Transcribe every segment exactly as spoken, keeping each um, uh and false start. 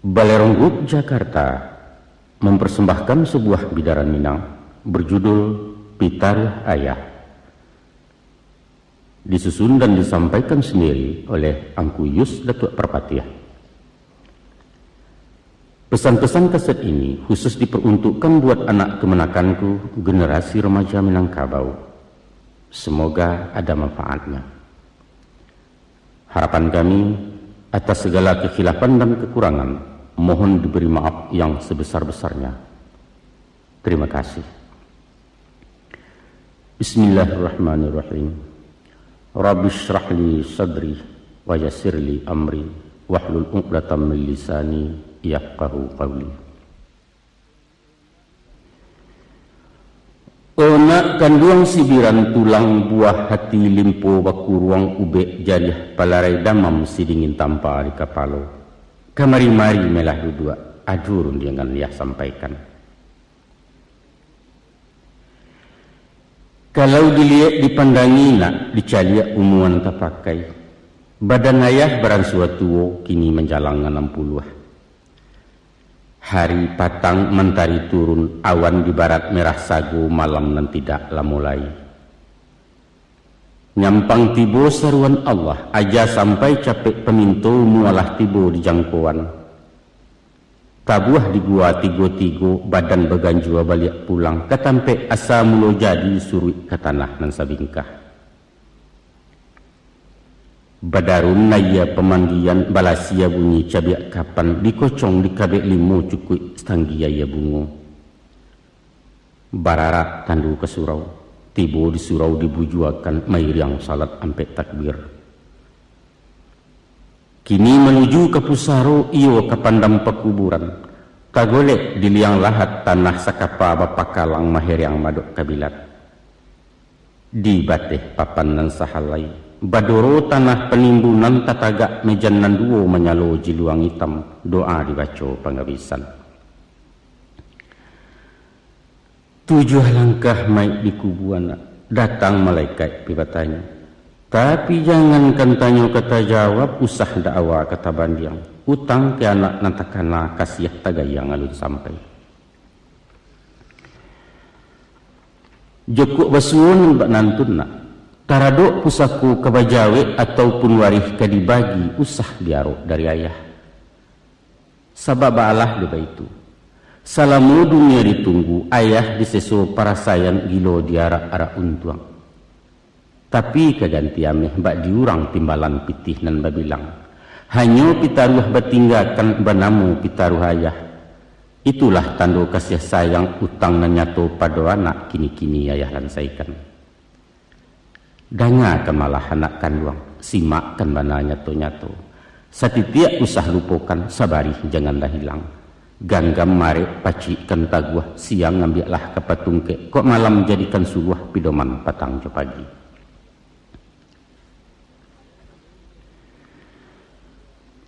Balai Ronggup Jakarta mempersembahkan sebuah bidaran Minang berjudul Pitaruah Ayah. Disusun dan disampaikan sendiri oleh Angku Yus Datuak Parpatiah. Pesan-pesan kaset ini khusus diperuntukkan buat anak kemenakanku, generasi remaja Minangkabau. Semoga ada manfaatnya. Harapan kami, atas segala kekhilafan dan kekurangan, mohon diberi maaf yang sebesar-besarnya. Terima kasih. Bismillahirrahmanirrahim. Rabbi shrah li sadri wa yassir li amri wahlul uqdatam min lisani yafqahu qawli. O nak kanduang sibiran tulang, buah hati limpo bakuruang, ubek jariah palarai damam, sidingin tampa di kapalo. Kamari-mari melah duduak, ado rundiangan yah sampaikan. Kalau diliek dipandangi nak, dicaliak umuan tapakai. Badan ayah baransua tuo, kini manjalang anam puluah. Hari patang, mantari turun, awan di barat merah sago, malam nan tidak lamo lai. Nyampang tibo saruan Allah, aja sampai capek paminto, mualah tibo di jangkoan. Tabuah di gua tigo-tigo, badan baganjua baliak pulang, ka tampek asa mulo jadi, suruik ka tanah nan sabingkah. Badarun aia pamandian, balasia bunyi cabiak kapan, dikocong dikabek limo, cukuik satanggi aia bungo. Bararak tandu ka surau, tibo di surau dibujuakan, mairiang salat ampek takbir. Kini manuju ka pusaro, iyo ka pandam pakuburan, tagolek di liang lahat, tanah sakapa bapakalang, mahereang madok kabilat. Di bateh papan nan sahalai, badoro tanah panimbunan, tatagak mejan nan duo, manyalo jiluang itam, doa dibaco pangabisan. Tujuah langkah maik dikubuan, datang malaikat pi batanyo. Tapi jangankan tanyo ka tajawab, usah dakwa ka tabandiang. Utang ka anak nan takana, kasiah tagayang alun sampai. Jokok basuo nan bak nantun nak, taradok pusako ka bajawek, ataupun warih ka dibagi, usah diarok dari ayah. Sabab baalah dek baitu, salamo dunia ditunggu, ayah diseso parasaian, gilo diarak-arak untuang. Tapi ka ganti ameh, bak di urang timbalan pitih nan babilang. Hanyo pitaruah batinggakan, banamo pitaruah ayah. Itulah tando kasiah sayang, utang nan nyato pado anak, kini-kini ayah lansaikan. Dangakan malah anak kanduang, simakkan bana nyato-nyato. Satitiak usah lupokan, sabarih janganlah hilang. Ganggam marek pacikkan taguah, siang ambiaklah ka patungkek, kok malam jadikan suluah, pidoman patang jo pagi.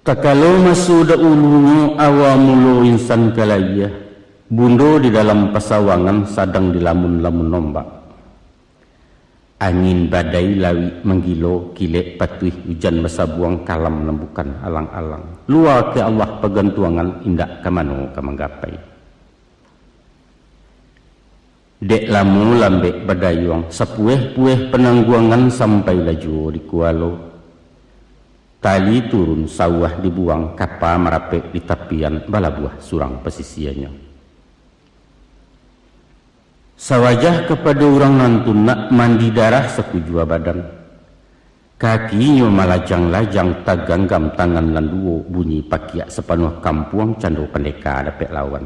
Takalo maso daulunyo, awa mulo insan ka layie, bundo di dalam pasawangan, sadang dilamun-lamun ombak. Angin badai lawik manggilo, kilek patuih ujan basabuang, kalam nan bukan alang-alang. Lua ka Allah pagantuangan, indak ka mano ka manggapai. Dek lamo lambek badayuang, sapueh-pueh panangguangan, sampailah juo di kualo. Tali turun sauah dibuang, kapa marapek di tapian, balabuah surang pasisianyo. Sawajah kapado urang nantun nak, mandi darah sakujua badan. Kakinyo malajang-lajang, taganggam tangan nan duo, bunyi pakiak sapanuah kampuang, cando pandeka dapek lawan.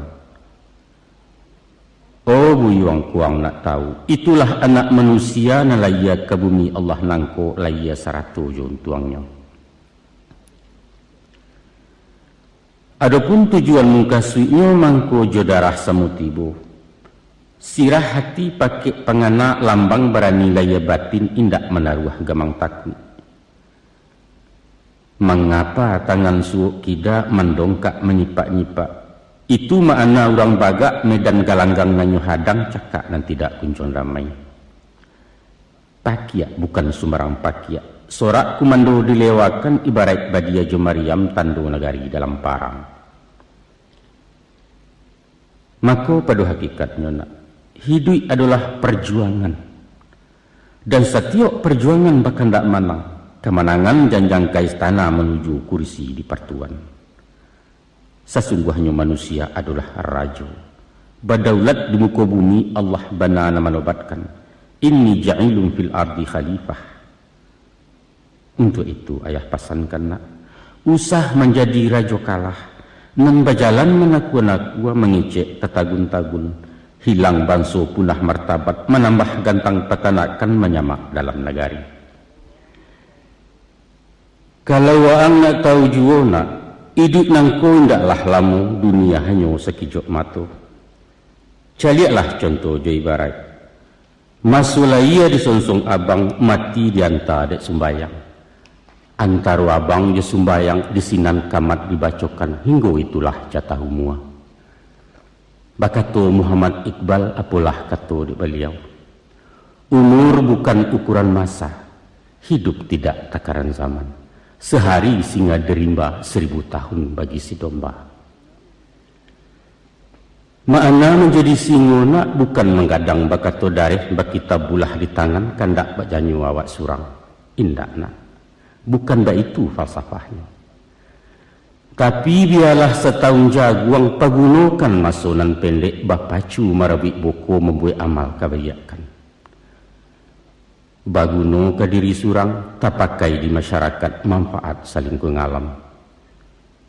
Oh buyuang kuang nak tahu, itulah anak manusia nan layie ka bumi Allah nangko, layie sarato jo untuangnyo. Adopun tujuan mukasuiknyo mangko jo darah samo tibo. Sirah hati pakek pangana, lambang barani layie batin, indak manaruah gamang takuik. Mangapa tangan suok kida, mandongkak manyipak-nyipak? Itu makna urang bagak, medan galanggang nan nyo hadang, cakak nan tidak kunjuang damai. Pakiak bukan sumbarang pakiak. Sorak kumando dilewakan, ibaraik badia jo mariam, tando nagari dalam parang. Mako, pado hakikatnyo, nak, hiduik adolah parjuangan. Dan satiok parjuangan bakandak manang, kamanangan janjang ka istana manuju kurisi dipartuan. Sasungguahnyo manusia adolah rajo. Badaulat di muko bumi, Allah bana nan manobatkan, "Inni ja'ilun fil ardi khalifah." Untuak itu, ayah pasankan, nak, usah manjadi rajo kalah, nan bajalan manakua-nakua, mangecek tatagun-tagun, hilang banso, punah martabat, manambah gantang patanakan, manyamak dalam nagari. Kalau waang nak tahu juo, nak, iduik nangko indaklah lamo, dunia hanyo sakijok mato. Caliaklah conto jo ibaraik. Maso lahia disonsong abang, mati dianta dek sumbayang. Antaro abang jo sumbayang di sinan kamat dibacokan, hinggo itulah jatah umua. Bakato Muhammad Iqbal, apolah kato dek baliau, "Umur bukan ukuran masa, hidup tidak takaran zaman. Sehari singa di rimba, seribu tahun bagi si domba." Makna manjadi singo, nak, bukan manggadang bakato dareh, bakitab bulah di tangan, kandak bak janyo awak surang. Indak, nak. Bukan baitu falsafahnyo. Tapi, bialah satahun jaguang, pagunokan maso nan pendek, bapacu marabuik buko, mambuek amal kabaiakkan. Baguno ka diri surang, tapakai di masyarakat, manfaat salingkuang alam.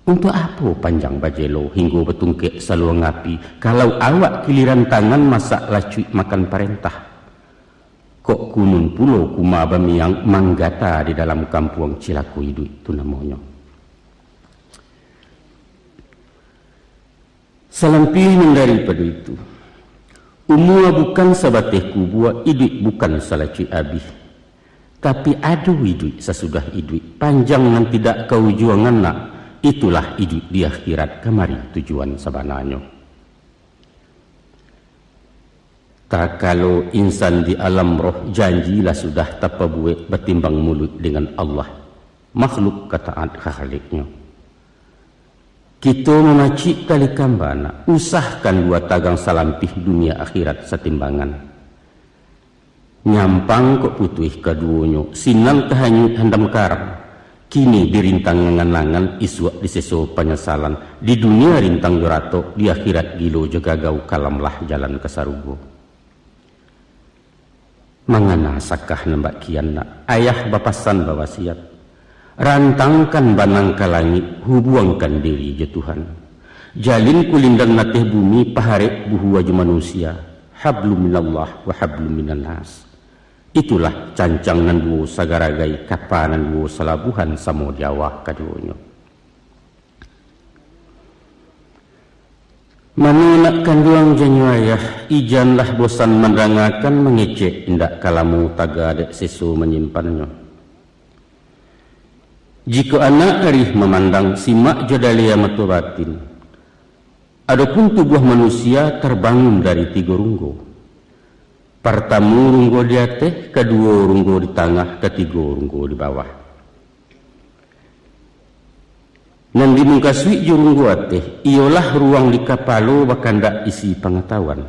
Untuak apo panjang bajelo, hinggo batungkek saluang api, kalau awak kiliran tangan, masak lacuik makan parentah? Kok kunun pulo kuma bamiang, manggata di dalam kampuang, cilako iduik tu namonyo. Salampih nan daripado itu, umua bukan sabateh kubua, iduik bukan salacuik abih. Tapi, ado iduik sasudah iduik, panjang nan tidak kaujuangan, nak, itulah iduik di akhirat, kamari tujuan sabananyo. Takalo insan di alam roh, janji lah sudah tapabuek, batimbang muluik dengan Allah, makhluk ka taat ka Khaliknyo. Kito mamacik tali kamba, nak, usahkan dua tagang, salampih dunia akhirat satimbangan. Nyampang kok putuih kaduonyo, sinan ka hanyuik handam karam. Kini dirintang angan-angan, isuak diseso panyasalan. Di dunia rintang jo ratok, di akhirat gilo jo gagau, kalamlah jalan ka sarugo. Mangana sakah nan bak kian, nak, ayah bapasan bawasiat, rantangkan banang ka langik, hubuangkan diri jo Tuhan. Jalin kulindan ateh bumi, paharek buhua jo manusia, hablum minallah wa hablum minannas. Itulah cancang nan duo sagaragai, kapa nan duo salabuhan, samo di awah kaduonyo. Mano nak kanduang janyo ayah, ijanlah bosan mandangakan, mangecek indak ka lamo, taga dek seso manyimpannyo. Jikok anak arih mamandang, simak jo dalia mato batin. Adopun tubuah manusia tarbangun dari tigo runggo. Partamo runggo di ateh, kaduo runggo di tangah, katigo runggo di bawah. Nan dimukasuik jo runggo ateh, iyolah ruang di kapalo, bakandak isi pangatahuan.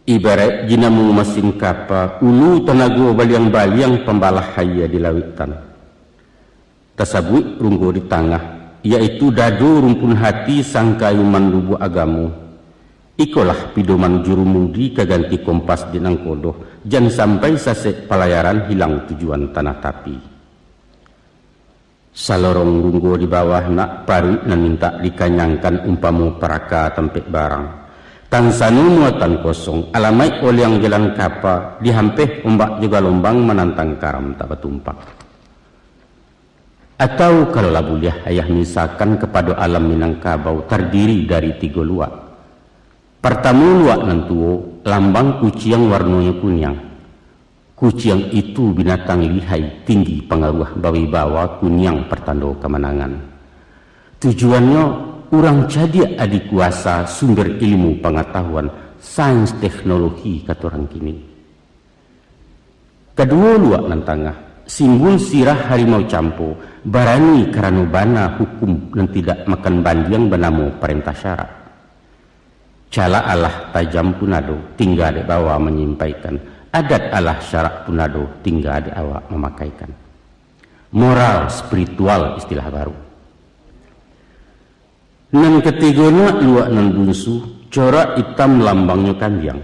Ibaraik dinamo masin kapa, ulu tanago baliang-baliang, pambalah aia di lauiktan. Tasabuik runggo di tangah, yaitu dado rumpun hati, sangkayuman lubuak agamo. Ikolah pidoman jurumudi, ka ganti kompas di nangkodoh, jan sampai sasek palayaran, hilang tujuan tanah tapi. Salorong runggo di bawah nak, paruik nan mintak dikanyangkan, umpamo paraka tampek barang. Tansano muatan kosong, alamaik oliang jalan kapa, dihampeh ombak jo galombang, manantang karam tak batumpak. Atau kalau lah buliah ayah misakan kapado alam Minangkabau tardiri dari tigo luak. Partamo luak nan tuo, lambang kuciang warnonyo kuniang. Kuciang itu binatang lihai, tinggi pangaruah, bawibawa, kuniang partando kamanangan. Tujuannyo, urang cadiak adi kuasa, sumber ilmu pangatahuan, sains teknologi kato urang kini. Kaduo luak nan tangah, simbul sirah harimau campo, barani karano bana hukum nan tidak makan bandiang banamo parentah syarak. Calak alah tajam pun ado, tingga dek bawa manyampaikan. Adat alah syarak pun ado, tingga dek awak mamakaikan. Moral spiritual istilah baru. Nan katigo nak luak nan bunsu, corak itam lambangnyo kambiang.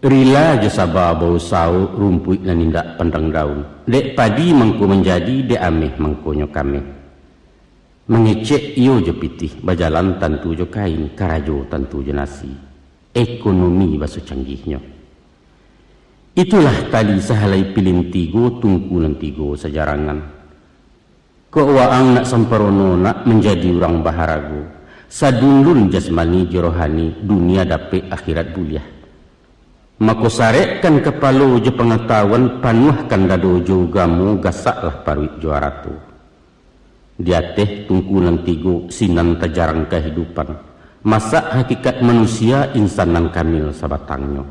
Rila jo saba bausawo rumpuik nan indak pandang daun. Dek padi mangko manjadi, dek ameh mangkonyo kameh. Mangecek iyo jo pitih, bajalan tantu jo kain, karajo tantu jo nasi. Ekonomi baso canggihnyo. Itulah tali sahalai pilin tigo, tungku nan tigo sajarangan. Kok waang nak samparono, nak manjadi urang baharago, sadundun jasmani jo rohani, dunia dapek akhirat buliah. Mako sarekkan kapalo jo pangatahuan, panuahkan dado jo ugamo, gasaklah paruik jo arato. Di ateh tungku nan tigo sinan tajarang kahidupan, masak hakikat manusia insan nan kamil sabatangnyo.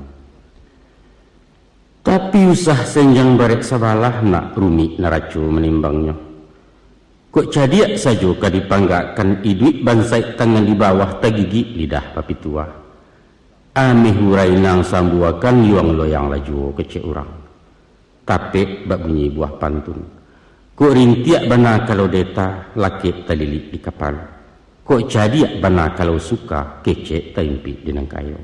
Tapi usah senjang barek sabalah, nak rumik naraco manimbangnyo. Kok cadiak sajo ka dipanggakkan, iduik bansaik tangan di bawah, tagigik lidah bapitua. Ameh urai nan sambuakan, yuang loyang lah juo kecek urang. Tapek bak bunyi buah pantun. Kok rintiak bana kalau deta, lakek talilik di kapalo. Kok cadiak bana kalau suka, kecek taimpik di nan kayo.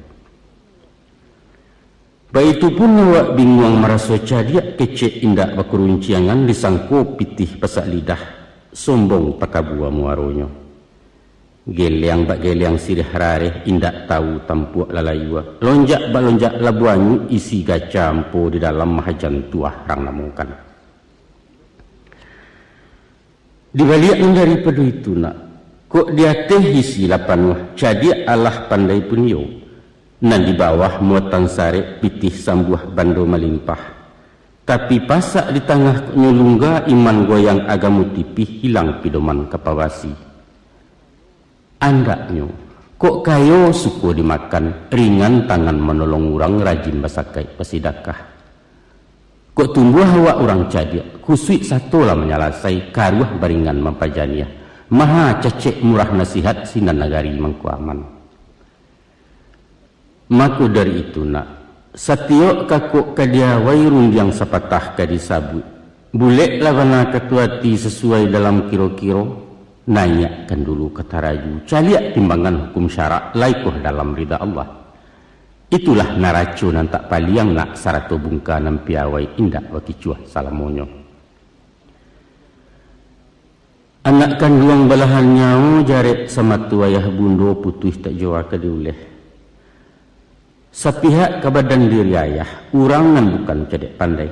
Baitu pun awak binguang maraso cadiak, kecek indak bakurunciangan, disangko pitih pasak lidah, sombong takabua muaronyo. Geliang bak geliang siriah rareh, indak tahu tampuak lalayua. Lonjak bak lonjak labuah anyuik, isi gaca ampo di dalam, mahajan tuah rang namokan. Di baliak nan daripado itu nak, kok di ateh isi lah panuah, cadiak alah pandai pun iyo. Nan di bawah muatan sarek, pitih sambuah bando malimpah. Tapi pasak di tangah kok nyo lungga, iman goyang agamo tipih, hilang pidoman ka pabasi. Andaknyo, kok kayo suko dimakan, ringan tangan manolong urang, rajin basakaik basidakah. Kok tumbuah awak urang cadiak, kusuik sato lah manyalasai, karuah baringan mampajaniah, maha cacek murah nasihat, sinan nagari mangko aman. Mako dari itu nak, satiok kakok ka diawai, rundiang sapatah ka disabuik. Buleklah bana kato ati, sasuai dalam kiro-kiro, naiakkan dulu ka taraju, caliak timbangan hukum syarak, lai koh dalam rida Allah. Itulah naraco nan tak paliang nak, sarato bungka nan piawai, indak bakicuah salamonyo. Anak kanduang balahan nyawo, jarek samato ayah bundo, putuih tak jua ka diuleh. Sapihak ka badan diri ayah, urang nan bukan cadiak pandai.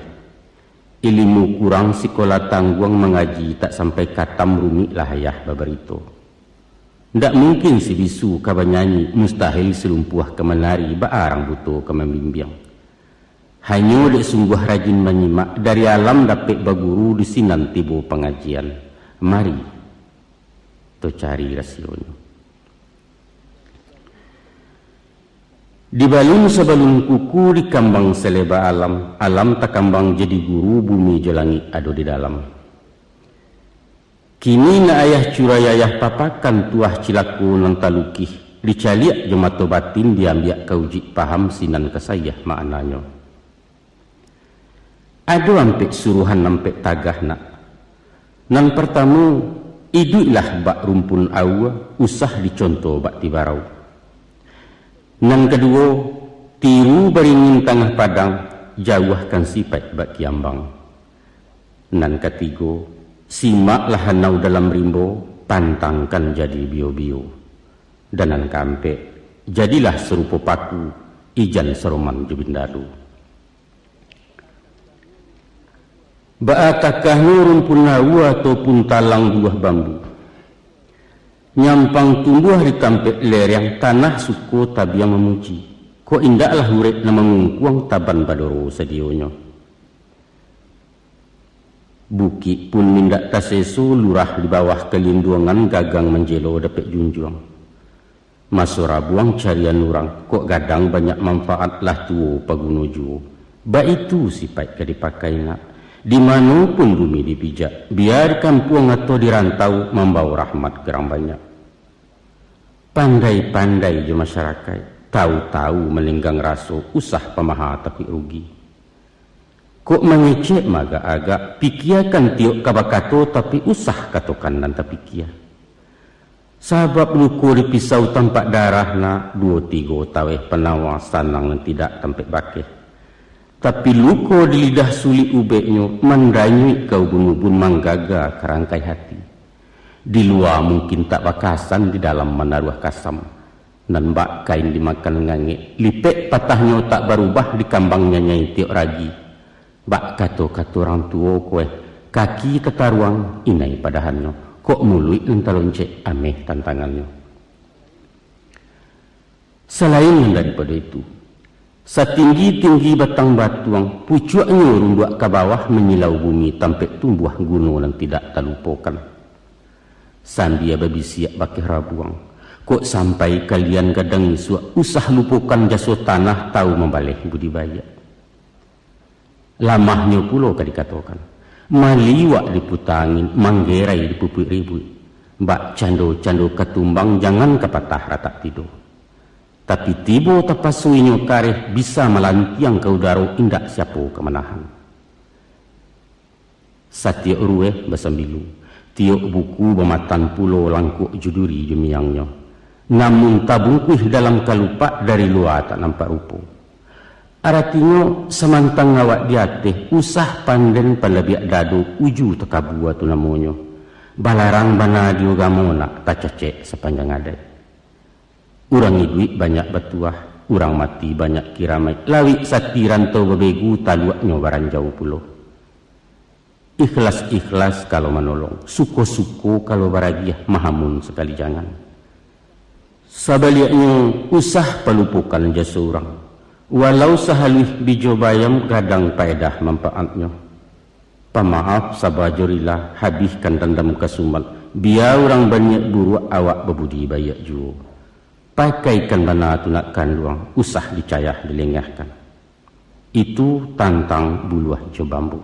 Ilimu kurang, sikola tangguang, mangaji tak sampai katam, rumiklah ayah babarito. Ndak mungkin si bisu ka banyanyi, mustahil si lumpuah ka manari, baa rang buto ka mambimbiang. Hanyo dek sungguah rajin manyimak, dari alam dapek baguru, di sinan tibo pangajian. Mari, to cari rasionyo. Dibalun sabalun kuku, dikambang saleba alam, alam takambang jadi guru, bumi jo langik ado di dalam. Kini nak ayah curai ayah papakan, tuah cilako nan talukih, dicaliak jo mato batin, diambiak ka ujuik paham, sinan ka saiah maknanyo. Ado ampek suruhan ampek tagah nak. Nan partamo, iduiklah bak rumpun aua, usah diconto bak tibarau. Nan kaduo, tiru baringin tangah padang, jauahkan sipaik bak kiambang. Nan katigo, simaklah hanau dalam rimbo, pantangkan jadi bio-bio. Dan nan kaampek, jadilah sarupo paku, ijan saroman jo bindalu. Baa takahnyo rumpun aua ataupun talang buah bambu. Nyampang tumbuah di tampek lereng, tanah suko tabiang mamuji. Kok indaklah urek nan mangungkuang, taban badoro sadionyo. Bukik pun indak taseso, lurah di bawah kalinduangan, gagang manjelo dapek junjuang. Maso rabuang carian urang, kok gadang banyak manfaat, lah tuo paguno juo. Baitu sipaik ka dipakai nak. Di mano pun bumi dipijak, bia di kampuang atau di rantau, mambao rahmat ka urang banyak. Pandai-pandai jo masyarakaik, tahu-tahu manenggang raso, usah pamaha takuik rugi. Kok mangecek maagak-agak, pikiakan tiok ka bakato, tapi usah katokan nan tapikia. Sabab luko di pisau tampak darah nak, duo tigo taweh panawa sanang nan tidak tampek bakeh. Tapi luko di lidah sulik ubeknyo, mandanyuik ka ubun-ubun, manggaga ka rangkai hati. Di lua mungkin tak bakasan, di dalam manaruah kasam. Nan bak kain dimakan ngangek, lipek patahnyo tak barubah, dikambang nyanyai tiok ragi. Bak kato-kato urang tuo ko eh, kaki tataruang, inai padahannyo, kok muluik nan taloncek, ameh tantangannyo. Salain nan daripado itu, satinggi-tinggi batang batuang, pucuaknyo runduak ka bawah, manyilau bumi, tampek tumbuah guno nan tidak talupokan. Sambia babisiak bakeh rabuang, kok sampai kalian gadang isuak, usah lupokan jaso tanah, tahu mambaleh budi baiak. Lamahnyo pulo ka dikatokan, maliwak diputa angin, manggerai dipupuik ribuik. Bak cando-cando katumbang, jangan ka patah ratak tido. Tapi tibo tapaso inyo kareh, bisa malantiang ka udaro, indak siapo ka manahan. Satiok rueh basambilu, tiok buku bamatan pulo, langkuak jo duri jo miyangnyo. Namun tabungkuih dalam kalupak, dari lua tak nampak rupo. Aratinyo, samantang awak di ateh, usah panden palabiak dado, uju takabua tu namonyo. Balarang bana di ugamo nak, tacacek sapanjang adaik. Urang iduik banyak batuah, urang mati banyak kiramaik, lawik sati rantau babegu, taluaknyo baranjau pulo. Ikhlas-ikhlas kalau manolong, suko-suko kalau baragiah, mahamun sakali jangan. Sabaliaknyo, usah palupokan jaso urang, walau sahaluih bijo bayam, gadang paedah manpaatnyo. Pamaaf saba jo rila, habihkan dandam kasumat, bia urang baniaik buruak, awak babudi baiak juo. Pakaikan bana tu nak kanduang, usah dicayah dilengahkan. Itu tantang buluah jo bambu.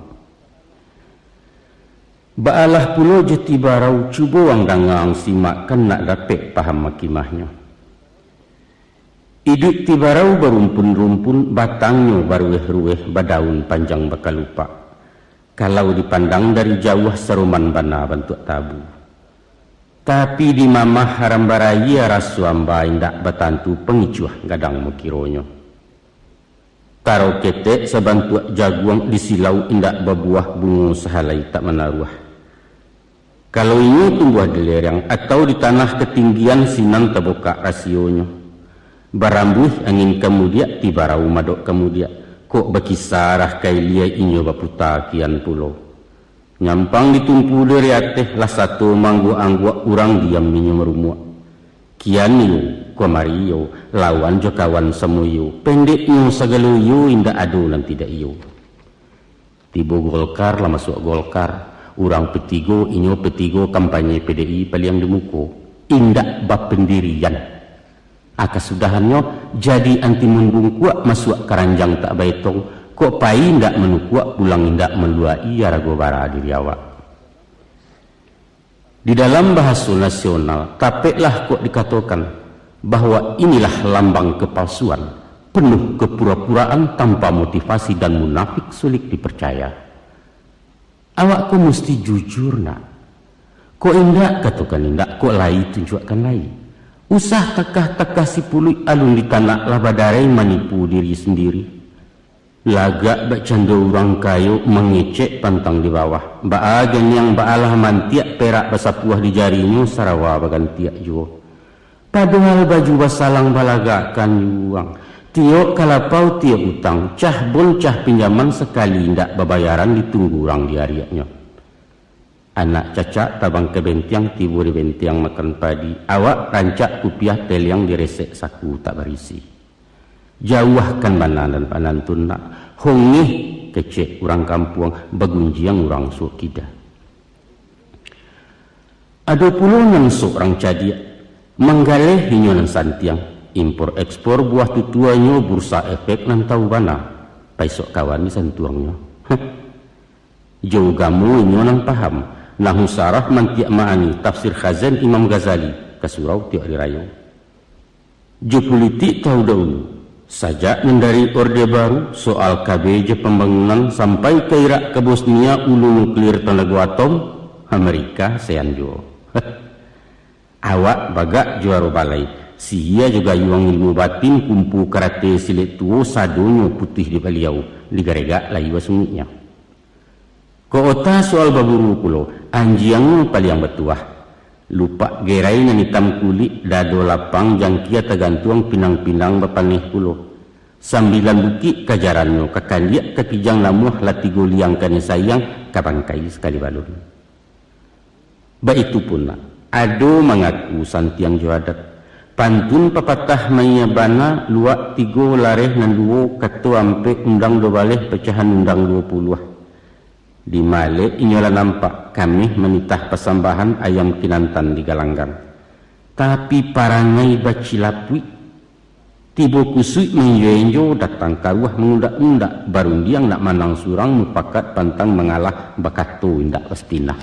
Baalah pulo jo tibarau, cubo ang danga, ang simak, kan nak dapek paham makimahnyo. Iduik tibarau barumpun-rumpun, batangnyo barueh-rueh, badaun panjang bakalupak. Kalau dipandang dari jauah, saroman bana bantuak tabu. Tapi dimamah haram barayia, raso amba indak batantu, pangicuah gadang mukironyo. Taro ketek sabantuak jaguang, disilau indak babuah, bungo sahalai tak manaruah. Kalau inyo tumbuah di lereng atau di tanah katinggian, sinan tabukak rasionyo. Barambuih angin kamudiak, tibarau madok kamudiak, kok bakisa arah ka ilia, inyo baputa kian pulo. Nyampang ditumpu dari ateh, lah sato maangguak-angguak, urang diam inyo marumuak. Kian iyo, kamari iyo, lawan jo kawan samo iyo, pendeknyo sagalo iyo, indak ado nan tidak iyo. Tibo Golkar, lah masuak Golkar, urang petigo, inyo petigo kampanye P D I paliang di muko, indak bapendirian. Aka sudahannyo, jadi antimun bungkuak, masuak karanjang tak baetong, kok pai indak manukuak, pulang indak maluak-i, arago bara diri awak. Di dalam bahaso nasional, tapeklah kok dikatokan bahwa inilah lambang kepalsuan, penuh kepura-puraan, tanpa motivasi dan munafik, sulik dipercaya. Awak ko musti jujur, nak. Kok indak, katokan indak, kok lai, tunjuakkan lai. Usah takah-takah sipuluik, alun ditanak lah badarai, manipu diri sendiri. Lagak bakcando urang kayo, mangecek pantang di bawah. Baa ganiang, baalah mantiak, perak basapuah di jarinyo, sarawa bagantiak juo. Padohal baju basalang balagakkan juo. Tiok kalapau, tiok utang, cah bon, cah pinjaman, sakali indak babayaran, ditunggu urang di ariaknyo. Anak cacak tabang ka bentiang, tibo di bentiang makan padi. Awak rancak kupiah, teliang diresek, saku tak barisi. Jauahkan bana nan panantun nak, hongeh kecek urang kampuang, bagunjiang urang suok kida. Ado pulo nan sok urang cadiak, manggaleh inyo nan santiang, impor ekspor buah tutuanyo, bursa efek nan tahu bana, paisok kawan di santuangnyo. Heh. Jo ugamo inyo nan paham, nahu sarah mantiak ma'ani, tafsir Khazain Imam Ghazali, ka surau tiok ari rayo. Jo pulitik tahu dahulu, sajak nan dari Orde Baru, soal K B jo pambangunan, sampai ka irak ka Bosnia, ulu nuklir tanago atom, Amerika sayan juo. Awak bagak juaro balai, sihia jo gayuang ilmu batin, kumpu karate silek tuo, sadonyo putuih di baliau, digaregak layua sungiknyo. Kok ota soal baburu pulo, anjiangnyo paliang batuah. Lupak gerai nan itam kulik, dado lapang, jangkia tagantuang, pinang-pinang bapaneh pulo. Sambilan bukik kajarannyo, ka kandiak ka kijang namuah, lah tigo liang kanai sayang, ka bangkai sakali balun. Baitu pun nak, ado mangaku santiang jo adat. Pantun papatah maiya bana, luak tigo lareh nan duo, kato ampek undang duo baleh, pacahan undang duo puluah. Di malek inyo lah nampak, kameh manitah pasambahan, ayam kinantan digalanggang. Tapi parangai bacilapuik. Tibo kusuik mainjo-injo, datang karuah mangundak-undak, barundiang nak manang surang, mupakat pantang mangalah, bakato indak basapinah.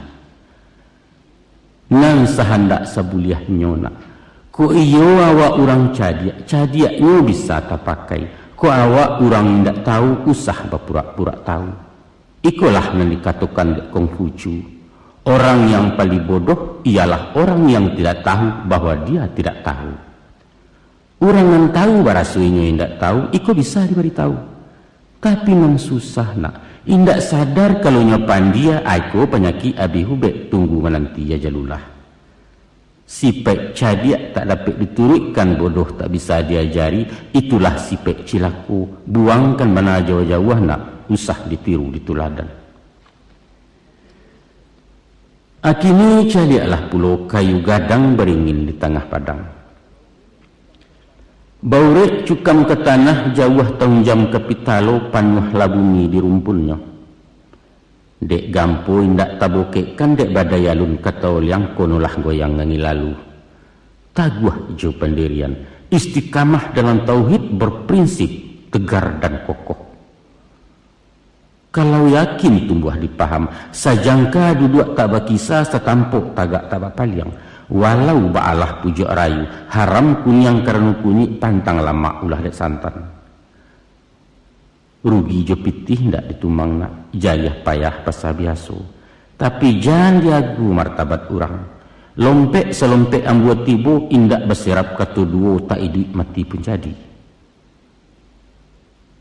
Nan sahandak sabuliahnyo nak, kok iyo awak urang cadiak, cadiaknyo bisa tapakai. Kok awak urang indak tahu, usah bapurak-purak tahu. Ikolah nan dikatokan dek Kongfucu, orang yang paling bodoh ialah orang yang tidak tahu bahwa dia tidak tahu. Urang nan tahu baraso inyo indak tahu, iko bisa dibaritahu. Tapi nan susah nak, indak sadar kalau nyo pandia, iko panyakik abih ubek, tunggu mananti ajalulah. Sipaik cadiak tak dapek dituruikkan, bodoh tak bisa diajari, itulah sipaik cilako. Buangkan bana jauah-jauah nak, usah ditiru dituladan. Akini caliaklah pulo kayu gadang baringin di tangah padang. Baurek cukam ka tanah, jauah tahunjam ka pitalo, panuahlah bumi di rumpunnyo. Dek gampo indak tabokekkan, dek badai alun ka taoliang, konolah goyang angin lalu. Taguah jo pandirian, istiqamah dalam tauhid, berprinsip, tegar dan kokoh. Kalau yakin tumbuah di paham, sajangka duduak tak bakisa, satampok tagak tak bapaliang. Walau baalah pujuak rayu, haram kuniang karano kunyik, pantang lamak ulah dek santan. Rugi jo pitih ndak ditumang nak, jariah payah pasa biaso. Tapi jan diagu martabat urang. Lompek salompek ambuah tibo, indak basirap kato duo, tak iduik mati pun jadi.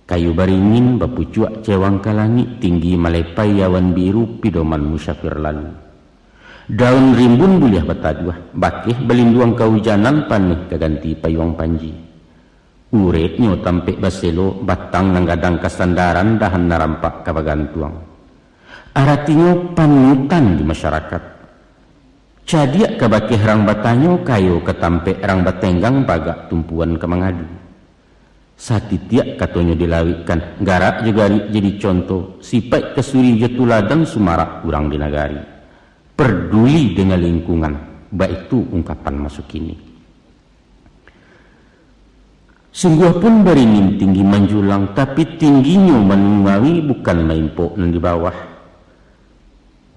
Kayu baringin, bapucuak cewang ka langik, tinggi malepai awan biru, pidoman musafir lalu. Daun rimbun buliah bataduah, bakeh balinduang kaujanan, paneh ka ganti payuang panji. Ureknyo tampek baselo, batang nan gadang ka sandaran, dahan nan rampak ka bagantuang. Aratinyo panutan di masyarakat. Cadiak ka bakeh rang batanyo, kayo ka tampek rang batenggang, bagak tumpuan ka mangadu. Satitiak katonyo dilawikkan, garak jo garik jadi conto, sipaik kasuri jo tuladan, sumarak urang di nagari. Perduli dengan lingkungan, baitu ungkapan maso kini. Sungguah pun baringin tinggi manjulang, tapi tingginyo manungawi, bukan maimpok nan di bawah.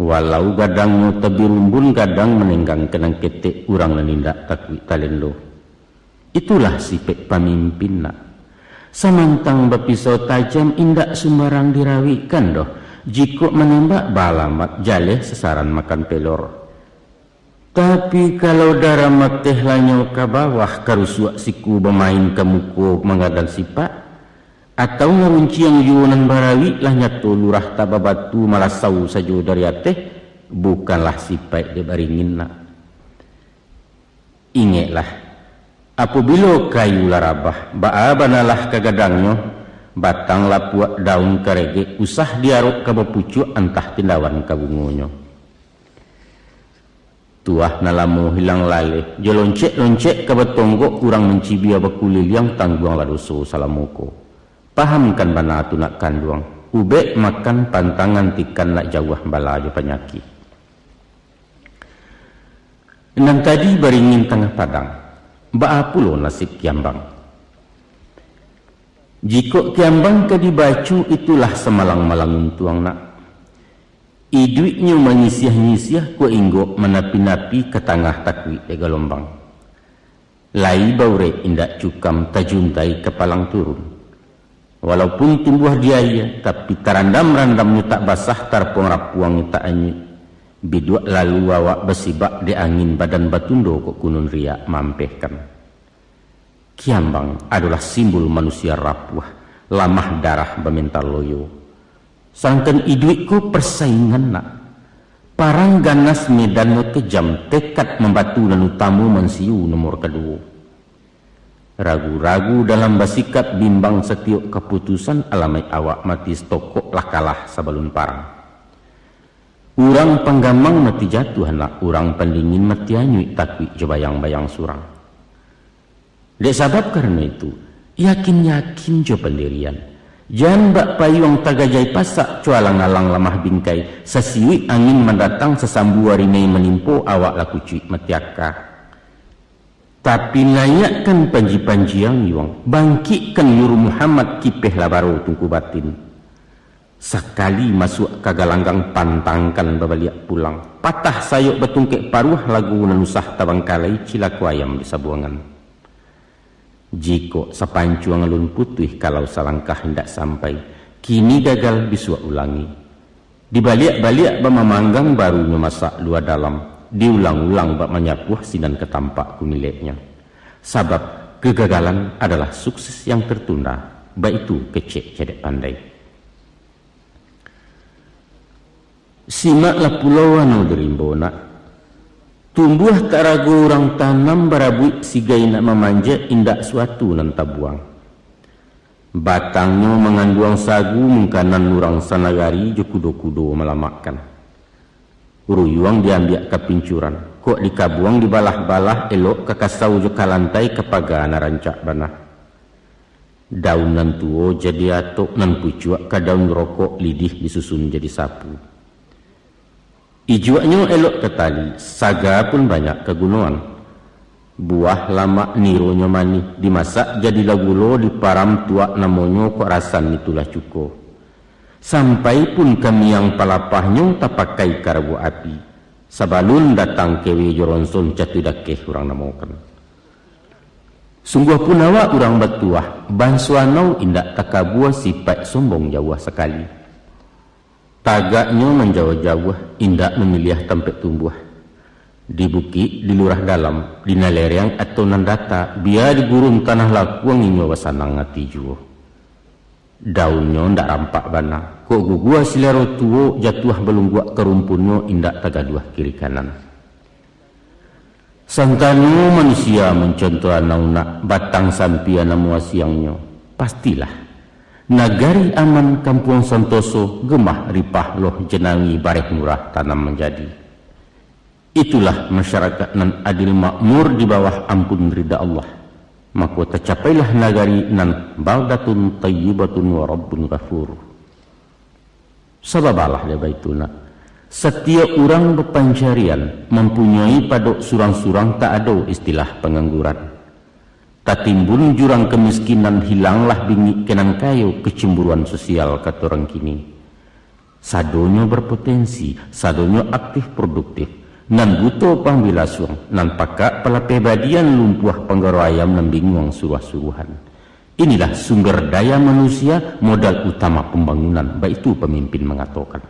Walau gadangnyo tabirumbun, gadang manenggang ka nan ketek, urang nan indak takuik talendo. Itulah sipek pamimpin nak. Samantang bapisau tajam, indak sumbarang dirawikkan doh. Jikok manembak baalamat, jaleh sasaran makan pelor. Tapi kalau darah mateh lanyo ka bawah, karusuak siku bamain ka muko mangadan sipak, atau ngarunciang juo nan barawik, lah nyato lurah tak babatu, malasau sajo dari ateh, bukanlah sipaik dek baringin nak. Ingeklah, apobilo kayu lah rabah, baa banalah ka gadangnyo, batang lapuak daun karegek, usah diarok ka bapucuak, antah tindawan ka bungonyo. Tuah nan lamo hilang laleh, jo loncek-loncek ka batonggok, urang mancibia bakuliliang, tangguanglah doso salamo ko. Pahamkan bana tu nak kanduang, ubek makan pantangan, tikan nak jauah bala jo panyakik. Nan tadi baringin tangah padang, baa pulo nasib kiambang? Jikok kiambang ka dibaco, itulah samalang-malang untuang nak. Iduiknyo manyisiah-nyisiah, kok inggok manapi-napi, ka tangah takuik dek galombang. Lai baurek indak cukam tajuntai kapalang turun. Walaupun tumbuah di aia, tapi tarandam-randamnyo tak basah, tarapuang-rapuangnyo tak anyuik. Biduak lalu awak basibak dek angin, badan batundo kok kunun riak maampehkan. Kiambang adolah simbol manusia rapuah, lamah darah, bamental loyo. Sadangkan iduik ko parsaingan nak. Parang ganas medannyo kejam, tekad mambatu nan utamo mansiu nomor kaduo. Ragu-ragu dalam basikap, bimbang satiok kaputusan, alamaik awak mati satokok lah kalah sabalun parang. Urang panggamang mati jatuah nak, urang pandingin mati anyuik, takuik jo bayang-bayang surang. Dek sabab karano itu, yakin-yakin jo pandirian. Jan bak payuang tagajai pasak, co alang-alang lamah bingkai, sasiuik angin mandatang, sasambua rinai manimpo, awak lah kucuik mati aka. Tapi naiakkan panji-panji ang yuang, bangkikkan Nur Muhammad, kipeh lah baro tungku batin. Sakali masuak ka galanggang, pantangkan babaliak pulang. Patah sayok batungkek paruah, lagu nan usah tabangkalai, cilako ayam di sabuangan. Jikok sapancuang alun putuih, kalau salangkah indak sampai, kini gagal bisuak ulangi. Dibaliak-baliak bak mamanggang, barunyo masak lua dalam, diulang-ulang bak manyapuah, sinan ka tampak kumileknyo. Sabab kegagalan adalah sukses yang tertunda, baitu kecek cadiak pandai. Simaklah pulo anu di rimbo nak. Tumbuah tak rago urang tanam, barabuik sigai nak mamanjek, indak suatu nan tabuang. Batangnyo manganduang sagu, mungkanan urang sanagari, jo kudo-kudo malamakkan. Ruyuang diambiak ka pincuran, kok dikabuang dibalah-balah, elok ka kasau jo ka lantai, ka paga nan rancak bana. Daun nan tuo jadi atok, nan pucuak ka daun rokok, lidih disusun jadi sapu. Ijuaknyo elok ka tali, saga pun banyak kagunoan. Buah lamak nironyo manih, dimasak jadilah gulo, diparam tuak namonyo, kok rasan itulah cuko. Sampai pun ka miang palapahnyo, tapakai ka rabuak api. Sabalun datang kewe jo ronson, catu dakeh urang namokan. Sungguah pun awak urang batuah, banso anau indak takabua, sipaik sombong jauah sakali. Tagaknyo manjauah-jauah, indak mamiliah tampek tumbuah. Di bukik, di lurah dalam, di nan lereng atau nan data, bia di gurun tanah lakuang, inyo basanang ati juo. Daunnyo ndak rampak bana, kok gugua silaro tuo, jatuah balungguak ka rumpunnyo, indak tagaduah kiri kanan. Santano manusia mancontoh anau nak, batang sampia namo asiangnyo, pastilah nagari aman, kampuang santoso, gemah ripah loh jenangi, bareh murah tanam manjadi. Itulah masyarakat nan adil makmur di bawah ampun rida Allah. Mako tacapailah nagari nan baldatun thayyibatun wa rabbun ghafur. Sabab alah dek baitu nak, satiok urang bapancarian, mampunyoi padok surang-surang, tak ado istilah pangangguran. Tatimbun jurang kamiskinan, hilanglah bingik ka nan kayo, kecemburuan sosial kato urang kini. Sadonyo berpotensi, sadonyo aktif produktif, nan buto pambila suang, nan pakak palapeh badian, lumpuah panggaro ayam, nan binguang suruah-suruahan. Inilah sumber daya manusia, modal utama pambangunan, baitu pamimpin mangatokan.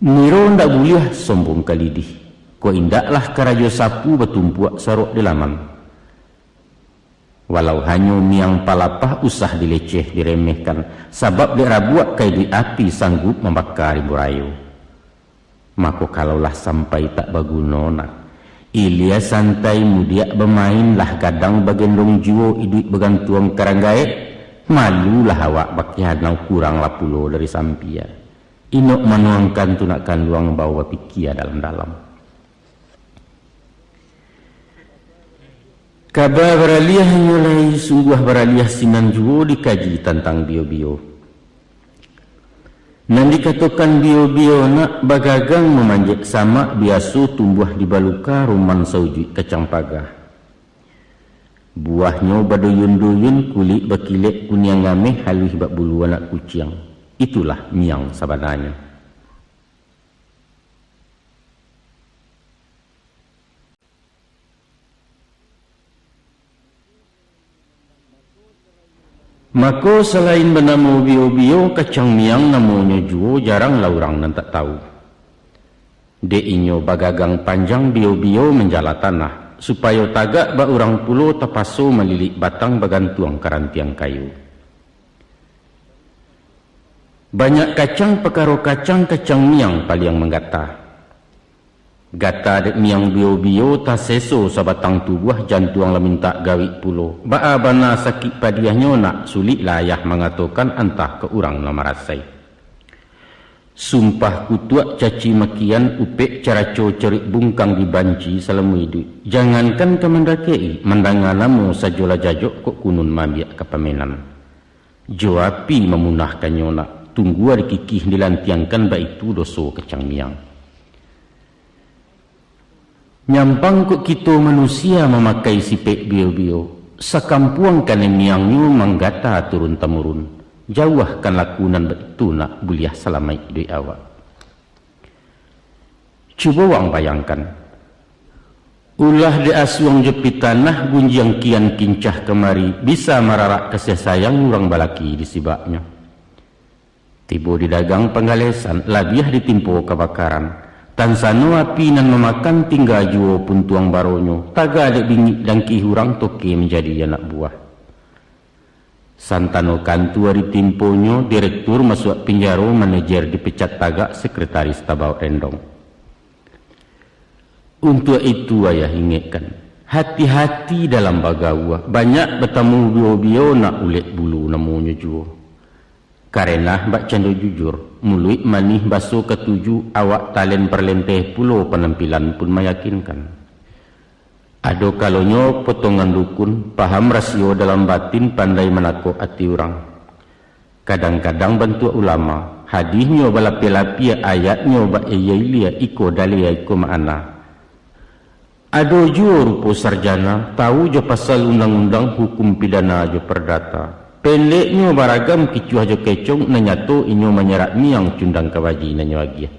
Niro ndak buliah sombong ka lidih, kok indaklah karajo sapu, batumpuak sarok di laman. Walau hanyo miang palapah, usah dileceh, diremehkan, sabab dek rabuak ka iduik api, sanggup mambaka rimbo rayo. Mako, kalau lah sampai tak baguno nak, ilia santai mudiak bamain, lah gadang bagendong juo, iduik bagantuang ka rang gaek, malulah awak bakianau, kuranglah pulo dari sampia. Inok manuangkan tu nak kanduang, bao bapikia dalam-dalam. Kaba baraliahnyo lai, sungguah baraliah sinan juo, dikaji tantang bio-bio. Nan dikatokan bio-bio nak, bagagang mamanjek samak, biaso tumbuah di baluka, rumang saujuik kacang paga. Buahnyo baduyun-duyun, kulik bakilek kuniang ameh, haluih bak bulu anak kuciang. Itulah miang sabananyo. Mako, salain banamo bio-bio, kacang miang namonyo juo jarang lah urang nan tak tahu. Dek inyo bagagang panjang bio-bio manjala tanah, supayo tagak bak urang pulo tapaso malilik batang bagantuang ka rantiang kayu. Banyak kacang pakaro kacang, kacang miang paliang manggata. Gata dek miang bio-bio, taseso sabatang tubuah, jantuang lah mintak gawik pulo. Baa bana sakik padiahnyo nak, sulik lah ayah mangatokan, antah ka urang lah marasai. Sumpah kutuak caci makian, upek caraco cerik bungkang, dibanci salamo iduik. Jangankan ka mandakek-i, mandanga namo sajo lah jajok, kok kunun maambiak ka pamenan. Jo api mamunahkannyo nak, tunggua dikikih dilantiangkan, baitu doso kacang miang. Nyampang kok kito manusia mamakai sipek bio-bio, sakampuang kanai miangnyo manggata turun-tamurun, jauahkan laku nan baitu nak, buliah salamaik iduik awak. Cubo wang bayangkan, ulah dek asuang jo pitanah, gunjiang kian kincah kamari, bisa mararak kasiah sayang urang balaki di sibaknyo. Tibo di dagang panggalesan, labiah ditimpo kabakaran. Tansano api nan mamakan, tingga juo puntuang baronyo, taga dek bingik dangkih urang, toke manjadi anak buah. Santano kantua ditimponyo, direktur masuak pinjaro, manajer dipecat tagak, sekretaris tabaok rendong. Untuak itu, ayah ingekkan, hati-hati dalam bagaua, banyak batamu bio-bio nak, ulek bulu namonyo juo. Karenah bak cando jujur, muluik manih baso katuju, awak talen parlenteh pulo, panampilan pun mayakinkan. Ado kalonyo potongan dukun, paham rasio dalam batin, pandai manakok ati urang. Kadang-kadang bantuak ulama, hadihnyo balapia-lapia, ayatnyo bak ilia-ilia, iko dalil, iko makna. Ado juo rupo sarjana, tahu jo pasal undang-undang, hukum pidana jo pardata. Pendeknyo baragam kicuah jo kecong, nan nyato inyo manyerak miang, cundang kabaji nan nyo agiah.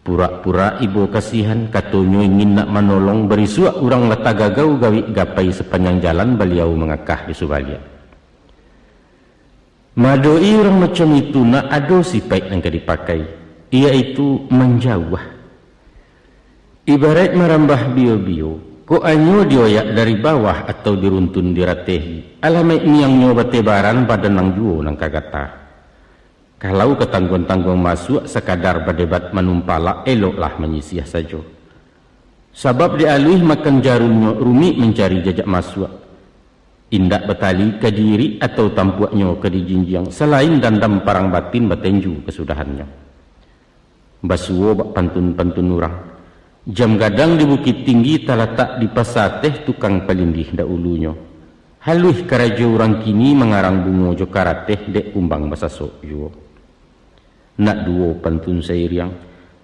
Purak-purak ibo kasihan, katonyo ingin nak manolong, barisuak urang lah tagagau, gawik gapai sapanjang jalan, baliau mangakah jo subaliak. Maadok-i urang macam itu nak, ado sipaik nan ka dipakai, iyaitu manjauah. Ibaraik marambah bio-bio, kok anyo dioyak dari bawah atau diruntun dirateh, alamaik miangnyo batebaran, badan nan juo nan ka gata. Kalau ka tangguang-tangguang masuak, sakadar badebat manumpalak, eloklah manyisiah sajo. Sabab dek aluih makan jarumnyo, rumik mancari jajak masuak. Indak batali ka diirik atau tampuaknyo ka dijinjiang, salain dandam parang batin, batenju kasudahannyo. Basuo bak pantun-pantun urang, jam gadang di Bukittinggi, talatak di Pasa Ateh, tukang palindih dahulunyo. Haluih karajo urang kini, mangarang bungo jo karateh, dek kumbang basasok juo. Nak duo pantun sairiang,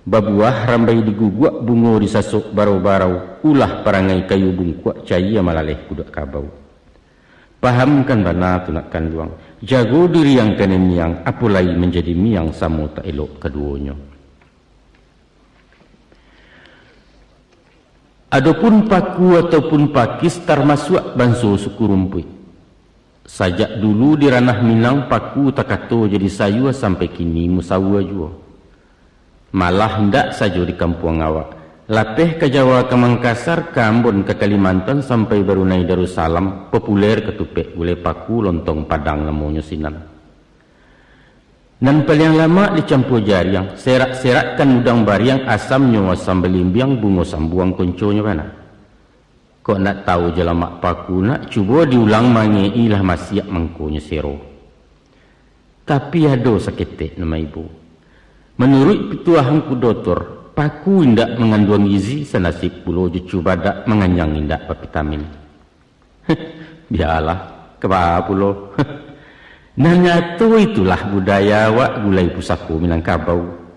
babuah rambai diguguak, bungo disasok barau-barau, ulah parangai kayu bungkuak, cayia malaleh kuduak kabau. Pahamkan bana tu nak kanduang, jago diri ang kanai miang, apo lai manjadi miang, samo tak elok kaduonyo. Adopun paku ataupun pakis, tarmasuak banso suku rumpuik. Sajak dulu di ranah Minang, paku takato jadi sayua, sampai kini musaua juo. Malah indak sajo di kampuang awak, lapeh ka Jawa, ka Mangkasar, ka Ambon, ka Kalimantan, sampai Barunai Darussalam, populer katupek gulai paku, lontong Padang namonyo sinan. Nan paliang lamak dicampua jariang, serak-serakkan udang bariang, asamnyo asam balimbiang, bungo sambuang konconyo bana. Kok nak tahu jo lamak paku nak, cubo diulang mangek-i, lah masiak mangkonyo sero. Tapi ado saketek nan maibo. Manuruik pituah angku dotor, paku indak manganduang gizi, sanasib pulo jo cubadak, manganyang indak bapitamin. Bialah, ka baa pulo. Nan nyato itulah budaya awak, gulai pusako Minangkabau.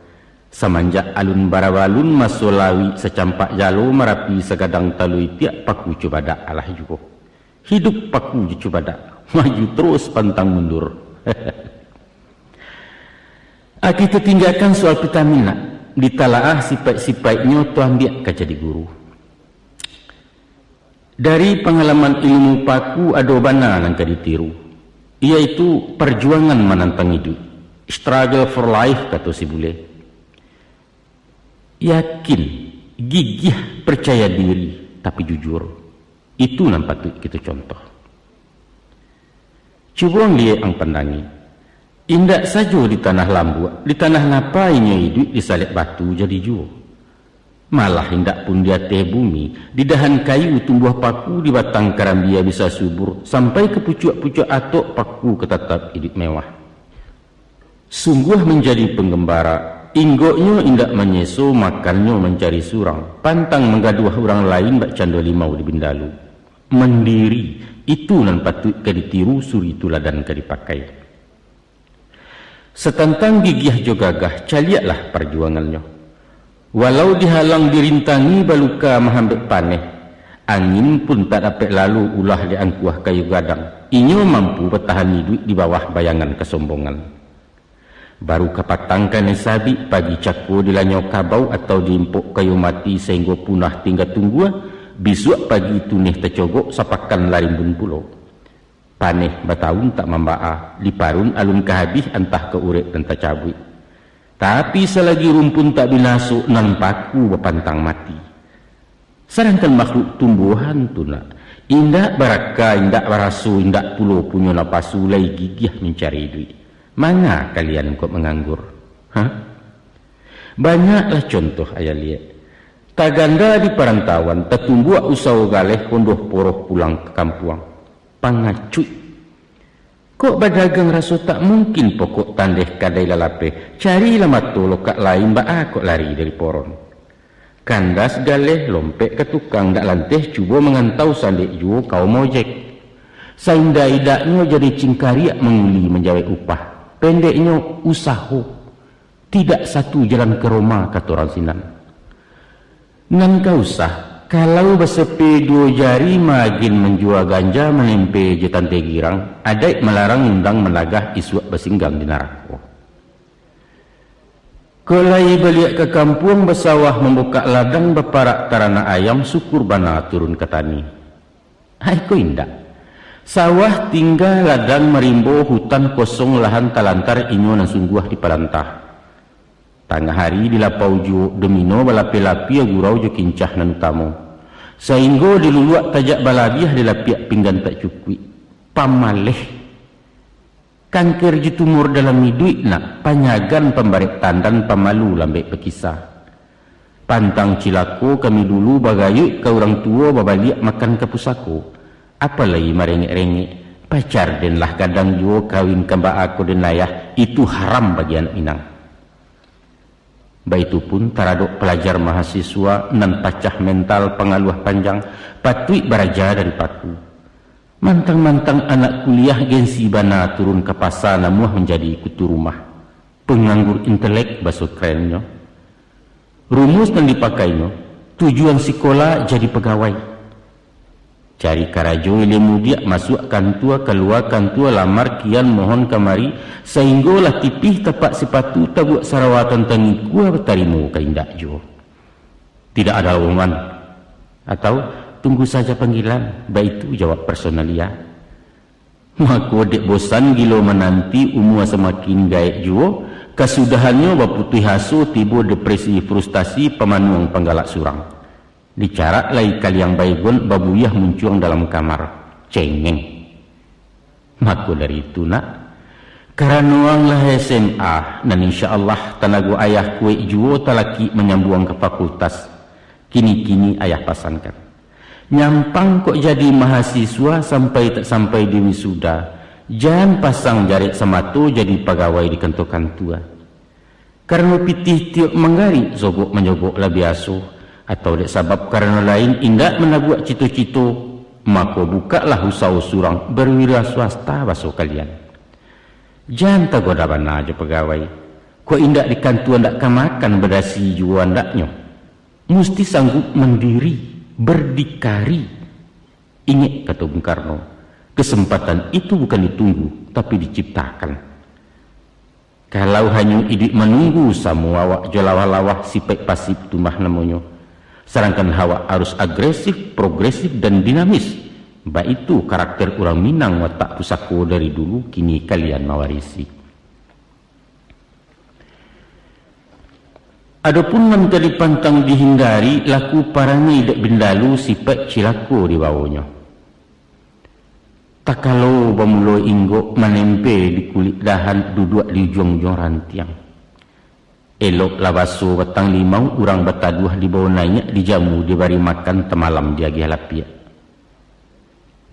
Samanjak alun barabalun, maso lawik sacampak jalo, Marapi sagadang talua itiak, paku cubadak alah juo. Hidup paku jo cubadak, maju terus pantang mundur. Ah, kito tinggakan soal pitamin nak, ditalaah sipaik-sipaiknyo, tu ambiak ka jadi guru. Dari pangalaman ilmu paku, ado bana nan ka ditiru. yaitu parjuangan manantang iduik, struggle for life, kato si bule. Yakin, gigiah, parcaya diri, tapi jujur. Itu nan patuik kito contoh. Cubo ang liek, ang pandangi. Indak sajo di tanah lambuak, di tanah napa inyo iduik, di salek batu jadi juo. Malah indak pun di ateh bumi, di dahan kayu tumbuah paku, di batang karambia bisa subur, sampai ka pucuak-pucuak atok paku ka tatap iduik mewah. Sungguah manjadi panggambara, inggoknyo indak manyeso, makannyo mancari surang, pantang manggaduah urang lain bak cando limau di bindalu. Mandiri, itu nan patuik ka ditiru, suri tuladan ka dipakai. Satantang gigiah jo gagah, caliaklah parjuangannyo. Walau dihalang dirintangi, baluka mahambek paneh, angin pun tak dapek lalu ulah di angkuah kayu gadang, inyo mampu batahan iduik di bawah bayangan kasombongan. Baru kapatang kanai sabik, pagi cako dilanyau kabau atau diimpok kayu mati sainggo punah tingga tunggua, bisuak pagi tuneh tacogok, sapakan lah rimbun pulo. Paneh batahun tak mambaa, diparun alun ka habih, antah ka urek nan tacabuik. Tapi salagi rumpun tak binaso, nan paku bapantang mati. Sadangkan makhluk tumbuahan tu nak, indak baraka, indak baraso, indak pulo punyo napasu, lai gigiah mancari iduik. Manga kalian kok manganggur? Hah? Banyaklah contoh ayah liek. Tagando di parantauan, tatumbuak usaho galeh, hondoh poroh pulang ka kampuang. Pangacuik. Kok badagang raso tak mungkin, pokok tandeh kadai lah lapeh, carilah mato lokak lain, baa kok lari dari poron. Kandas galeh, lompek ka tukang, dak lanteh cubo mangantau, sandek juo kaum ojek. Saindak-indaknyo jadi cingkariak, manguli manjawek upah. Pendeknyo, usaho. Tidak satu jalan ka Roma, kato urang sinan. Nan ka usah, kalau basepe duo jari, maagiah manjua ganja, manempe jo tante girang, adaik malarang, undang managah, isuak basinggang di narako. Kok lai baliak ka kampuang, basawah, mambukak ladang, baparak taranak ayam, syukur bana turun ka tani. Ai ko indak. Sawah tingga, ladang marimbo, hutan kosong, lahan talantar, inyo nan sungguah dipalantah. Tangah ari di lapau juo, domino balapeh-lapeh, gurau jo kincah nan utamo. Sainggo diluluak tajak balabiah, dilapiak pinggan tak cukuik. Pamaleh. Kanker jo tumor dalam iduik nak, panyagan, pambarek tandan, pamalu lambek bakisa. Pantang cilako kami dulu, bagayuik ka urang tuo, babaliak makan ka pusako. Apalai marengek-rengek, pacar den lah gadang juo, kawin ka baa ko den ayah, itu haram bagi anak Minang. Baitu pun taradok palajar mahasiswa nan pacah mental, pangaluah panjang, patuik baraja dari paku. Mantang-mantang anak kuliah, gengsi bana turun ka pasa, namuah manjadi kutu rumah. Panganggur intelek, baso kerennyo. Rumus nan dipakainyo, tujuan sikola jadi pagawai. Cari karajo ilia mudiak, masuak kantua, kalua kantua, lamar kian, mohon kamari, sainggo lah tipih tapak sipatu, tabuak sarawa tantang ikua, batarimo ka indak juo. Tidak ada lowongan, atau tunggu saja panggilan, baitu jawab personalia. Mako, dek bosan gilo mananti, umua samakin gaek juo, kasudahannyo baputuih aso, tibo depresi, frustasi, pamanuang panggalak surang. Dicarak lai kaliang Baygon, babuyah muncuang dalam kamar. Cengeng. Mako dari itu, nak, karano ang lah S M A, nan insya Allah tanago ayah kuaik juo talakik manyambuang ka fakultas. Kini-kini ayah pasankan. Nyampang kok jadi mahasiswa, sampai tak sampai di wisuda, jan pasang jarek samato, jadi pagawai di kantua-kantua. Karano pitih tiok manggarik, sogok manyogok lah biaso, atau dek sabab karano lain indak manabuak cito-cito, mako bukaklah usaho surang, berwira swasta baso kalian. Jan tagoda bana jo pagawai. Kok indak di kantua, ndak ka makan, badasi juo andaknyo. Musti sanggup mandiri, berdikari. Ingek kato Bung Karno, kesempatan itu bukan ditunggu, tapi diciptakan. Kalau hanyo iduik manunggu, samo awak jo lawah-lawah, sipaik pasif tu mah namonyo. Sadangkan awak harus agresif, progresif, dan dinamis. Baitu karakter urang Minang watak pusako dari dulu, kini kalian mawarisi. Adopun nan ka dipantang dihindari, laku parangai dek bindalu, sipaik cilako dibawonyo. Takalo bamulo inggok, manempe di kulik dahan, duduak di ujuang-ujuang rantiang. Eloklah baso batang limau, urang bataduah dibawo naiak, dijamu dibari makan, tamalam diagiah lapiak.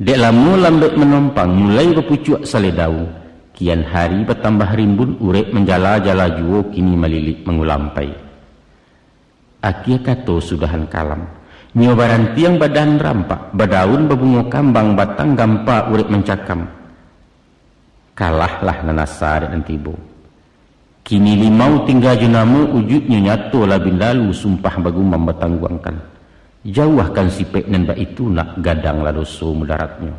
Dek lamo lambek manompang, mulai bapucuak salai daun, kian hari batambah rimbun, urek manjala-jala juo, kini malilik mangulampai. Akia kato sudahan kalam, nyo barantiang badahan rampak, badaun babungo kambang, batang gampa urek mancakam. Kalahlah nan asa dek nan tibo. Kini limau tingga jo namo, ujuiknyo nyato lah bindalu, sumpah bagumam batangguangkan. Jauahkan sipaik nan baitu nak, gadanglah doso mudaratnyo.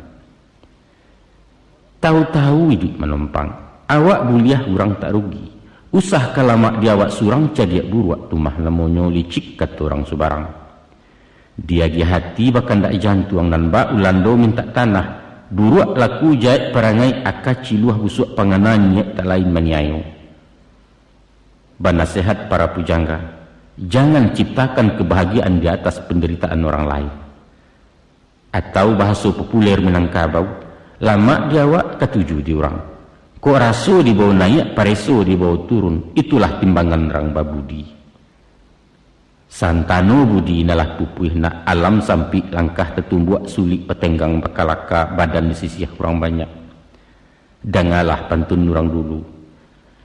Tahu-tahu iduik manompang, awak buliah urang tak rugi. Usah ka lamak di awak surang, cadiak buruak tu mah namonyo, licik kato urang subarang. Diagiah ati bakandak jantuang, nan bak Ulando mintak tanah, buruak laku jaek parangai, aka ciluah busuak pangana, niaik tak lain maniayo. Banasehat para pujangga, jangan ciptakan kebahagiaan di atas penderitaan orang lain. Atau bahaso populer Minangkabau, lamak di awak, katuju di urang. Kok raso dibawo naiak, pareso dibawo turun, itulah timbangan urang babudi. Santano budi nan lah pupuih nak, alam sampik langkah tatumbuak, sulik patenggang bakalaka, badan disisiah urang banyak. Dangalah pantun urang dulu.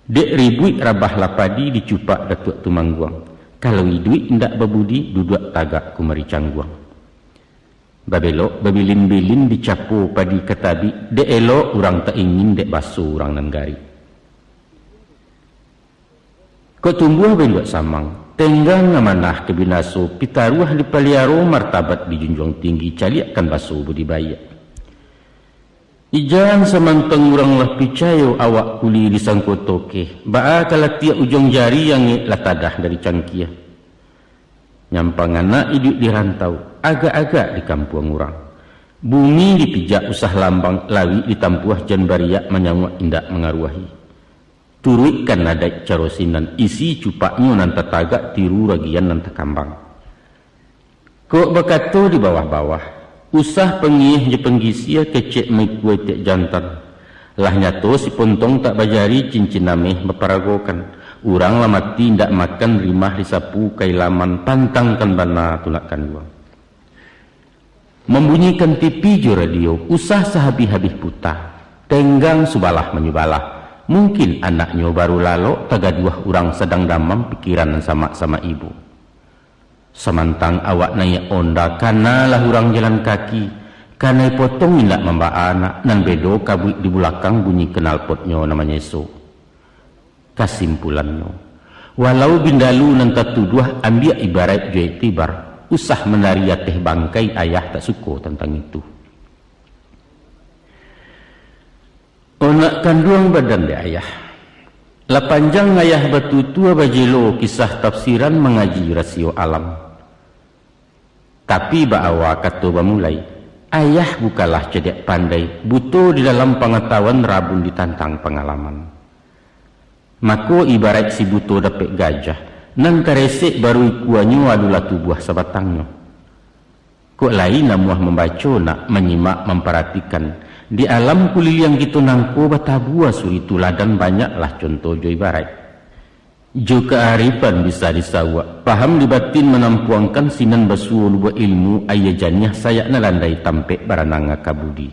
Dek ribuik rabahlah padi, dicupak Datuak Tumangguang. Kalau iduik indak babudi, duduak tagak kumari cangguang. Babelok babilin-bilin, dicapo padi ka tabik, dek elok urang tak ingin, dek baso urang nan garik. Kok tumbuah bainduak samang, tenggang amanah ka binaso, pitaruah dipaliaro, martabat dijunjuang tinggi, caliakkan baso budi baiak. Ijan samantang urang lah picayo, awak kuli disangko tokeh, baa ka latiak ujuang jari, angek lah tadah dari cangkia. Nyampang anak iduik di rantau, agak-agak di kampuang urang. Bumi dipijak usah lambang, lawik ditampuah jan bariak, manyauak indak mangaruahi. Turuikkan adaik caro sinan, isi cupaknyo nan tatagak, tiru ragian nan takambang. Kok bakato di bawah-bawah, usah pangieh jo panggisia, kecek maikua itiak jantan. Lah nyato si pontong tak bajari, cincin ameh baparagokan. Urang lah mati indak makan, rimah disapu ka ilaman, pantangkan bana tu nak kanduang. Mambunyikan tipi jo radio, usah sahabih-habih puta. Tenggang subalah manyubalah. Mungkin anaknyo baru lalok, tagaduah urang sadang damam, pikiran nan samak-samak ibo. Samantang awak naiak onda, kanalah urang jalan kaki. Kanai potong indak mambaa anak, nan bedo kabuik di bulakang, bunyi knalpotnyo nan manyeso. Kasimpulannyo, walau bindalu nan tatuduah, ambiak ibaraik jo iktibar, usah manari ateh bangkai, ayah tak suko tantang itu. Onak kanduang badan dek ayah. Lah panjang ayah batutua, bajelo kisah tafsiran, mangaji rasio alam. Tapi baawa kato bamulai, ayah bukanlah cadiak pandai, buto di dalam pangatahuan, rabun ditantang pangalaman. Mako ibaraik si buto dapek gajah, nan karesek baru ikuanyo, adolah tubuah sabatangnyo. Kok lai namuah mambaco nak, manyimak, mamparatikan, di alam kuliliang kito nangko batabua suri tuladan, banyaklah conto jo ibaraik. Jo kaarifan bisa disawuak, paham di batin manampuangkan, sinan basuo lubuak ilmu, aia janiah sayak nan landai, tampek baranang aka budi.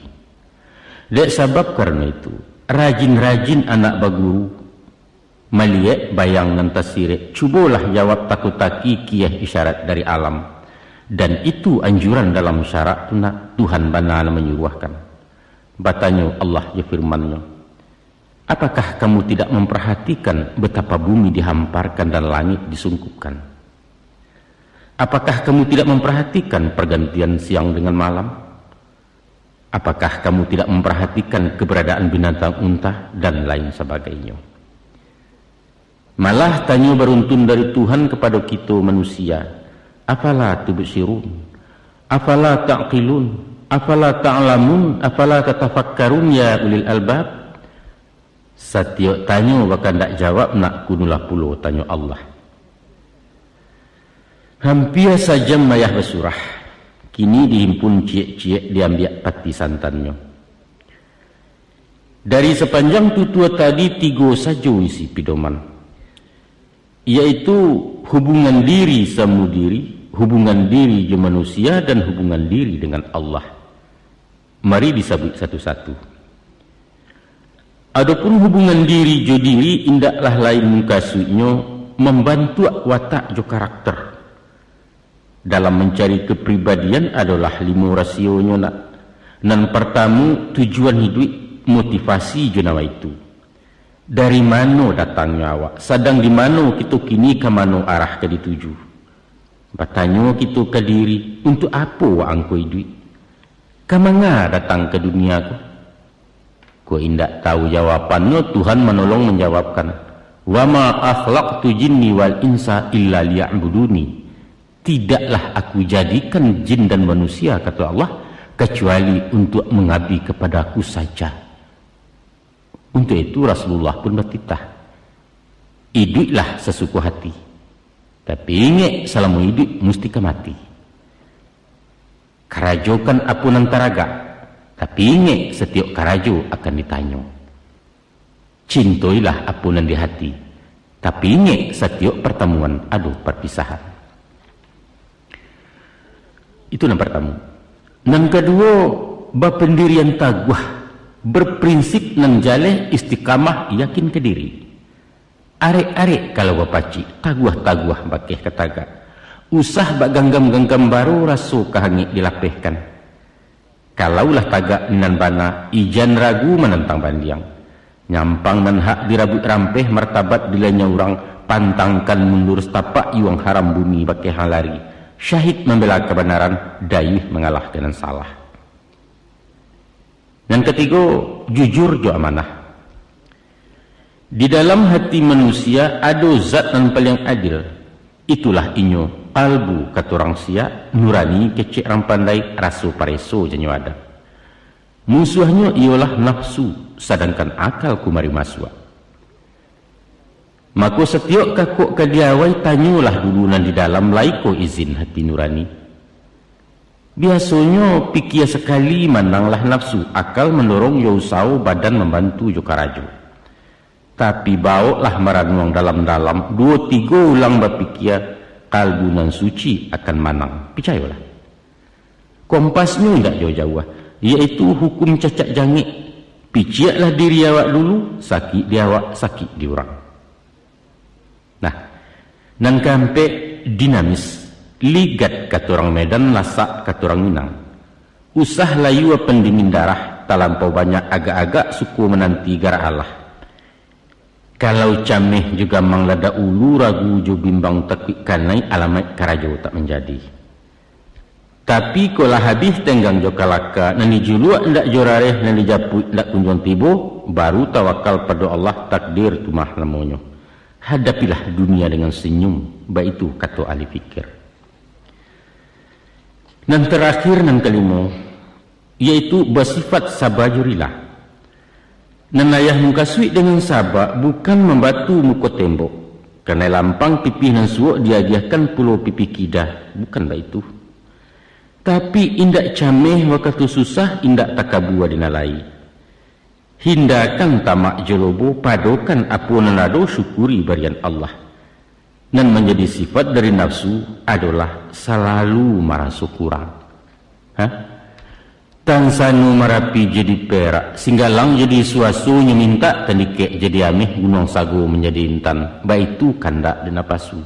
Dek sabab karano itu, rajin-rajin anak baguru, maliek bayang nan tasirek, cubolah jawab tako-taki kieh isyarat dari alam. Dan itu anjuran dalam syarak tu nak, Tuhan bana nan manyuruahkan. Batanyo Allah jo firman-Nyo, "Apakah kamu tidak memperhatikan betapa bumi dihamparkan dan langit disungkupkan? Apakah kamu tidak memperhatikan pergantian siang dengan malam? Apakah kamu tidak memperhatikan keberadaan binatang unta?" Dan lain sebagainya. Malah tanyo baruntun dari Tuhan kapado kito manusia, "Afala tubsirun? Afala ta'qilun?" Afala ta'lamun, afala tatafakkarun, ya ulil albab? Satiok tanyo bakandak jawab, nak kunulah pulo tanyo Allah. Hampia sajam ayah basurah, kini dihimpun ciek-ciek diambiak pati santannyo. Dari sapanjang tutua tadi, tigo sajo isi pidoman, yaitu hubungan diri samo diri, hubungan diri jo manusia, dan hubungan diri dengan Allah. Mari disabuik satu-satu. Adopun hubungan diri jo diri, indaklah lain mukasuiknyo mambantuak watak jo karakter. Dalam mancari kapribadian adolah limo rasionyo, nak. Nan partamo, tujuan hiduik, motivasi jo nawaitu. Dari mano datangnyo awak, sadang di mano kito kini, ka mano arah ka dituju? Batanyo kito ka diri, untuak apo wak angko iduik? Ka manga datang ka dunia ko? Kok indak tahu jawabannyo, Tuhan manolong manjawabkan, "Wa ma khalaqtul jinna wal insa illa liya'budun." Tidaklah Aku jadikan jin dan manusia, kato Allah, kecuali untuak mangabdi kapada Aku saja. Untuak itu Rasulullah pun batitah, "Iduiklah sasuko hati, tapi ingek, salamo iduik musti ka mati. Karajokan apo nan taragak, tapi ingek, satiok karajo akan ditanyo. Cintoilah apo nan di hati, tapi ingek, satiok partamuan ado parpisahan." Itu nan partamo. Nan kaduo, bapandirian taguah, berprinsip nan jaleh, istiqamah, yakin ka diri. Arek-arek kalau bapacik, taguah-taguah bakeh ka tagak. Usah baganggam-ganggam baro, raso ka hangek dilapehkan. Kalau lah tagak nan bana, ijan ragu manantang bandiang. Nyampang nan hak dirabuik rampeh, martabat dilanyau urang, pantangkan mundur satapak, iwang haram bumi bakeh ang lari. Syahid mambela kabanaran, dayuih mangalahkan nan salah. Nan katigo, jujur jo amanah. Di dalam hati manusia ado zat nan paliang adil. Itulah inyo, kalbu kato urang siak, nurani kecek urang pandai, raso pareso janyo adat. Musuahnyo iyolah nafsu, sadangkan akal kumari masuak. Mako, satiok kakok ka diawai, tanyolah dulu nan di dalam, lai ko izin hati nurani. Biasonyo, pikia sakali mananglah nafsu, akal mandorong jo usaho, badan mambantu jo karajo. Tapi, bawoklah maranuang dalam-dalam, duo tigo ulang bapikia, kalbu nan suci akan manang. Picayolah. Kompasnyo indak jauah-jauah, yaitu hukum cacak jangek. Piciaklah diri awak dulu, sakik di awak, sakik di urang. Nah, nan kaampek, dinamis, ligat kato urang Medan, lasak kato urang Minang. Usah layua pandingin darah, talampau banyak agak-agak, suko mananti garak alah. Kalau cameh jo gamang lah dahulu, ragu jo bimbang takuik kanai, alamaik karajo tak manjadi. Tapi, kok lah habih tenggang jo kalaka, nan dijuluak indak jo rareh, nan dijapuik indak kunjuang tibo, baru tawakal pado Allah, takdir tu mah namonyo. Hadapilah dunia dengan senyum, baitu kato ahli fikir. Nan tarakhir, nan kalimo, yaitu basifat saba jo rila. Nan ayah mukasuik dengan saba, bukan mambatu muko tembok, kanai lampang pipih nan suok diagiahkan pulo pipih kida, bukan baitu. Tapi, indak cameh wakatu susah, indak takabua dinalai. Hindakan tamak jo lobo, padokan apo nan ado, syukuri barian Allah. Nan manjadi sifat dari nafsu adolah salalu maraso kurang. Ha? Tansano Marapi jadi perak, Singgalang jadi suaso, nyo mintak tandikek jadi ameh, Gunuang Sago manjadi intan, baitu kandak di napasu.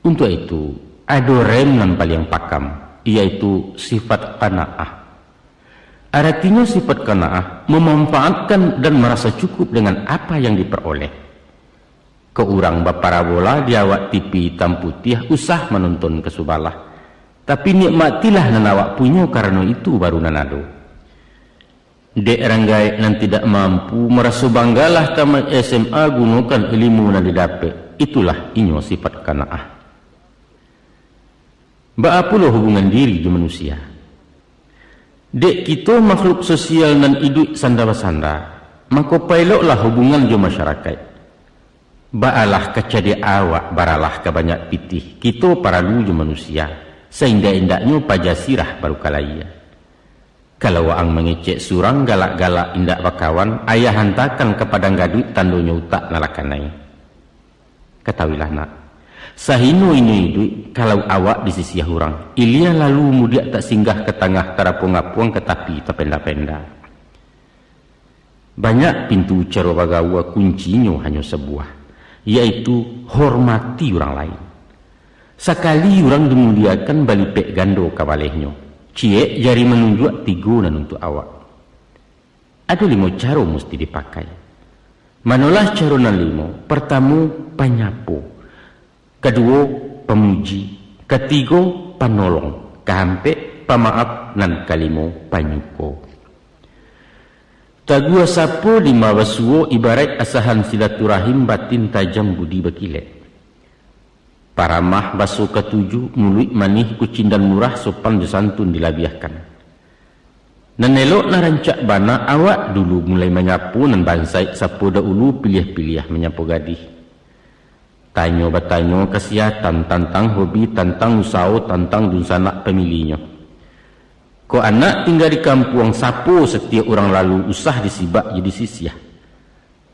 Untuak itu, ado rem nan paliang pakam, yaitu sifat qanaah. Aratinyo, sifat qanaah mamanfaatkan dan marasa cukup dengan apa yang diperoleh. Kok urang baparabola di awak T V itam putiah, usah manonton ka subalah. Tapi, nikmatilah nan awak punyo, karano itu baru nan ado. Dek urang gaek nan tidak mampu, maraso banggalah tamat S M A, gunokan ilimu nan didapek. Itulah inyo sifat qanaah. Baa pulo hubungan diri jo manusia? Dek kito makhluk sosial nan iduik sanda-basanda, mako paeloklah hubungan jo masyarakaik. Baalah ka cadiak awak, baralah ka banyak pitih, kito paralu jo manusia, saindak-indaknyo paja sirah baru ka layie. Kalau waang mangecek surang galak-galak indak bakawan, ayah hantakan ka padang gaduik tandonyo utak nan lah kanai. Katahuilah nak, sahino inyo iduik, kalau awak disisiah urang, ilia lalu mudiak tak singgah ka tangah tarapuang-apuang ka tapi tapenda-penda. Banyak pintu caro bagaua, kuncinyo hanyo sabuah, yaitu hormati urang lain. Sakali urang dimuliakan, balipek gando ka balehnyo. Ciek jari manunjuak, tigo nan untuak awak. Ado limo caro musti dipakai. Manolah caro nan limo? Partamo, panyapo. Kaduo, pamuji. Katigo, panolong. Kaampek, pamaaf. Nan kalimo, panyuko. Taguah sapo lima basuo, ibaraik asahan silaturahim, batin tajam budi bakilek. Paramah baso katuju, muluik manih, kucindan murah, sopan jo santun dilabiahkan. Nan elok nan rancak bana, awak dulu mulai manyapo nan bansaik, sapo dahulu piliah-piliah manyapo gadih. Tanyo batanyo kasihatan, tantang hobi, tantang usaho, tantang dunsanak pamilinyo. Kok anak tingga di kampuang, sapo satiok urang lalu, usah disibak jo disisiah.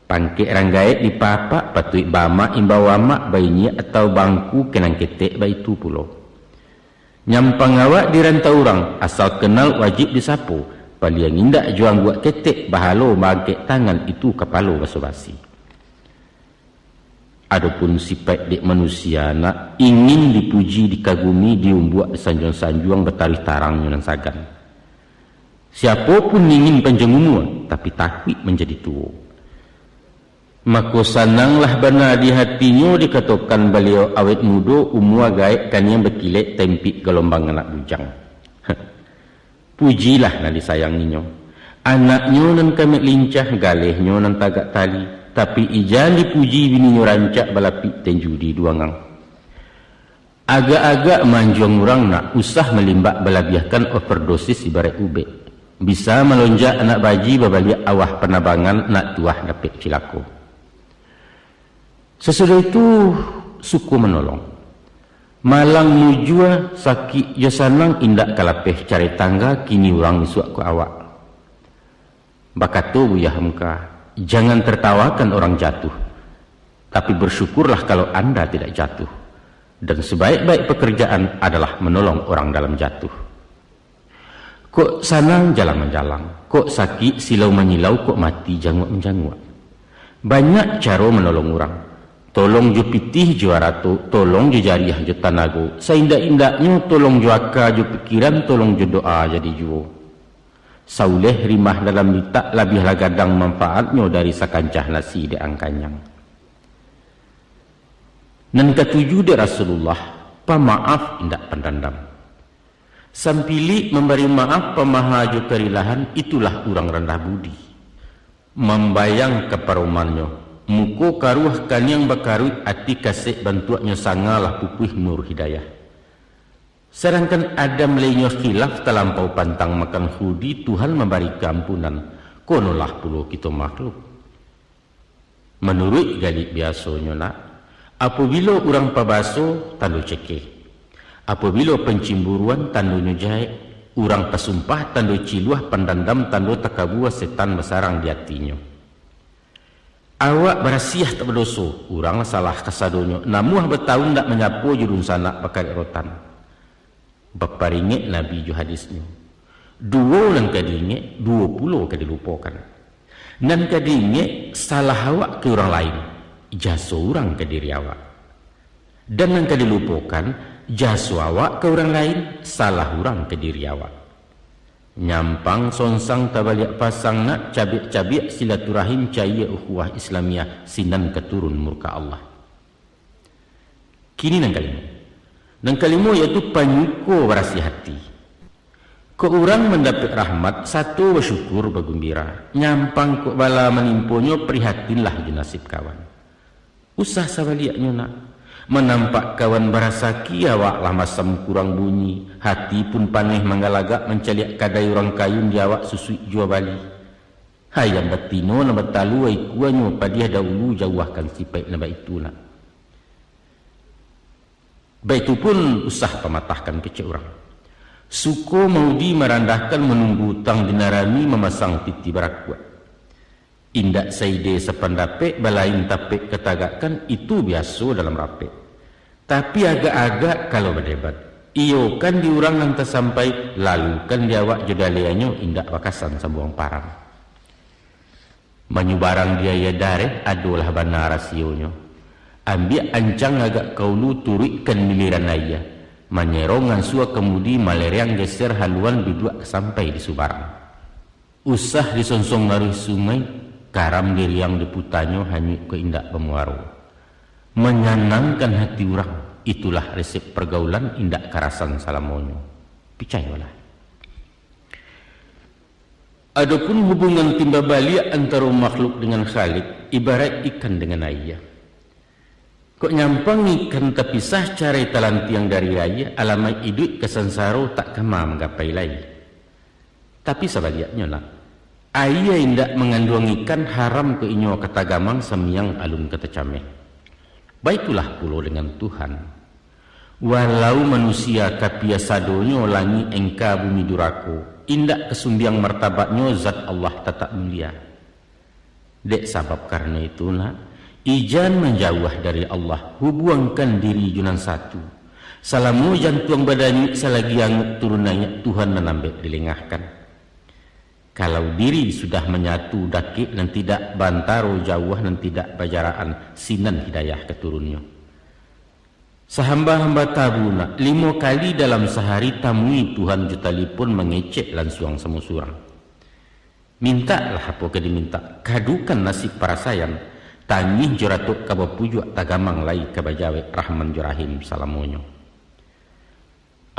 Pangkek rang gaek dipapak, patuik baamak imbau amak, bainyiak atau bangku, kenang ketek baitu pulo. Nyampang awak di rantau urang, asal kenal wajib disapo, paliang indak jo angguak ketek, bahalo maangkek tangan, itu kapalo baso-basi. Adopun sipaik dek manusia, nak ingin dipuji, dikagumi, diumbuak, disanjuang-sanjuang, bataruih tarangnyo nan sagan. Siapo pun ingin panjang umua, tapi takuik manjadi tuo. Mako, sananglah bana di hatinyo dikatokan baliau awet mudo, umua gaek kaniang bakilek, tempik galombang anak bujang. Pujilah nan disayanginyo. Anaknyo nan kamek lincah, galehnyo nan tagak tali, tapi ijan dipuji bininyo rancak balapik tenju di duangang. Agak-agak manjuang urang nak, usah malimbak balabiahkan, overdosis ibaraik ubek. Bisa malonjak anak baji, babaliak awah panabangan, nak tuah dapek cilako. Sasudah itu, suko manolong. Malang mujua, sakik jo sanang, indak ka lapeh carai tangga, kini urang isuak ko awak. Bakato Buya Hamka, jangan tertawakan orang jatuh, tapi bersyukurlah kalau anda tidak jatuh. Dan sebaik-baik pekerjaan adalah menolong orang dalam jatuh. Kok sanang jalang manjalang, kok sakik silau manyilau, kok mati janguak manjanguak. Banyak caro manolong urang. Tolong jo pitih jo arato, tolong jo jariah jo tanago, saindak-indaknyo tolong jo aka jo pikiran, tolong jo doa jadi juo. Sauleh rimah dalam litak, labiahlah gadang manfaatnyo dari sakancah nasi dek ang kanyang. Nan katuju dek Rasulullah, pamaaf indak pandandam. Sampilik mambari maaf, pamaha jo karilahan, itulah urang randah budi. Mambayang ka paromannyo, muko karuah kaniang bakaruik, ati kasek bantuaknyo, sangalah pupuih nur hidayah. Sadangkan Adam lainyo khilaf talampau pantang makan khuldi, Tuhan mambari kaampunan, konolah pulo kito makhluk. Manuruik galik biasonyo nak, apobilo urang pabaso, tando cekeh. Apobilo pancimburuan, tandonyo jahek. Urang pasumpah, tando ciluah, pandandam, tando takabua, setan basarang di atinyo. Awak barasiah tak badoso, urang salah kasadonyo, namuah batahun ndak manyapo jo dunsanak bakarek rotan. Baparingek Nabi jo hadisnyo, duo nan ka diingek, duo pulo ka dilupokan. Nan ka diingek, salah awak ka urang lain, jaso urang ka diri awak. Dan nan ka dilupokan, jaso awak ka urang lain, salah urang ka diri awak. Nyampang songsang tabaliak pasang nak, cabiak-cabiak silaturahim, cayia ukhuwah Islamiah, sinan ka turun murka Allah. Kini nan kalimo. Nan kalimo yaitu panyuko barasiah ati. Kok urang mandapek rahmat, sato basyukur bagumbira. Nyampang kok bala manimponyo, prihatinlah jo nasib kawan. Usah sabaliaknyo nak. Manampak kawan barasaki, awak lah masam kurang bunyi, hati pun paneh manggalagak mancaliak kadai urang kayun di awak susuik jua bali. Ayam batino nan batalua ikuanyo padiah dahulu, jauahkan sipaik nan baitu nak. Baitu pun usah pamatahkan kecek urang. Suko maudi marandahkan, manunggu utang di nan rami, mamasang titi barakuak. Indak saide sapandapek, balain tapek katagakkan, itu biaso dalam rapek. Tapi agak-agak kalau badebat, iyokan di urang nan tasampai, lalukan di awak jo daliahnyo, indak bakasan sambuang parang. Manyubarang di aia dareh, adolah bana rasionyo. Ambiak ancang agak kaulu, turuikkan miliran aia. Manyerong ansua kamudi, malereang geser haluan, duduak sampai di subarang. Usah disonsong aruih sungai, karam diriang diputanyo, hanyuik ko indak bamuaro. Manyanangkan hati urang, itulah resep pargaulan, indak karasan salamonyo. Picayolah. Adopun hubungan timba baliak antaro makhluk dengan Khalik, ibaraik ikan dengan aia. Kok nyampang ikan tapisah, carai talantiang dari aia, alamaik iduik ka sansaro, tak kama manggapai lai. Tapi sabaliaknyo nak, aia indak manganduang ikan, haram ko inyo ka tagamang, samiang alun ka tacameh. Baitulah pulo dengan Tuhan. Walau manusia kapia sadonyo, langik engka bumi durako, indak ka sumbiang martabatnyo, zat Allah tatap mulia. Dek sabab karano itu nak, ijan manjauah dari Allah, hubuangkan diri jo nan satu. Salamo jantuang badanyuik, salagi angok turun naiak, Tuhan nan ambek dilengahkan. Kalau diri sudah manyatu, dakek nan tidak baantaro, jauah nan tidak bajarakan, sinan hidayah ka turunnyo. Sahamba-hamba tabu nak, limo kali dalam sahari, tamui Tuhan jo talipon, mangecek lansuang samo surang. Mintaklah apo ka dimintak, kadukan nasib parasaian, tangih jo ratok ka bapujuak, tagamang lai ka bajawek, Rahman jo Rahim salamonyo.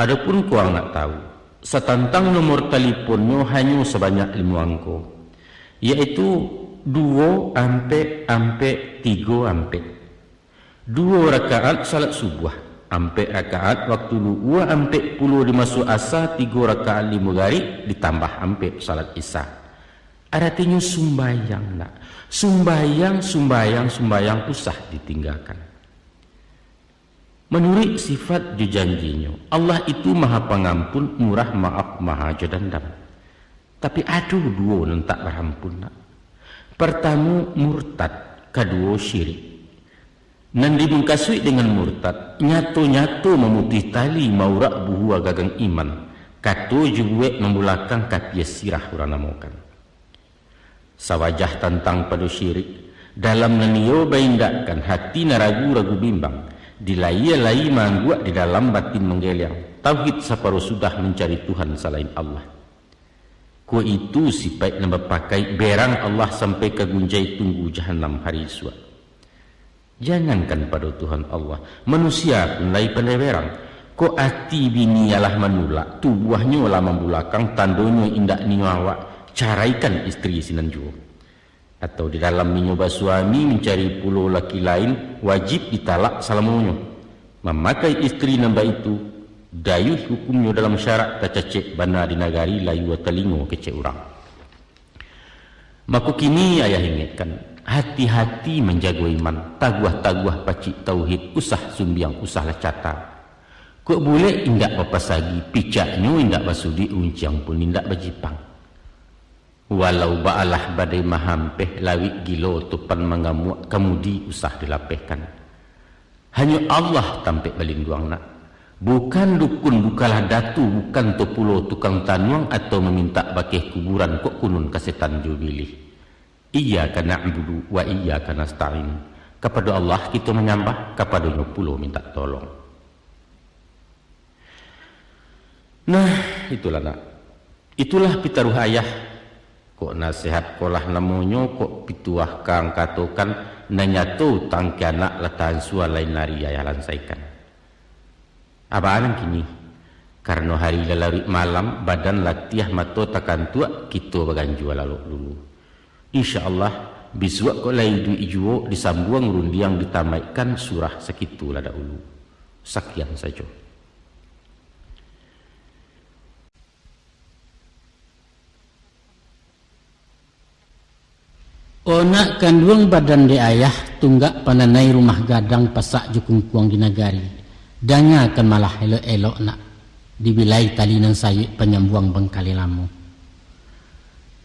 Adopun kok ang nak tahu, satantang nomor taliponnyo hanyo sabanyak limo angko, yaitu duo ampek ampek tigo ampek. Duo rakaat salat subuah, ampek rakaat waktu luhua, ampek pulo di maso asa, tigo rakaat di magarib, ditambah ampek salat isya. Aratinyo sumbayang nak. Sumbayang, sumbayang, sumbayang, usah ditinggakan. Manuruik sifat jo janjinyo, Allah itu Maha Pangampun, Murah Maaf, Maha jo Dandam. Tapi ado duo nan tak barampun nak. Partamo murtad, kaduo syirik. Nan dimukasuik dengan murtad, nyato-nyato mamutuih tali, maurak buhua gagang iman, kato jo buek mambulakang, kapia sirah urang namokan. Sawajah tantang pado syirik, dalam nan iyo baindakkan, hati nan ragu-ragu bimbang, di layia lai maangguak, di dalam batin manggeliang, tauhid saparo sudah, mancari Tuhan salain Allah. Kok itu sipaik nan bapakai, berang Allah sampai ka gunjai, tunggu jahanam hari isuak. Jangankan pado Tuhan Allah, manusia pun lai pandai berang. Kok ati bini alah manulak, tubuahnyo lah mambulakang, tandonyo indak nio awak, caraikan istri sinan juo. Atau di dalam inyo basuami mancari pulo laki lain, wajib ditalak salamonyo. Mamakai istri nan baitu, dayuih hukumnyo dalam syarak, tacacek bana di nagari, layua talingo kecek urang. Mako kini ayah ingekkan, hati-hati manjago iman, taguah-taguah pacik tauhid, usah sumbiang, usahlah cata. Kok bulek indak bapasagi, picaknyo indak basudik, runciang pun indak bajipang. Walau baalah badai mahampeh, lawik gilo topan mangamuak, kamudi usah dilapehkan. Hanyo Allah tampek balinduang nak. Bukan dukun, bukanlah datu, bukan tu pulo tukang tanuang atau mamintak bakeh kuburan, kok kunun ka setan jo bilih. Iyyaka na'budu wa iyyaka nasta'in. Kapado Allah kito manyambah, kapadonyo pulo mintak tolong. Nah, itulah nak. Itulah pitaruah ayah. Kok nasihat ko lah namonyo, kok pituah ka ang katokan, nan nyato tangke anak lah tansua, lain ari ayah lansaikan. Abah nan kini, karano hari lah laruik malam, badan latiah, mato takantuak, kito baganjua lalok dulu. Insya Allah, Bisuak kok lai iduik juo, disambuang rundiang, ditamaikkan surah sakitu lah dahulu. Sakian sajo. O nak kanduang badan dek ayah, tunggak pananai rumah gadang, pasak jo kungkuang di nagari. Dangakan malah elok-elok nak, dibilai tali nan sayuik, panyambuang bangkalai lamo.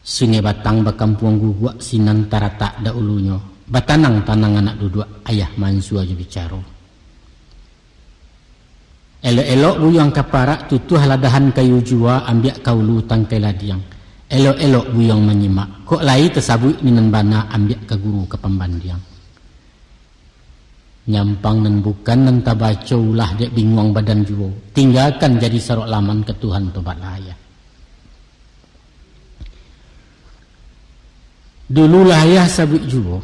Sungai Batang bakampuang guguak, sinan taratak dahulunyo, batanang-tanang anak duduak, ayah mansua jo bicaro. Elok-elok buyuang ka parak, tutuah ladahan kayu juo, ambiak ka ulu tangkai ladiang. Elok-elok buyuang manyimak, kok lai tasabuik ni nan bana, ambiak ka guru ka pambandiang. Nyampang nan bukan nan tabaco, ulah dek binguang badan juo, tinggakan jadi sarok laman, ka Tuhan tobatlah ayah. Dululah ayah sabuik juo,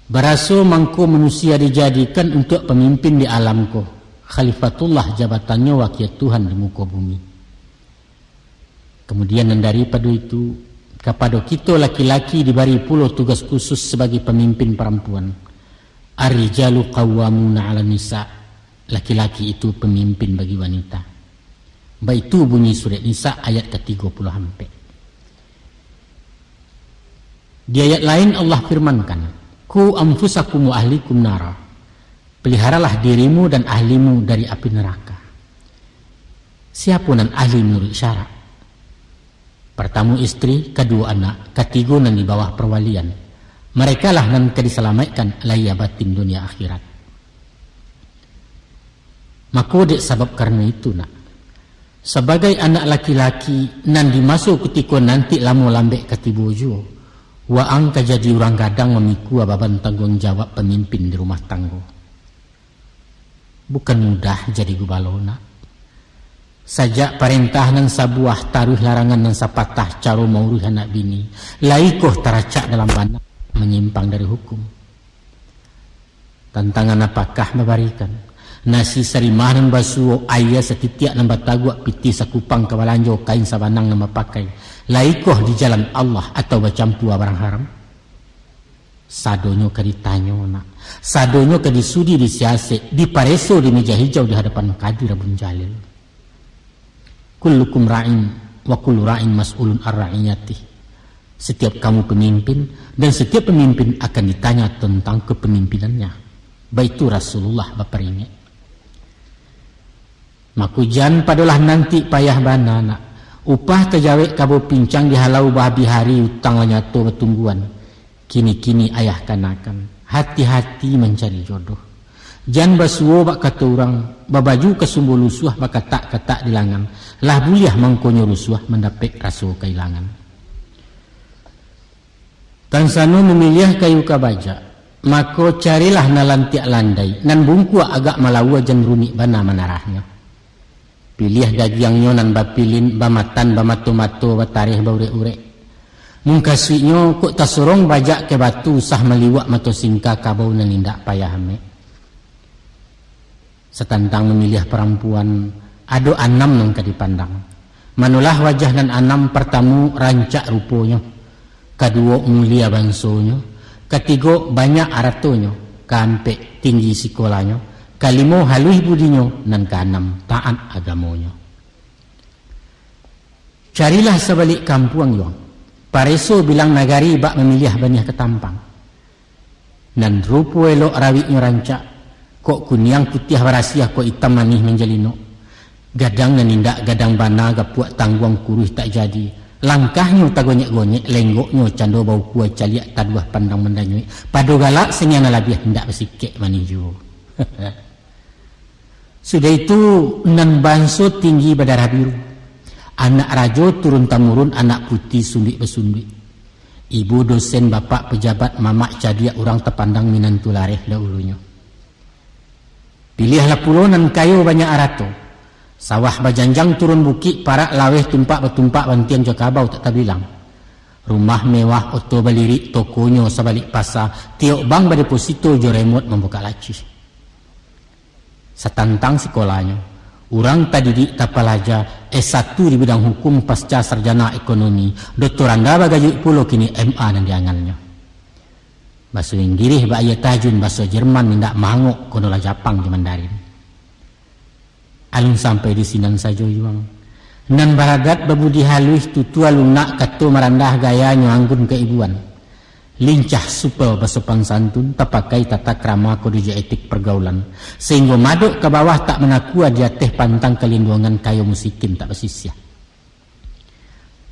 baraso mangko manusia dijadikan untuak pamimpin di alam ko, khalifatullah jabatannyo, wakia Tuhan di muko bumi. Kamudian nan daripado itu, kapado kito laki-laki dibari pulo tugas khusus sabagai pamimpin parampuan. Ar-rijalu qawwamuna 'alan nisa, laki-laki itu pamimpin bagi wanita. Baitu bunyi surek Nisa ayat ka tigo puluah ampek. Di ayat lain Allah firmankan, "Qu anfusakum wa ahlikum nara." Peliharalah dirimu dan ahlimu dari api neraka. Siapo nan ahli manuruik syarak? Partamo istri, kaduo anak, katigo nan di bawah parwalian. Marekalah nan ka disalamaikkan lahia batin dunia akhirat. Mako, dek sabab karano itu, nak, sabagai anak laki-laki nan di maso kutiko nanti lamo lambek ka tibo juo, waang ka jadi urang gadang mamikua baban tangguang jawab pamimpin di rumah tanggo. Bukan mudah jadi gubalo, nak. Sajak parentah nan sabuah, taruih larangan nan sapatah, caro mauruih anak bini, lai koh taracak dalam bana, manyimpang dari hukum. Tantangan apakah babarikan? Nasi sarimah nan basuo, aia satitiak nan bataguak, pitih sakupang ka balanjo, kain sabanang nan bapakai, lai koh di jalan Allah atau bacampua barang haram? Sadonyo ka ditanyo, nak. Sadonyo ka disudi, disiasek, dipareso di meja hijau di hadapan Kadi Rabun Jalil. "Kullukum ra'in, wa kullu ra'in mas'ulun ar ra'iyatih." Setiap kamu pemimpin, dan setiap pemimpin akan ditanya tentang kepemimpinannya. Baitu Rasulullah baparingek. Mako, jan padolah nanti, payah bana, nak. Upah tajawek kabo pincang, dihalau bahabih hari, utang lah nyato batungguan. Kini-kini ayah kanakan, hati-hati mancari jodoh. Jan basuo bak kato urang, babaju kasumbo lusuah, bakatak-katak di langan. Lah buliah mangkonyo rusuah, mandapek raso kailangan. Tansano mamiliah kayu ka bajak, mako, carilah nan lantiak landai, nan bungkuak agak malaua, jan rumik bana manarahnyo. Piliah dagiangnyo nan bapilin, bamatan, bamato-mato, batareh, baurek-urek. Mungkasuiknyo kok tasorong bajak ka batu, usah maliwak mato singka, kabau nan indak payah amek. Satantang mamiliah parampuan, ado anam nan ka dipandang. Manolah wajah nan anam, partamo, rancak ruponyo, kaduo, mulia bansonyo, katigo, banyak aratonyo, kaampek, tinggi sikolanyo, kalimo, haluih budinyo, nan kaanam, taat agamonyo. Carilah sabalik kampuang, Yuang. Pareso bilang nagari bak mamiliah baniah ka tampang. Nan rupo elok rawiknyo rancak, kok kuniang putiah barasiah, kok itam manih manjalinok. Gadang nan indak gadang bana, gapuak tangguang kuruih tak jadi. Langkahnyo tagonyek-gonyek, lenggoknyo cando baukua, caliak taduah pandang mandanyuik. Pado galak sangana labiah, indak basikek manih juo. Sudah itu, nan banso tinggi badarah biru. Anak rajo turun tamurun, anak puti sunduik basunduik. Ibu dosen, bapak pejabat, mamak cadiak, urang tapandang, minantu lareh dahulunyo. Piliahlah pulo nan kayo banyak arato. Sawah bajanjang turun bukik, parak laweh tumpak batumpak, bantiang jo kabau tak tabilang. Rumah mewah, oto balirik, tokonyo sabalik pasa, tiok bank badeposito, jo remot mambukak laci. Satantang sikolanyo, urang tadidik tapalaja, S satu di bidang hukum, pasca sarjana ekonomi, doktoranda bagayuik pulo, kini M A nan diangalnyo. Baso Inggirih bak aia tajun, baso Jerman indak mangok, konolah Japang jo Mandarin. Alun sampai di sinan sajo, Yuang. Nan baradat babudi haluih, tutua lunak, kato marandah, gayanyo anggun kaibuan. Lincah supel basopan santun, tapakai tata krama kode jo etik pergaulan, sahinggo madok ka bawah tak manakua, di ateh pantang kalinduangan, kayo musikin tak basisiah.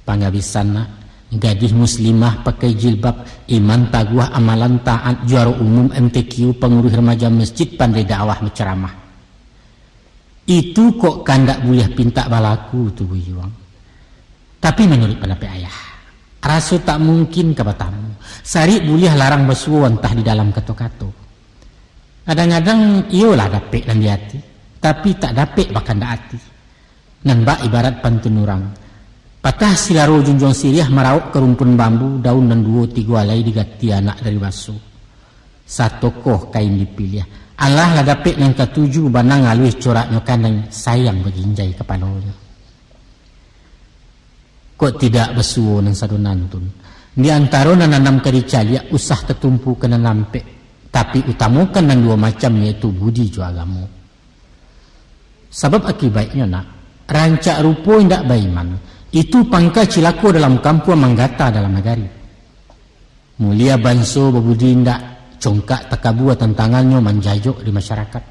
Pangabisan nak, gadih muslimah pakai jilbab, iman taguah amalan taat, juaro umum M T Q, panguruih remaja masjid, pandai dakwah bacaramah. Itu kok kandak buliah pintak balaku tu, Buyuang. Tapi manuruik pandapek ayah, raso tak mungkin ka batamu. Sarik buliah larang basuo antah di dalam kato-kato. Kadang-kadang iyolah dapek nan di ati, tapi tak dapek bakandak ati. Nan bak ibarat pantun urang, patah silaro junjuang siriah, marawok ka rumpun bambu, daun nan duo tigo alai digati anak dari baso. Satokoh kain dipiliah. Alah lah dapek nan katuju, banang aluih coraknyo kanai, sayang baginjai kapalonyo. Kok tidak basuo nan sado nantun? Di antaro nan anam ka dicaliak, usah tatumpu ka nan ampek, tapi utamokan nan duo macam, yaitu budi jo agamo. Sabab akibaiknyo nak, rancak rupo indak baiman, itu pangka cilako dalam kampuang, manggata dalam nagari. Mulia banso babudi indak, congkak takabua tantangannyo, manjajok di masyarakat.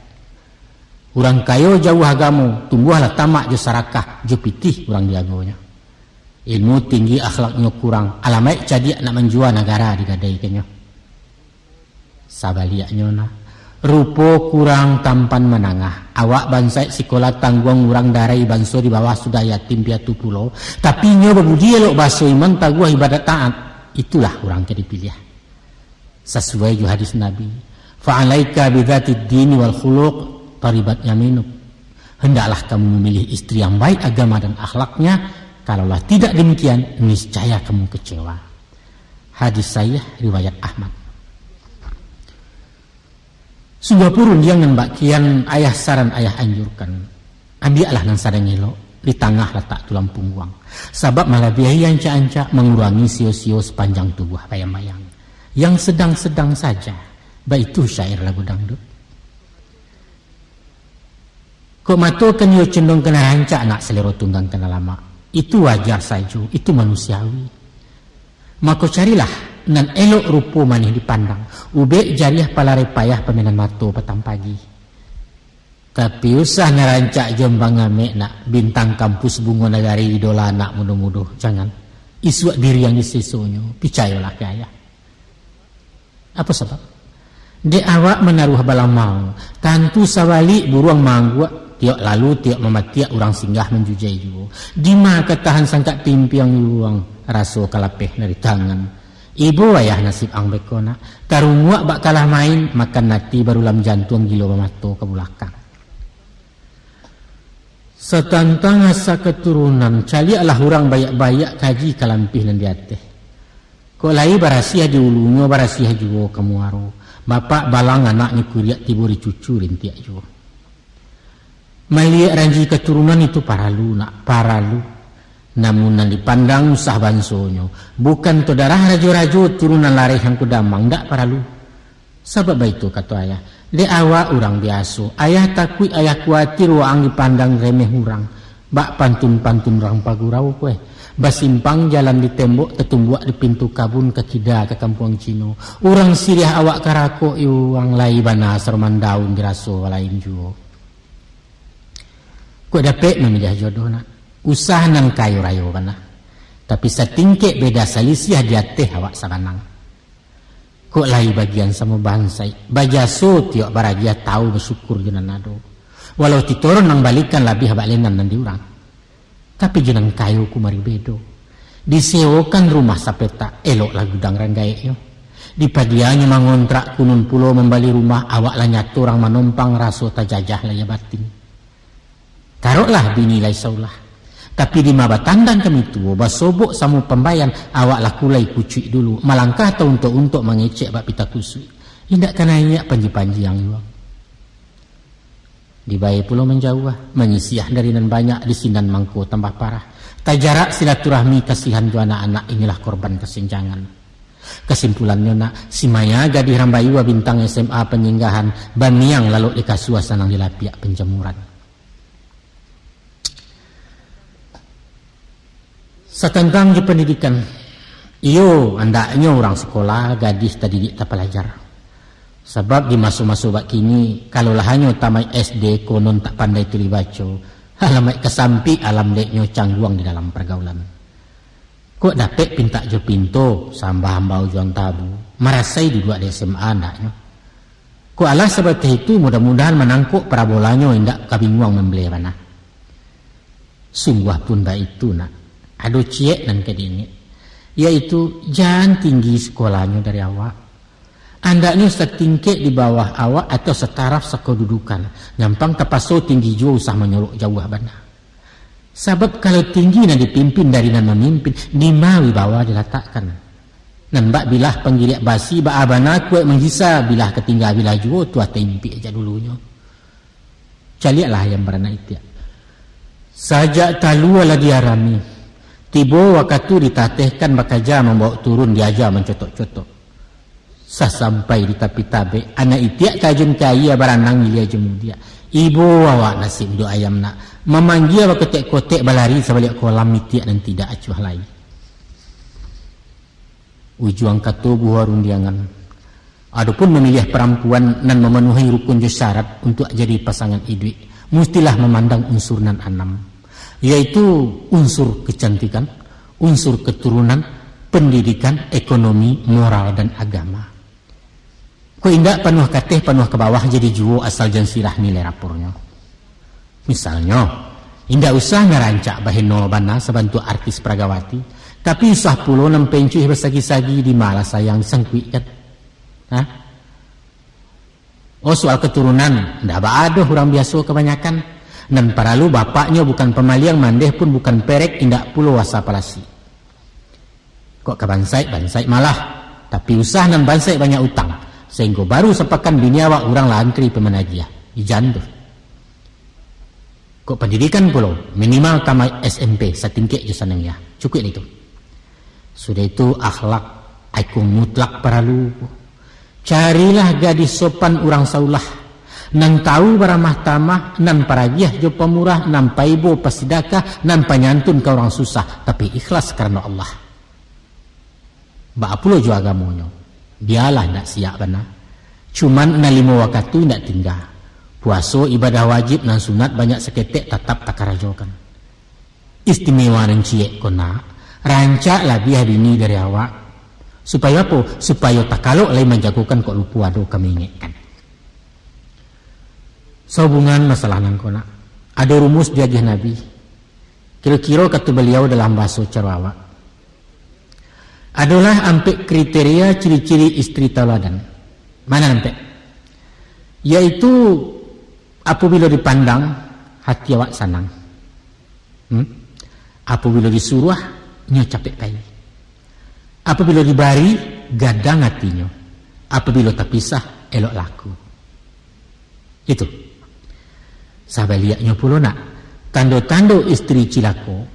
Urang kayo jauah agamo, tumbuahlah tamak jo sarakah, jo pitih urang diagonyo. Ilmu tinggi, akhlaknyo kurang, alamaik cadiak, nak manjua nagara digadaikannyo. Sabaliaknyo nah, rupo kurang tampan manangah, awak bansaik sikola tangguang, urang darai banso di bawah, sudah yatim piatu pulo, tapi inyo babudi elok, baso iman taguah, ibadat taat, itulah urang ka dipiliah. Sasuai jo hadis Nabi, "Fa'alaika bidzatid dini wal khuluq, taribat yaminuk." Hendaklah kamu memilih istri yang baik agama dan akhlaknya, kalaulah tidak demikian, niscaya kamu kecewa. Hadis sahih riwayat Ahmad. Sungguah pun rundiang nan bak kian ayah saran, ayah anjurkan. Ambiaklah nan sadang elok, di tangah latak tulang pungguang. Sabab malabiahi ancak-ancak, mangurangi sio-sio, sapanjang tubuah bayang-bayang. Yang sedang-sedang saja, baitu syair lagu dangdut. Kok mato kan iyo condong ka nan rancak, nak salero tunggang ka nan lamak. Itu wajar sajo, itu manusiawi. Mako carilah nan elok rupo manih dipandang, ubek jariah palarai payah, pamainan mato patang pagi. Tapi usah nan rancak Jombang Amek nak, bintang kampus bungo nagari, idola anak mudo-mudo, jangan. Isuak diri yang disesonyo, picayolah ka ayah. Apo sabab? Dek awak manaruah balamau, tantu sabalik buruang maangguak, tiok lalu tiok mamatiak, urang singgah manjujai juo. Dima ka tahan sangkak timpiang ibuang, raso ka lapeh dari tangan. Ibo ayah nasib ang beko nak, tarunguak bak kalah main, makan ati barulam jantuang, gilo bamato ka bulakang. Satantang asa katurunan, caliaklah urang baiak-baiak, kaji ka lampih nan di ateh. Kok lai barasiah di ulunyo, barasiah juo ka muaro. Bapak balang, anak ni kuriak, tibo di cucu rintiak juo. Maliek ranji katurunan itu paralu nak, paralu. Namun nan dipandang usah bansonyo. Bukan tu darah rajo-rajo, turunan lareh angku damang, ndak paralu. Sabab baitu kato ayah, dek awak urang biaso, ayah takuik, ayah kuatir waang dipandang remeh urang, bak pantun-pantun urang pagurau ko eh. Basimpang jalan di tembok, tatumbuak di pintu kabun, ka kida ka kampuang Cino. Urang siriah awak karakok, iyo urang lai bana saroman daun, diraso lain juo. Kok dapek mamiliah jodoh nak, usah nan kayo rayo bana. Tapi satingkek beda salisiah, di ateh awak sabanang. Kok lai bagian samo bansaik, bajaso tiok baragiah, tau basyukur jo nan ado. Walau titoron nan balikan labiah bak lenan nan di urang. Tapi jo nan kayo kumari bedo. Disewokan rumah sapetak, eloklah gudang rang gaeknyo. Dipadianyo mangontrak kunun pulo mambali rumah, awak lah nyato urang manompang, raso tajajah lahia batin. Karoklah bini lai saulah. Tapi dima batandang kami tuo, basobok samo pambayan, awak lah kulai kucuik dulu, malangkah tauntok-untok, mangecek bak pita kusuik. Indak ka naiak panji-panji ang juo. Dibae pulo manjauah, manyisiah dari nan banyak, di sinan mangko tambah parah. Tajarak silaturahmi, kasihan jo anak-anak, inilah korban kasenjangan. Kasimpulannyo nak, si Maya gadih Rambaiwa bintang S M A Panyinggahan, baniang lalok di kasua sanang di lapiak panjamuran. Satantang jo pandidikan, iyo, andaknyo urang sikola gadih tadidik tapalajar. Sabab di maso-maso bak kini, kalau lah hanyo tamaik S D konon tak pandai tulih baco, alamaik kasampik alam deknyo cangguang di dalam pargaulan. Kok dapek pintak jo pinto, sambah ambau juang tabu, marasai duduak di S M A andaknyo. Kok alah sabateh itu, mudah-mudahan manangkok parabolanyo indak kabinguang mambeleh bana. Sungguah pun baitu nak, ado ciek nan ka diingek, yaitu jan tinggi sikolanyo dari awak. Andaknyo satingkek di bawah awak atau sataraf sakodudukan, nyampang tapaso tinggi juo usah manyolok jauah bana. Sabab kalau tinggi nan dipimpin dari nan mamimpin, dima wibawa dilatakkan? Nan bak bilah panggiriak basi, baa bana kuaik manggisa, bilah katingga bilah juo, tu ateh impik jak dulunyo. Caliaklah ayam baranak itiak. Sajak talua lah diarami, tibo wakatu ditatehkan bakaja, mambaok turun diaja mancotok-cotok. Sasampai di tapi tabek, anak itiak tajun ka aia baranang ilia jo mudiak. Ibo awak nasib dek ayam nak, mamanggia bakotek-kotek balari sabaliak kolam itiak nan tidak acuah lai. Ujuang kato buah rundiangan. Adopun mamiliah parampuan nan mamanuahi rukun jo syarat untuak jadi pasangan iduik, mustilah mamandang unsur nan anam, yaitu unsur kecantikan, unsur keturunan, pendidikan, ekonomi, moral, dan agama. Kok indak panuah kateh, panuah ka bawah jadi juo asal jan sirah nilai rapornyo. Misalnyo, indak usah narancak baheno bana sabantuak artis Pragawati, tapi usah pulo nan pencuih basagi-sagi, di malah sayang disangkuikkan. Hah? Oh, soal keturunan, ndak baa doh urang biaso kabanyakan. Nan paralu bapaknyo bukan pamaliang, mandeh pun bukan perek, indak pulo asa palasi. Kok ka bansaik, bansaik malah. Tapi usah nan bansaik banyak utang, sahinggo baru sapakan bini awak urang lah antri pai managiah. Ijan tu. Kok pandidikan pulo, minimal tamaik S M P satingkek jo sanangiah. Cukuik itu. Sudah itu, akhlak, iko mutlak paralu. Carilah gadih sopan urang saulah, nan tahu baramah tamah, nan paragiah jo pamurah, nan paibo pasidakah, nan panyantun ka urang susah, tapi ikhlas karano Allah. Baa pulo jo agamonyo? Bialah indak siak bana. Cuman nan limo wakatu indak tingga. Puaso, ibadah wajib, nan sunat banyak saketek tatap takarajokan. Istimewa nan ciek ko nak, rancak labiah bini dari awak. Supayo apo? Supayo takalok lai manjagokan, kok lupo ado ka maingekkan. Sahubungan masalah nan ko nak, ado rumus diagiah Nabi. Kiro-kiro kato baliau dalam bahaso caro awak, adolah ampek kriteria ciri-ciri istri tauladan. Mano ampek? Yaitu, apabilo dipandang, hati awak sanang. Hmm? Apabilo disuruah, nyo capek pai. Apabilo dibari, gadang atinyo. Apabilo tapisah, elok laku. Itu. Sabaliaknyo pulo nak, tando-tando istri cilako.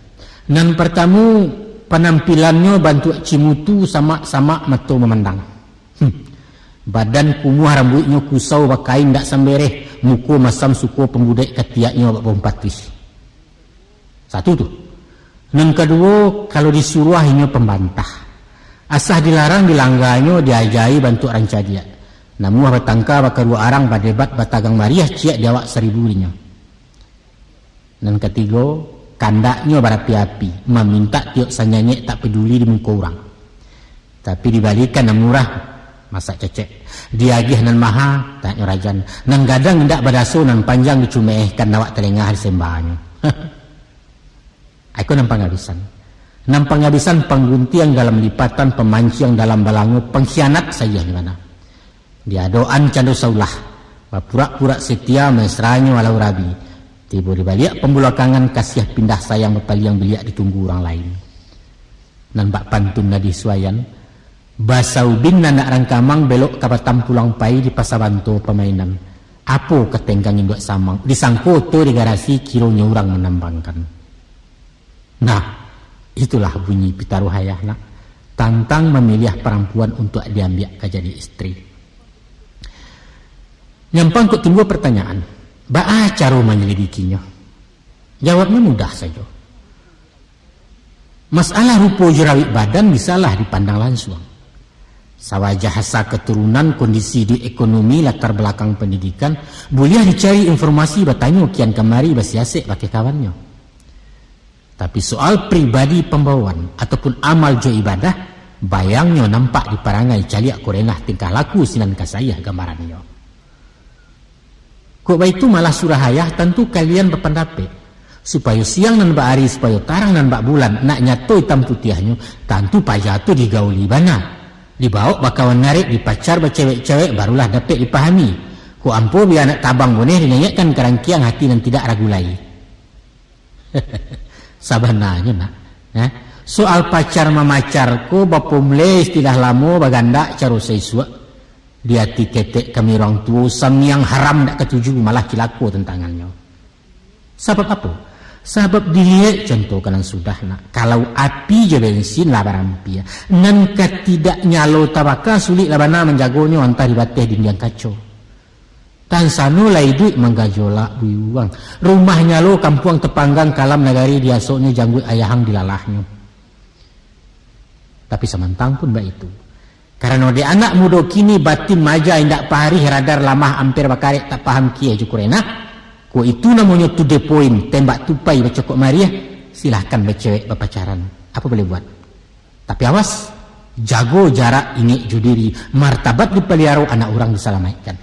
Nan partamo, panampilannyo bantuak cimutu, samak-samak mato mamandang. Hmm. Badan kumuah, rambuiknyo kusau bakain dak sambereh, muko masam suko pambudek, katiaknyo bak bawang patuih. Satu tu. Nan kaduo, kalau disuruah inyo pambantah. Asa dilarang dilangganyo, diajai bantuak rancadiak. Namuah batangka bakaruak arang, badebat batagang mariah, ciek di awak saribu dinyo. Nan katigo, kandaknyo barapi-api, mamintak tiok sanyanyek tak paduli di muko urang. Tapi dibalikan nan murah, masak cecek. Diagiah nan maha, tanyo rajan. Nan gadang indak badaso, nan panjang dicumeehkan, awak talengah disembahnyo. Iko nan pangabisan. Nan pangabisan pangguntiang dalam lipatan, pamanciang dalam balango, pangkhianat sagiah di mano. Diadoan cando saulah, bapurak-purak setia, mesranyo alau rabi. Tibo di baliak pambulakangan, kasiah pindah sayang, bapaliang biliak ditunggu urang lain. Nan bak pantun Nadih Suayan, basaubin anak rangkamang, belok ka Batam pulang pai, di Pasa Banto pamainan. Apo ka tenggang induak samang, disangko oto di garasi, kironyo urang manambangkan. Nah, itulah bunyi pitaruah ayah nak. tantang mamiliah parampuan untuak diambiak ka jadi istri. Nyampang kok timbua partanyaan, baa caro manyalidikinyo? Jawabnyo mudah sajo. Masalah rupo jo rawik badan bisalah dipandang lansuang. Sawajah asa katurunan, kondisi di ekonomi, latar balakang pandidikan, buliah dicari informasi, batanyo kian kamari, basiasek bakeh kawannyo. Tapi soal pribadi pambawaan ataupun amal jo ibadah, bayangnyo nampak di parangai, caliak kurenah tingkah laku sinan kasaiah gambarannyo. Kok baitu malah surah ayah, tantu kalian bapandapek, supayo siang nan baari, supayo tarang nan bak bulan, nak nyato itam putiahnyo, tantu paja tu digauli bana. Dibaok bakawan narik, dipacar bacewek-cewek, barulah dapek dipahami. Kok ampo bia anak tabang boneh, dinaiakkan ka rangkiang hati nan tidak ragu lai. Sabananyo, nak, eh, soal pacar mamacar ko bapomulai istilah lamo, bagandak caro saisuak. Di ati ketek kami urang tuo, samiang haram dak katuju, malah cilako tantangannyo. Sabab apo? Sabab diliek contoh ka nan sudah, nak. Kalau api jo bensin lah barampia, nan ka tidak nyalo tabaka, sulik lah bana manjagonyo antah di bateh dindiang kaco. Tansano lah iduik manggajolak buyuang. Rumah nyalo kampuang tapanggang, kalam nagari diasoknyo, jangguik ayahang dilalahnyo. Tapi samantang pun baitu, karano dek anak mudo kini batin maja indak paharih, radar lamah amper bakarek, tak paham kieh jo kurenah, ko itu namonyo to the point, tembak tupai bacokok mariah, silahkan bacewek bapacaran. Apo boleh buat? Tapi awas, jago jarak, ingek jo diri, martabat dipaliaro, anak urang disalamaikkan.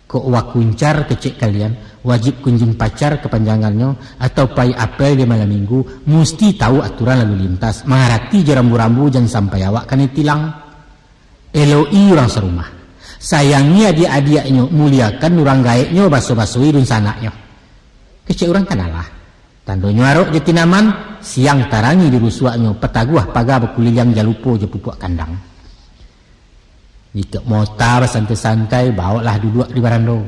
Kok wakuncar kecek kalian, wajib kunjung pacar kapanjangannyo, atau pai apel di malam minggu, musti tahu aturan lalu lintas, mangarati jo rambu-rambu, jan sampai awak kanai tilang. Elok-i urang sarumah, sayangi adiak-adiaknyo, muliakan urang gaeknyo, baso-basoi dunsanaknyo. Kecek urang kan alah, tandonyo arok jo tinaman, siang tarangi di rusuaknyo, pataguah paga bakuliliang, jan lupo jo pupuak kandang. Jikok mota basantai-santai, baoklah duduak di barando.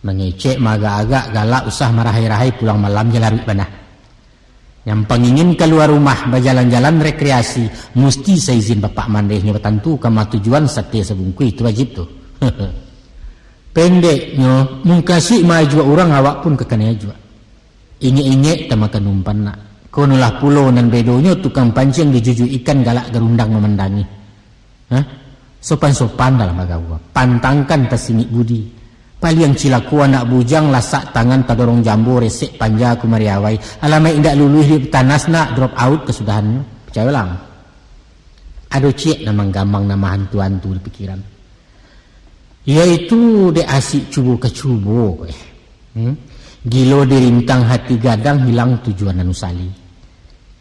Mangecek maagak-agak, galak usah marahai-rahai, pulang malam jo laruik bana. Nyampang ingin kalua rumah, bajalan-jalan rekreasi, musti saizin bapak mandehnyo, batantu ka ma tujuan, sate sabungkuih, itu wajib tu. Pendeknyo, mukasuik maajuak urang, awak pun ka kanai ajuak. Ingek-ingek tamakan umpan, nak. Konolah pulo nan bedonyo, tukang panciang dijujuik ikan, galak garundang mamandangi. Hah? Sopan-sopan dalam bagaua, pantangkan tasingik budi. Paliang cilako anak bujang, lasak tangan tadorong jambo, resek panja kumari awai. Alamaik indak luluih di tanas, nak, drop out kasudahannyo. Picayolah. Ado ciek nan manggamang, nan mahantu-hantu di pikiran. Yaitu dek asik cubo ka cubo ko, eh. Hmm? Gilo dirintang hati gadang, hilang tujuan nan usali.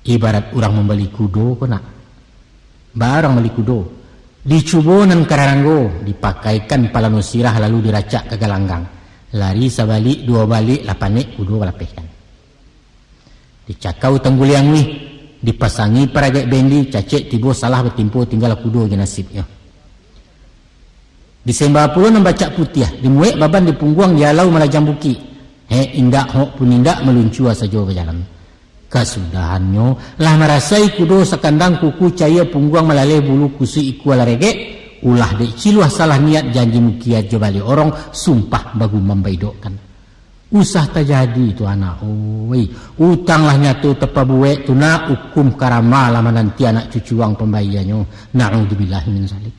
Ibarat urang mambali kudo ko, nak. Baa urang mambali kudo? Dicubo nan kararanggo, dipakaikan palano sirah, lalu diracak ka galanggang. Lari sabalik, duo balik, lah panek, kudo balapehkan. Dicakau tangguliang wih, dipasangi paragaik bendi, cacek tibo salah batimpo, tinggalah kudo jo nasibnyo. Disemba pulo nan bacak putiah, dimuek baban di pungguang, dialau malajang bukik. Hek indak, hok pun indak, maluncua sajo bajalan. Kasudahannyo, lah marasai kudo sakandang, kuku caia pungguang malaleh, bulu kusuik ikua lah regek, ulah dek ciluah salah niat, janji mukiat jo baliak orong, sumpah bagumam baidokkan. Usah tajadi tu, anak, oi. Utang lah nyato tapabuek tu, nak, ukum karama lah mananti anak cucu ang pambayianyo. Na'udzubillahi min zalik.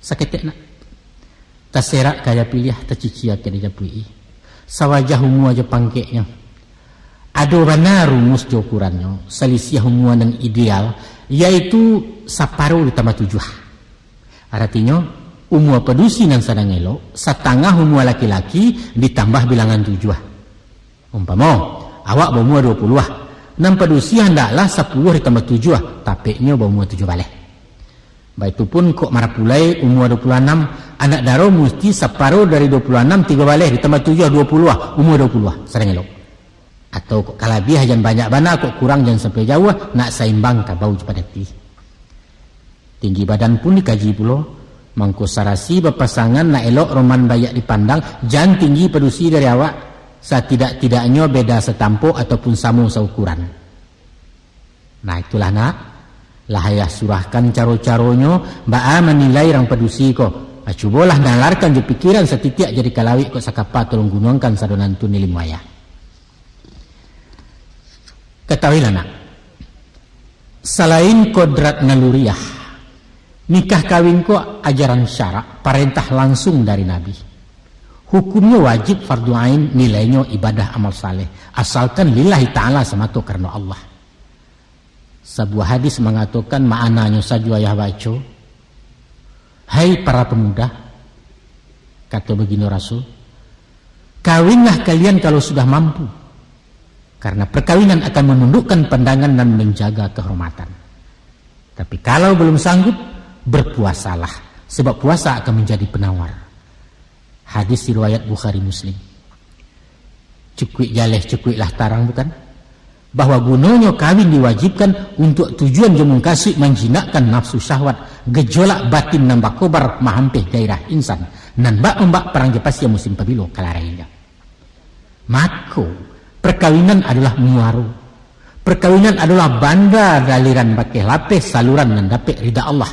Saketek, nak. Taserak kaya piliah, tacicia ka dijapuik-i. Sawajah umua jo pangkeknyo. Ado bana rumus jo ukurannyo, salisiah umua nan ideal, yaitu saparo ditambah tujuah. Aratinyo, umua padusi nan sadang elok, satangah umua laki-laki ditambah bilangan tujuah. Umpamo, awak baumua duo puluah, nan padusi handaklah sapuluah ditambah tujuah, tapeknyo baumua tujuah baleh. Baitu pun kok marapulai umua duo puluah anam, anak daro musti saparo dari duo puluah anam, tigo baleh ditambah tujuah, duo puluah, umua duo puluah, sadang elok. Atau kok kalabiah jan banyak bana, kok kurang jan sampai jauah, nak saimbang kabau jo padati. Tinggi badan pun dikaji pulo, mangko sarasi bapasangan nak elok roman baiak dipandang, jan tinggi padusi dari awak, satidak-tidaknyo beda satampok ataupun samo saukuran. Nah, itulah, nak. Lah ayah surahkan caro-caronyo, baa manilai rang padusi ko. Ah, cubolah nalarkan jo pikiran satitiak jadi kalawik kok sakapa tolong gunuangkan sadonan tu nilim wayah. Katahuilah nak, salain kodrat naluriah, nikah kawin ko ajaran syarak, parentah langsung dari Nabi. Hukumnyo wajib fardu ain, nilainyo ibadah amal saleh, asalkan lillahi ta'ala samato karano Allah. Sabuah hadis mangatokan, maknanyo sajo ayah baco, "Hai para pemuda," kato baginda Rasul, "kawinlah kalian kalau sudah mampu, karena perkawinan akan menundukkan pandangan dan menjaga kehormatan. Tapi kalau belum sanggup, berpuasalah, sebab puasa akan menjadi penawar." Hadis riwayat Bukhari Muslim. Cukuik jaleh, cukuiklah tarang, bukan? Bahwa gunonyo kawin diwajibkan untuak tujuan jo mukasuik manjinakkan nafsu syahwat, gejolak batin nan bakobar mahampeh gairah insan, nan bak ombak parang jo pasia musim pabilo kalarainyo. Mako, perkawinan adolah muaro. Perkawinan adolah banda daliran bakeh lapeh saluran nan dapek rida Allah.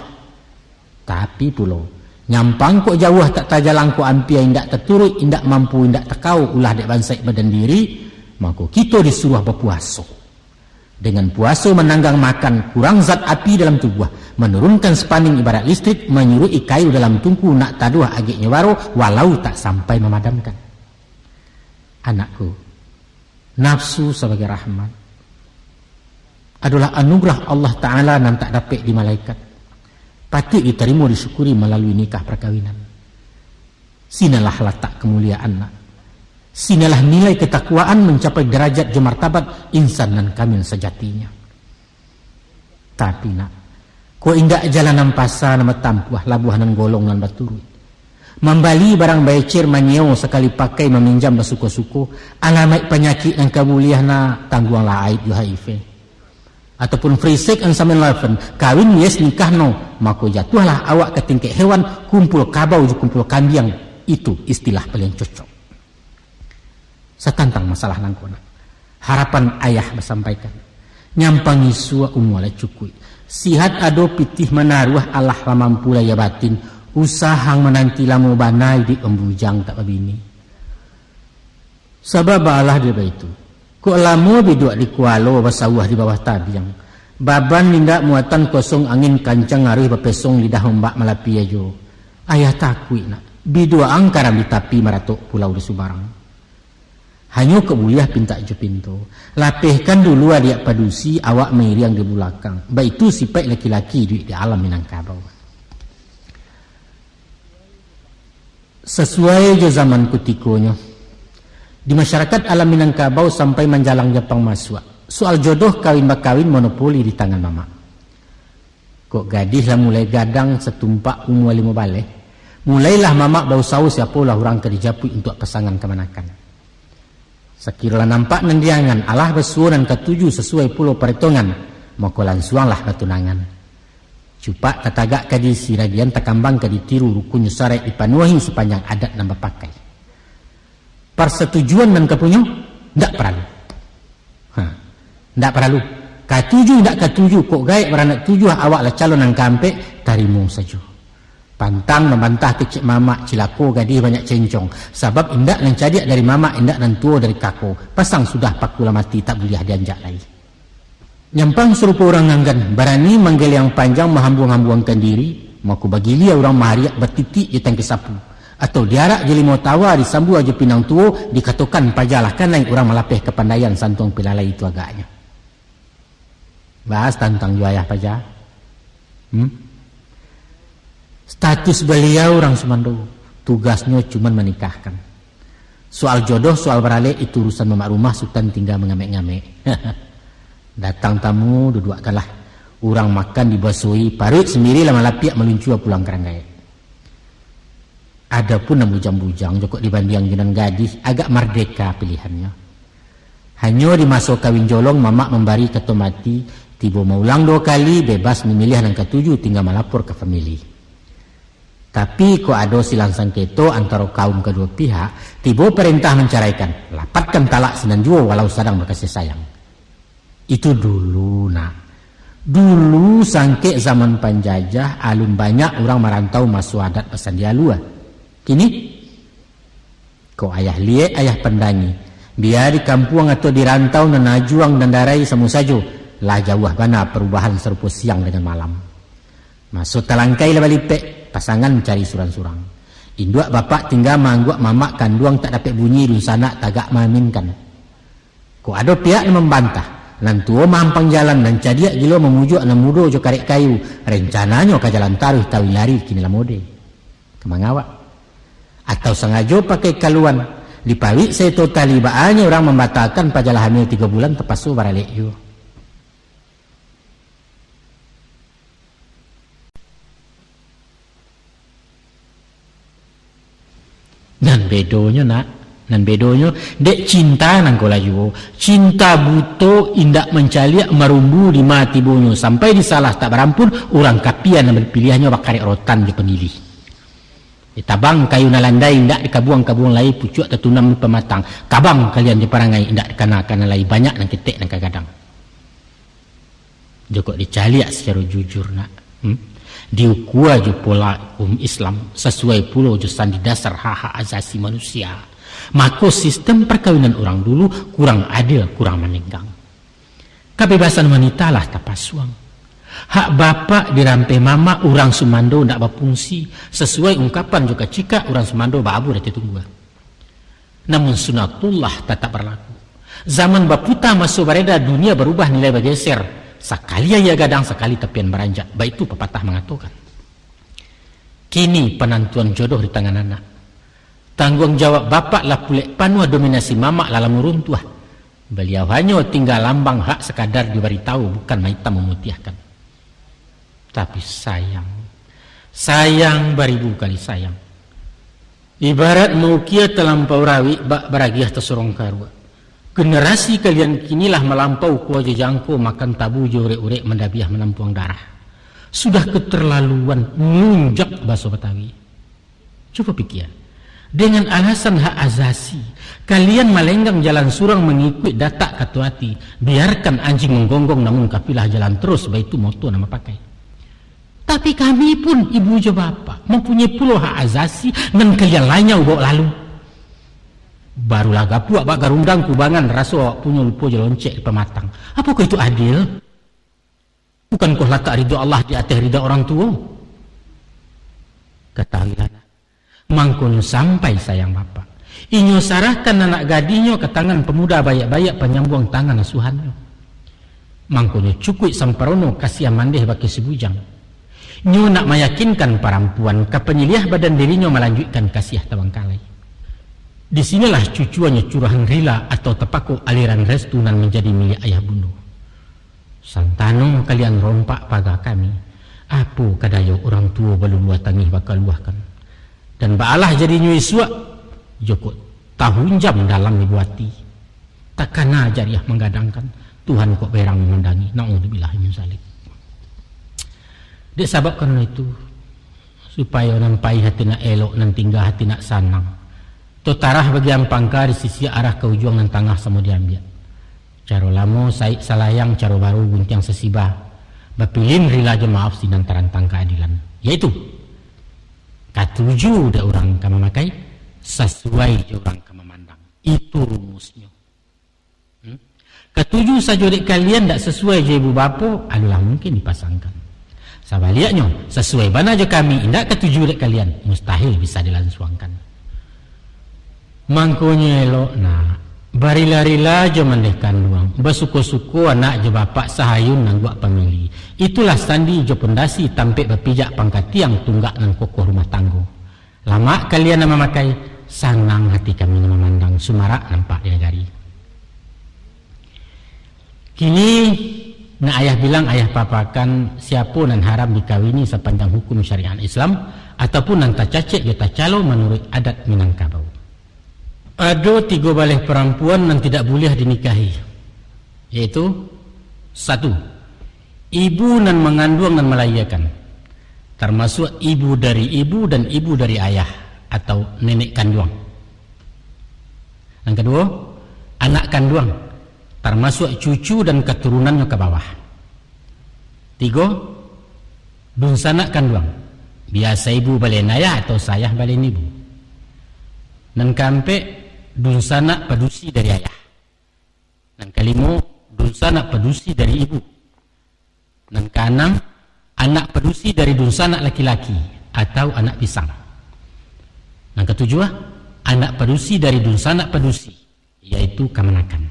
Tapi pulo, nyampang kok jauah tak tajalang, kok ampia indak taturuik, indak mampu, indak takao ulah dek bansaik badan diri, mako kito disuruah bapuaso. Dengan puaso mananggang makan, kurang zat api dalam tubuah, manurunkan spaning ibarat listrik, manyuruik kayu dalam tungku, nak taduah ageknyo baro, walau tak sampai mamadamkan. Anakku, nafsu sabagai rahmat adolah anugerah Allah Ta'ala nan tak dapek dimalaikat. Patuik ditarimo, disyukuri malalui nikah perkawinan. Sinalah latak kemuliaan, nak. Sinalah nilai ketakwaan mancapai darajat jo martabat insan nan kamil sajatinyo. Tapi nak, kok indak jalan nan pasa nan batampuah, labuah nan golong nan baturuik. Mambali barang baecer, manyeo sakali pakai, maminjam basuko-suko, alamaik panyakik nan ka buliah nak, tangguanglah aib jo H I V. Ataupun free sex and semen eleven, kawin yes nikah no, mako jatuahlah awak ka tingkek hewan, kumpul kabau jo kumpul kambiang, itu istilah paling cocok. Satantang masalah nangko nak, harapan ayah basampaikan, nyampang isuak umua lah cukuik. Sihat ado pitih manaruah, alah lah mampu lahia batin, usahang mananti lamo bana iduik bambujang tak babini. Sabab baalah dek baitu, kok lamo biduak di kualo, basawah di bawah tabiang, baban indak muatan kosong, angin kancang aruih bapesong, lidah ombak malapia juo. Ayah takuik nak, biduak ang karam di tapi, maratok pulau di subarang. Hanyo kok buliah pintak jo pinto. Lapehkan dulu adiak padusi, awak mairiang di bulakang. Baitu sipaik laki-laki iduik di alam Minangkabau. Sasuai jo zaman kutikonyo, di masyarakat alam Minangkabau sampai manjalang Japang masuak, soal jodoh kawin-bakawin monopoli di tangan mamak. Kok gadih lah mulai gadang, satumpak umua limo baleh, mulailah mamak bausaho siapolah urang ka dijapuik untuak pasangan kamanakan. Sakiro lah nampak nan diangan, alah basuo nan katuju sasuai pulo paretongan, mako lansuanglah batunangan. Cupak tatagak ka diisi, ragian takambang ka ditiru, rukunnyo saraik dipanuahi, sapanjang adat nan bapakai. Parsatujuan nan ka punyo, ndak paralu. Ha, ndak paralu. Katuju, ndak katuju, kok gaek baranak tujuah, awak lah calon nan kaampek, tarimo sajo. Pantang mambantah kecek mamak, cilako gadih banyak cencong. Sabab indak nan cadiak dari mamak, indak nan tuo dari kako. Pasang sudah paku lah mati, tak buliah dianjak lai. Nyampang sarupo urang nganggan, barani manggeliang panjang, mahambuang-hambuangkan diri, mako bagilia urang mahariak batitik jo tangkai sapu, atau diarak jo limau tawa, disambua jo pinang tuo, dikatokan pajalah kanai, urang malapeh kapandaian, santuang pilalai itu agaknyo. Bahas tantang jo ayah paja. Hmm? Status baliau urang sumando, tugasnyo cuman manikahkan. Soal jodoh, soal baralek, itu urusan mamak rumah, Sutan tingga mangamek-ngamek. Datang tamu, duduakkanlah. Urang makan dibasuahi, paruik sandiri lah malapiak, maluncua pulang ka rang gaek. Adopun nan bujang-bujang, jokok dibandiang jo nan gadih, agak mardeka pilihannyo. Hanyo di maso kawin jolong, mamak mambari kato mati, tibo maulang duo kali, bebas mamiliah nan katuju, tingga malapor ka famili. Tapi, kok ado silang sangketo antaro kaum kaduo pihak, tibo parentah mancaraikan, lapatkan talak sinan juo walau sadang bakasih sayang. Itu dulu, nak. Dulu sangkek zaman panjajah, alun banyak urang marantau maso adat basandi alua. Kini, ko ayah liek, ayah pandangi, bia di kampuang atau di rantau nan ajuang nan darai samo sajo, lah jauah bana parubahan sarupo siang dangan malam. Maso talangkai lah balipek, pasangan cari surang-surang. Induak bapak tingga maangguak mamak kanduang tak dapek bunyi, dunsanak tagak maaminkan. Kok ado pihak nan mambantah, nan tuo maampang jalan, nan cadiak gilo mamujuak nan mudo jo karek kayu, rencananyo ka jalan taruih tawi lari kini lah mode. Ka mangawak? Atau sangajo pakai kaluan, dipawik saeto tali, baanyo urang mambatahkan pajalahannyo tigo bulan tapaso baralek juo. Nan bedonyo, nak, nan bedonyo, dek cinta nan ko lah juo. Cinta buto indak mancaliak marumbu di ma tibonyo, sampai disalah tak barampun, urang kapia nan bapiliahnyo bakarek rotan jo pangilih. Ditabang kayu nan landai, indak dikabuang-kabuang lai, pucuak tatunam di pamatang. Kabang kalian jo parangai, indak dikana-kana lai, banyak nan ketek nan ka gadang. Jokok dicaliak sacaro jujur, nak, hmm? Diukua jo pola hukum Islam, sasuai pulo jo sandi dasar hak-hak asasi manusia, mako sistem parkawinan urang dulu kurang adil, kurang manenggang. Kabebasan wanita lah tapasuang. Hak bapak dirampeh mamak, urang sumando ndak bafungsi, sasuai ungkapan jo kacikak, urang sumando baabu di ateh tunggua. Namun sunatullah tatap barlaku. Zaman baputa, maso bareda, dunia barubah, nilai bageser. Sakali aia gadang, sakali tapian baranjak. Baitu papatah mangatokan. Kini panantuan jodoh di tangan anak. Tangguang jawab bapak lah pulek panuah, dominasi mamak lah lamo runtuah. Baliau hanyo tingga lambang, hak sakadar dibari tahu, bukan maitam mamutiahkan. Tapi sayang, sayang baribu kali sayang. Ibarat maukia talampau rawik, bak baragiah tasorong karuak. Generasi kalian kini lah malampau kua jo jangko, makan tabu jo urek-urek, mandabiah manampuang darah. Sudah keterlaluan, nunjak baso Batawi. Cubo pikia, dengan alasan hak asasi, kalian malenggang jalan surang, mangikuik datak kato ati, biarkan anjing menggonggong, namun kafilah jalan terus, baitu moto nan bapakai. Tapi kami pun, ibu jo bapak, mampunyai pulo hak asasi nan kalian lanyau bawa lalu. Barulah gapuak bak garundang kubangan, raso awak punyo, lupo jo loncek di pamatang. Apokoh itu adil? Bukankoh latak ridho Allah di ateh ridho orang tuo? Katahuilah, nak. Mangkonyo sampai sayang bapak, inyo sarahkan anak gadihnyo ka tangan pamuda baiak-baiak, panyambuang tangan asuhannyo. Mangkonyo cukuik samparono kasiah mandeh bakeh si bujang. Nyo nak mayakinkan parampuan ka panyiliah badan dirinyo, malanjuikkan kasiah tabangkalai. Di sinilah cucuannyo curahan rila atau tapako aliran restu nan manjadi milik ayah bundo. Santano kalian rompak paga kami, apo ka dayo urang tuo baluluah tangih bakaluahkan. Dan baalah jadinyo isuak, jokok tahunjam dalam ibu ati. Takana jariah manggadangkan, Tuhan kok berang mamandangi, naudzubillah min zalik. Dek sabab karano itu, supayo nan paih hati nak elok, nan tingga hati nak sanang, totarah bagian pangka disisiak arah ka ujuang, nan tangah samo diambiak. Caro lamo saik salayang, caro baru guntiang sasiba. Bapilin rila jo maaf sinan tarantang kaadilan, yaitu katuju dek urang ka mamakai, sasuai jo urang ka mamandang. Itu rumusnyo. Hmm? Katuju sajo dek kalian, dak sasuai jo ibu bapo, adolah mungkin dipasangkan. Sabaliaknyo, sasuai bana jo kami, indak katuju dek kalian, mustahil bisa dilansuangkan. Mangkonyo elok, nak, barila-rila jo mandeh kanduang, basuko-suko anak jo bapak, sahayun nangguak pamili. Itulah sandi jo pondasi, tampek bapijak pangka tiang, tunggak nan kokoh rumah tanggo. Lamak kalian nan mamakai, sanang hati kami nan mamandang, sumarak nampak di nagari. Kini, nak ayah bilang, ayah papakan, siapo nan haram dikawini sapanjang hukum syariat Islam, ataupun nan tacacek jo tacalo manuruik adat Minangkabau. Ado tigo baleh parampuan nan tidak buliah dinikahi, yaitu, satu, ibu nan manganduang nan malahiakan, tarmasuak ibu dari ibu dan ibu dari ayah atau nenek kanduang. Nan kaduo, anak kanduang, tarmasuak cucu dan katurunannyo ka bawah. Tigo, dunsanak kanduang. Bia saibu balian ayah atau saayah balian ibu. Nan kaampek, dunsanak padusi dari ayah. Nan kalimo, dunsanak padusi dari ibu. Nan kaanam, anak padusi dari dunsanak laki-laki atau anak pisang. Nan katujuah, anak padusi dari dunsanak padusi, yaitu kamanakan.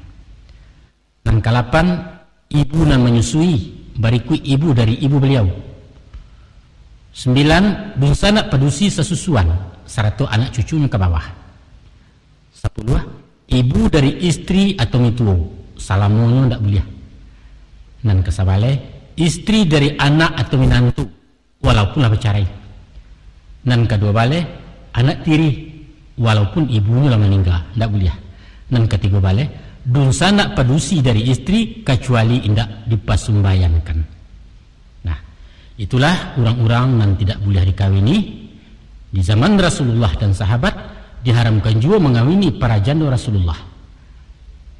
Nan kalapan, ibu nan manyusui, barikuik ibu dari ibu baliau. Sambilan, dunsanak padusi sasusuan, sarato anak cucunyo ka bawah. Sapuluah, ibu dari istri atau mintuo, salamonyo ndak buliah. Nan kasabaleh, istri dari anak atau minantu, walaupun lah bacarai. Nan kaduabaleh, anak tiri, walaupun ibunyo lah maningga, ndak buliah. Nan katigobaleh, dunsanak padusi dari istri, kacuali indak dipasumbayankan. Nah, itulah urang-urang nan tidak buliah dikawini. Di zaman Rasulullah dan sahabat, diharamkan juo mangawini para jando Rasulullah.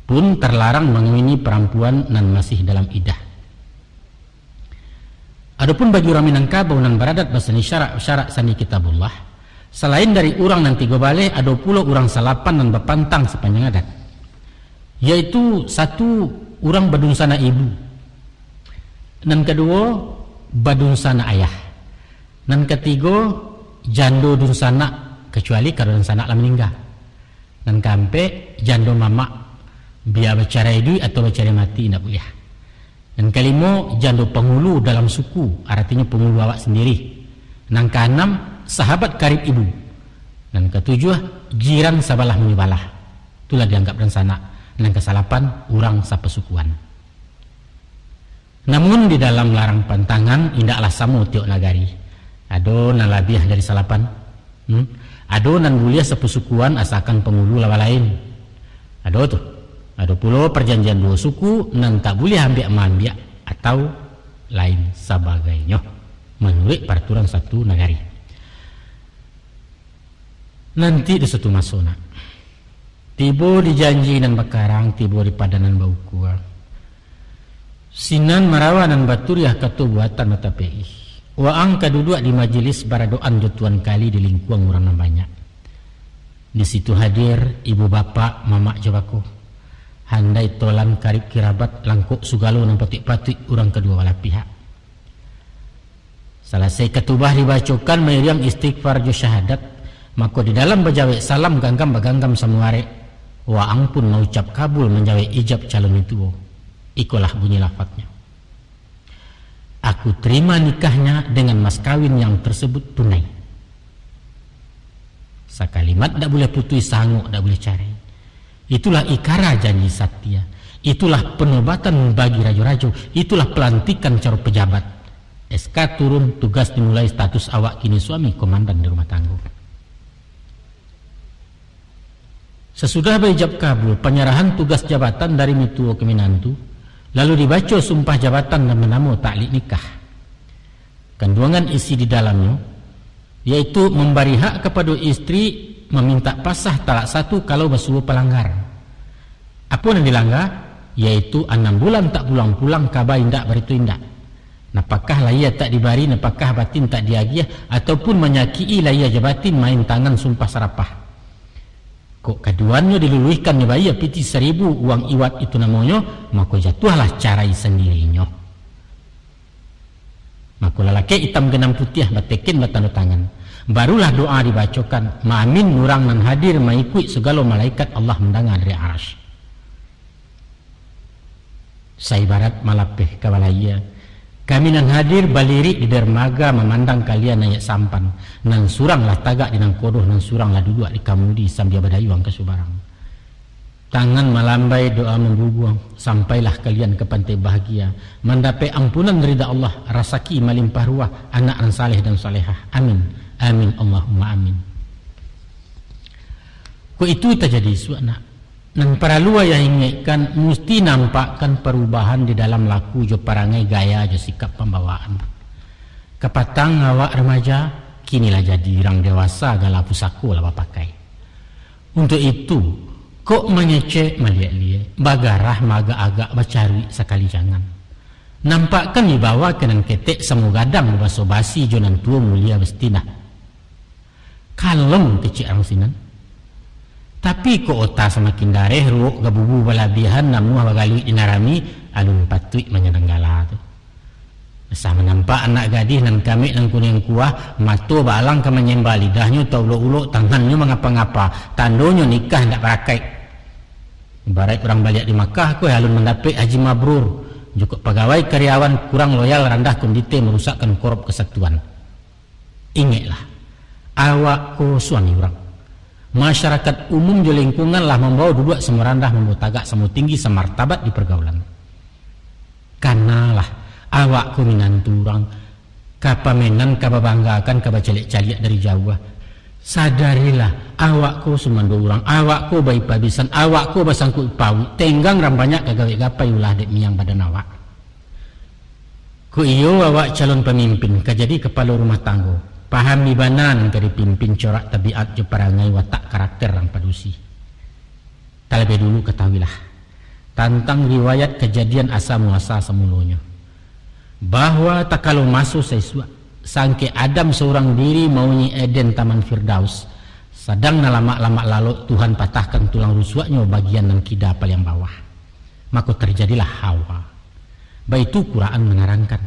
Pun tarlarang mangawini parampuan nan masih dalam idah. Adopun bagi urang Minangkabau nan baradat basani syarak-syarak sani Kitabullah, salain dari urang nan tigo baleh, ado pulo urang salapan nan bapantang sapanjang adat, yaitu satu, urang badunsanak ibu, nan kaduo, badunsanak ayah, nan katigo, jando dunsanak, kacuali kalau dunsanak lah maningga, nan kaampek, jando mamak, bia bacarai iduik atau bacarai mati indak buliah. Nan kalimo, jando pangulu dalam suku, aratinyo pangulu awak sandiri. Nan kaanam, sahabat karib ibu. Nan katujuah, jiran sabalah manyabalah. Itulah dianggap dunsanak. Nan kasalapan, urang sapasukuan. Namun, di dalam larang pantangan, indaklah samo tiok nagari. Ado nan labiah dari salapan. Hmm? Ado nan buliah sapasukuan asakan pangulu lah balain. Ado tu. Ado pulo parjanjian duo suku nan tak buliah ambiak-maambiak atau lain sabagainyo, manuruik paraturan satu nagari. Nanti di suatu maso, nak. Tibo di janji nan bakarang, tibo di padan nan baukua. Sinan marawa nan baturiah kato buatan batapek ih. Waang ka duduak di majelis baradoan jo Tuan Kali di lingkuang urang nan banyak. Di situ hadir ibu bapak, mamak jo bako. Handai tolan karib kirabat, langkok sugalo nan patuik-patuik urang kaduo balah pihak. Salasai katubah dibacokan mairiang istighfar jo syahadat, mako di dalam bajawek salam ganggam baganggam samuarek, waang pun maucap kabul manjawek ijab calon mintuo. Ikolah bunyi lafadnyo, "Aku terima nikahnya dengan mas kawin yang tersebut tunai." Sakalimat dak buliah putuih, sangok dak buliah carai. Itulah ikara janji satia. Itulah penobatan bagi rajo-rajo. Itulah pelantikan caro pejabat. S K turun, tugas dimulai, status awak kini suami komandan di rumah tanggo. Sasudah baijab kabul panyarahan tugas jabatan dari mintuo ka minantu, lalu dibaco sumpah jabatan nan banamo taklik nikah. Kanduangan isi di dalamnyo, yaitu mambari hak kapado istri mamintak pasah talak satu kalau basuo palanggar. Apo nan dilangga? Yaitu anam bulan tak pulang-pulang, kaba indak barito indak. Napakah lahia tak dibari, napakah batin tak diagiah, ataupun manyakik-i lahia jo batin, main tangan sumpah sarapah. Kok kaduanyo diluluihkan nyo baia pitih saribu uang iwat itu namonyo, mako jatuahlah carai sandirinyo. Mako lalakek itam ganam putiah bateken batando tangan. Barulah doa dibacokan, maamin urang nan hadir, maikuik sagalo malaikat Allah mandanga dari Arasy. Saibarat malapeh ka balaia, kami nan hadir balirik di darmaga mamandang kalian naiak sampan, nan surang lah tagak di nangkodoh, nan surang lah duduak di kamudi sambia badayuang ka subarang. Tangan malambai, doa mambubuang, sampailah kalian ka pantai bahagia, mandapek ampunan rida Allah, rasaki malimpah ruah, anak nan saleh dan salehah. Amin. Amin, Allahumma amin. Kok itu tajadi isuak, nak. Nan paralu ayah ingekkan, musti nampakkan parubahan di dalam laku jo parangai, gaya jo sikap pambawaan. Kapatang awak remaja, kini lah jadi urang dewasa, gala pusako lah bapakai. Untuak itu, kok mangecek maliek-liek, bagarah maagak-agak, bacaruik sakali jangan. Nampakkan wibawa ka nan ketek samo gadang baso basi jo nan tuo mulia bastinah. Kalong kecek urang sinan. Tapi kok ota samakin dareh, ruok gabubu balabiahan, namuah bagaluik di nan rami, alun patuik manyadang gala tu. Asa manampak anak gadih nan kamek nan kuniang kuah, mato baalang ka manyemba, lidahnyo taulok-ulok, tangannyo mangapa-ngapa, tandonyo nikah indak barakaik. Ibaraik urang baliak di Makkah, ko alun mandapek haji mabrur, jukok pagawai karyawan kurang loyal, randah kondite, marusakkan korop kasatuan. Ingeklah, awak ko suami urang. Masyarakat umum jo lingkungan lah mambawo duduak samo randah, mambawo tagak samo tinggi, samartabat di pargaulan. Kanalah, awak ko minantu urang, ka pamenan, ka babanggakan, ka bacaliak-caliak dari jauah. Sadarilah, awak ko sumando urang, awak ko baipabisan, awak ko basangkuik pauik, tenggang ran banyak ka gawek gapai, ulah dek miang badan awak. Kok iyo awak calon pamimpin, ka jadi kapalo rumah tanggo, pahami bana nan ka dipimpin, corak tabiat jo parangai, watak karakter urang padusi. Talabiah dulu katahuilah tantang riwayat kajadian asa muasa samulonyo, bahwa takalo maso saisuak, sangkek Adam saurang diri mauni Eden, Taman Firdaus, sadang nan lamak-lamak lalok, Tuhan patahkan tulang rusuaknyo bagian nan kida paliang bawah. Mako, tarjadilah Hawa. Baitu Quran manarangkan.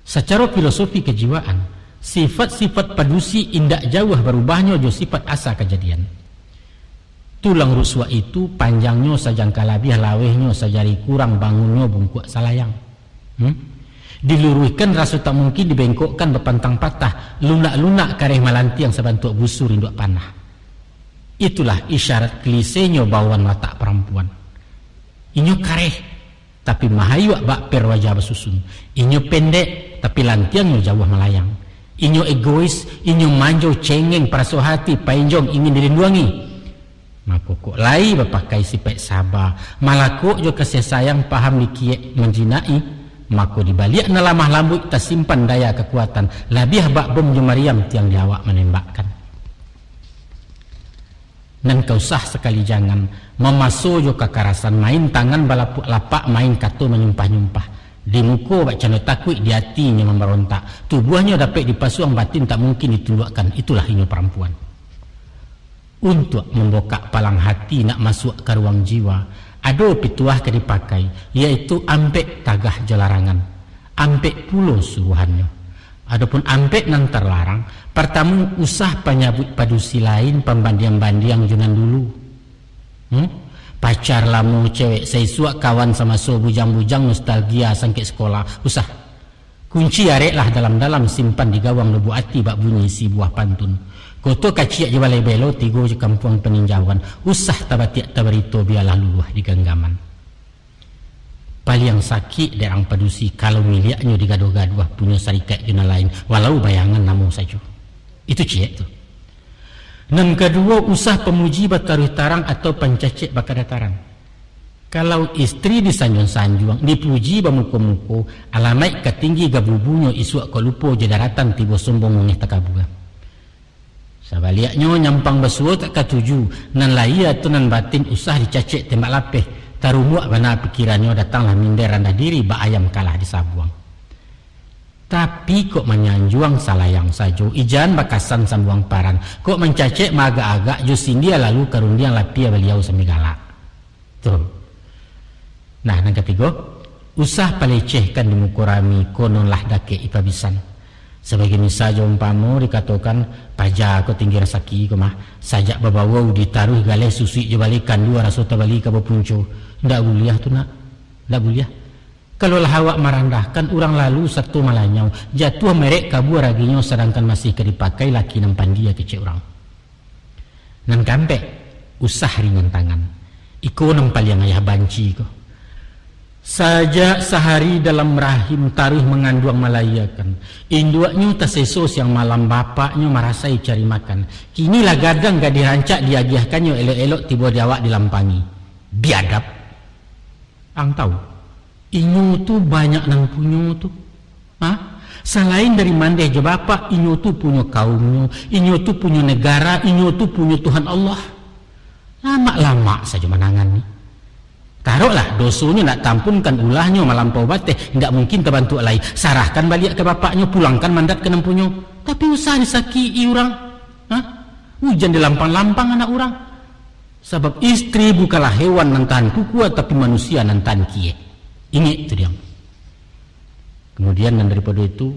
Sacaro filosofi kajiwaan, sifat-sifat padusi indak jauah barubahnyo jo sifat asa kajadian. Tulang rusuak itu panjangnyo sajangka labiah, lawehnyo sajari kurang, bangunnyo bungkuak salayang. Hmm? Diluruihkan raso tak mungkin, dibengkokkan bapantang patah, lunak-lunak kareh malantiang, sabantuak busur induak panah. Itulah isyarat klisenyo bawaan watak parampuan. Inyo kareh, tapi mahayuak bak per wajah basusun. Inyo pendek, tapi lantiangnyo jauah malayang. Inyo egois, inyo manjo, cengeng, paraso hati, painjong, ingin dilinduangi. Mako, kok lai bapakai sipaik saba, malakok jo kasiah sayang, paham dikiek manjinaki, mako, di baliak nan lamah lambuik tasimpan daya kakuatan, labiah bak bom jo mariam tiang di awak manembakkan. Nan ka usah sakali jangan, mamaso jo kakarasan, main tangan balapuak lapak, main kato manyumpah-nyumpah. Di muko bak cando takuik, di atinyo mambarontak. Tubuahnyo dapek dipasuang, batin tak mungkin ditunduakkan. Itulah inyo parampuan. Untuak mambukak palang hati, nak masuak ka ruang jiwa, ado pituah ka dipakai, yaitu ampek tagah jo larangan. Ampek pulo suruahannyo. Adopun ampek nan tarlarang, partamo, usah panyabuik padusi lain, pambandiang-bandiang jo nan dulu. Hmm? Pacar lamo, cewek saisuak, kawan samaso bujang-bujang, nostalgia sangkek sekolah, usah. Kunci areklah dalam-dalam, simpan di gawang lubuk ati, bak bunyi isi buah pantun. Koto kaciak jo balai belo, tigo jo kampuang paninjauan, usah tabatiak tabarito, bialah luluah di ganggaman. Paliang sakik dek urang padusi, kalau miliaknyo digaduah-gaduah, punyo sarikaik jo nan lain, walau bayangan namo sajo. Itu ciek tu. Nan kaduo, usah pamuji bataruih tarang atau pancacek bakadataran. Kalau istri disanjuang-sanjuang, dipuji bamuko-muko, alamaik ka tinggi gabubunyo, isuak kok lupo jo daratan, tibo sombong mangeh takabua. Sabaliaknyo, nyampang basuo tak katuju, nan lahia atau nan batin usah dicacek tembak lapeh, tarumuak bana pikirannyo, datanglah minder randah diri, bak ayam kalah disabuang. Tapi kok manyanjuang salayang sajo, ijan bakasan sambuang paran, kok mancacek maagak-agak, jo sindia lalu ka rundiang, lapia baliau sambil galak. Tu. Nah, nan katigo, usah palecehkan di muko rami, konon lah dakek ipabisan. Sabagai misal jo umpamo dikatokan, paja ko tinggi rasaki ko mah, sajak babawau ditaruih galeh, susuik jo baleh kandua, raso tabali ka bapunco. Ndak buliah tu, nak. Ndak buliah. Kalau lah awak marandahkan, urang lalu sato malanyau, jatuah merek kabua raginyo, sadangkan masih ka dipakai, laki nan pandia kecek urang. Nan kaampek, usah ringan tangan. Iko nan paliang ayah banci ko. Sajak sahari dalam rahim taruih manganduang, malahiakan. Induaknyo taseso siang malam, bapaknyo marasai cari makan. Kini lah gadang gadih rancak, diagiahkannyo elok-elok, tibo di awak dilampangi. Biadab. Ang tahu, inyo tu banyak nan punyo tu. Ha? Salain dari mandeh jo bapak, inyo tu punyo kaumnyo, inyo tu punyo negara, inyo tu punyo Tuhan Allah. Lamak-lamak sajo manangan ni. Taroklah, dosonyo nak tampunkan, ulahnyo malampau bateh, indak mungkin tabantuak lai. Sarahkan baliak ka bapaknyo, pulangkan mandat ka nan punyo. Tapi usah disakik-i urang. Ha? Ujan dilampang-lampang anak urang. Sabab istri bukanlah hewan nan tahan kukua, tapi manusia nan tahan kiek. Ingek tu diam. Kemudian nan daripado itu,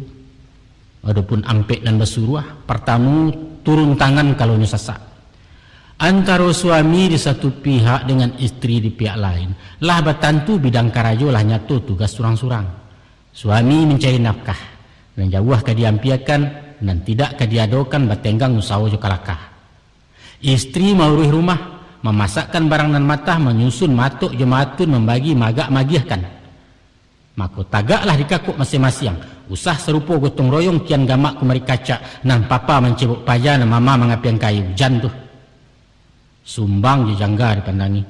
adopun ampek nan basuruah, partamo, turun tangan kalonyo sasak. Antaro suami di satu pihak dengan istri di pihak lain, lah batantu bidang karajo, lah nyato tugas surang-surang. Suami mancari nafkah, nan jauah ka diampiakan, nan tidak ka diadokan, batenggang usaho jo kalakah. Istri mauruih rumah, mamasakkan barang nan matah, manyusun matok jo maatun, mambagi magak magiahkan. Mako, tagaklah di kakok masiang-masiang, usah sarupo gotong royong, kian gamak kumari kacak, nan papa mancebok paja, nan mama mangapiang kayu, jan tu. Sumbang jo jangga dipandangi.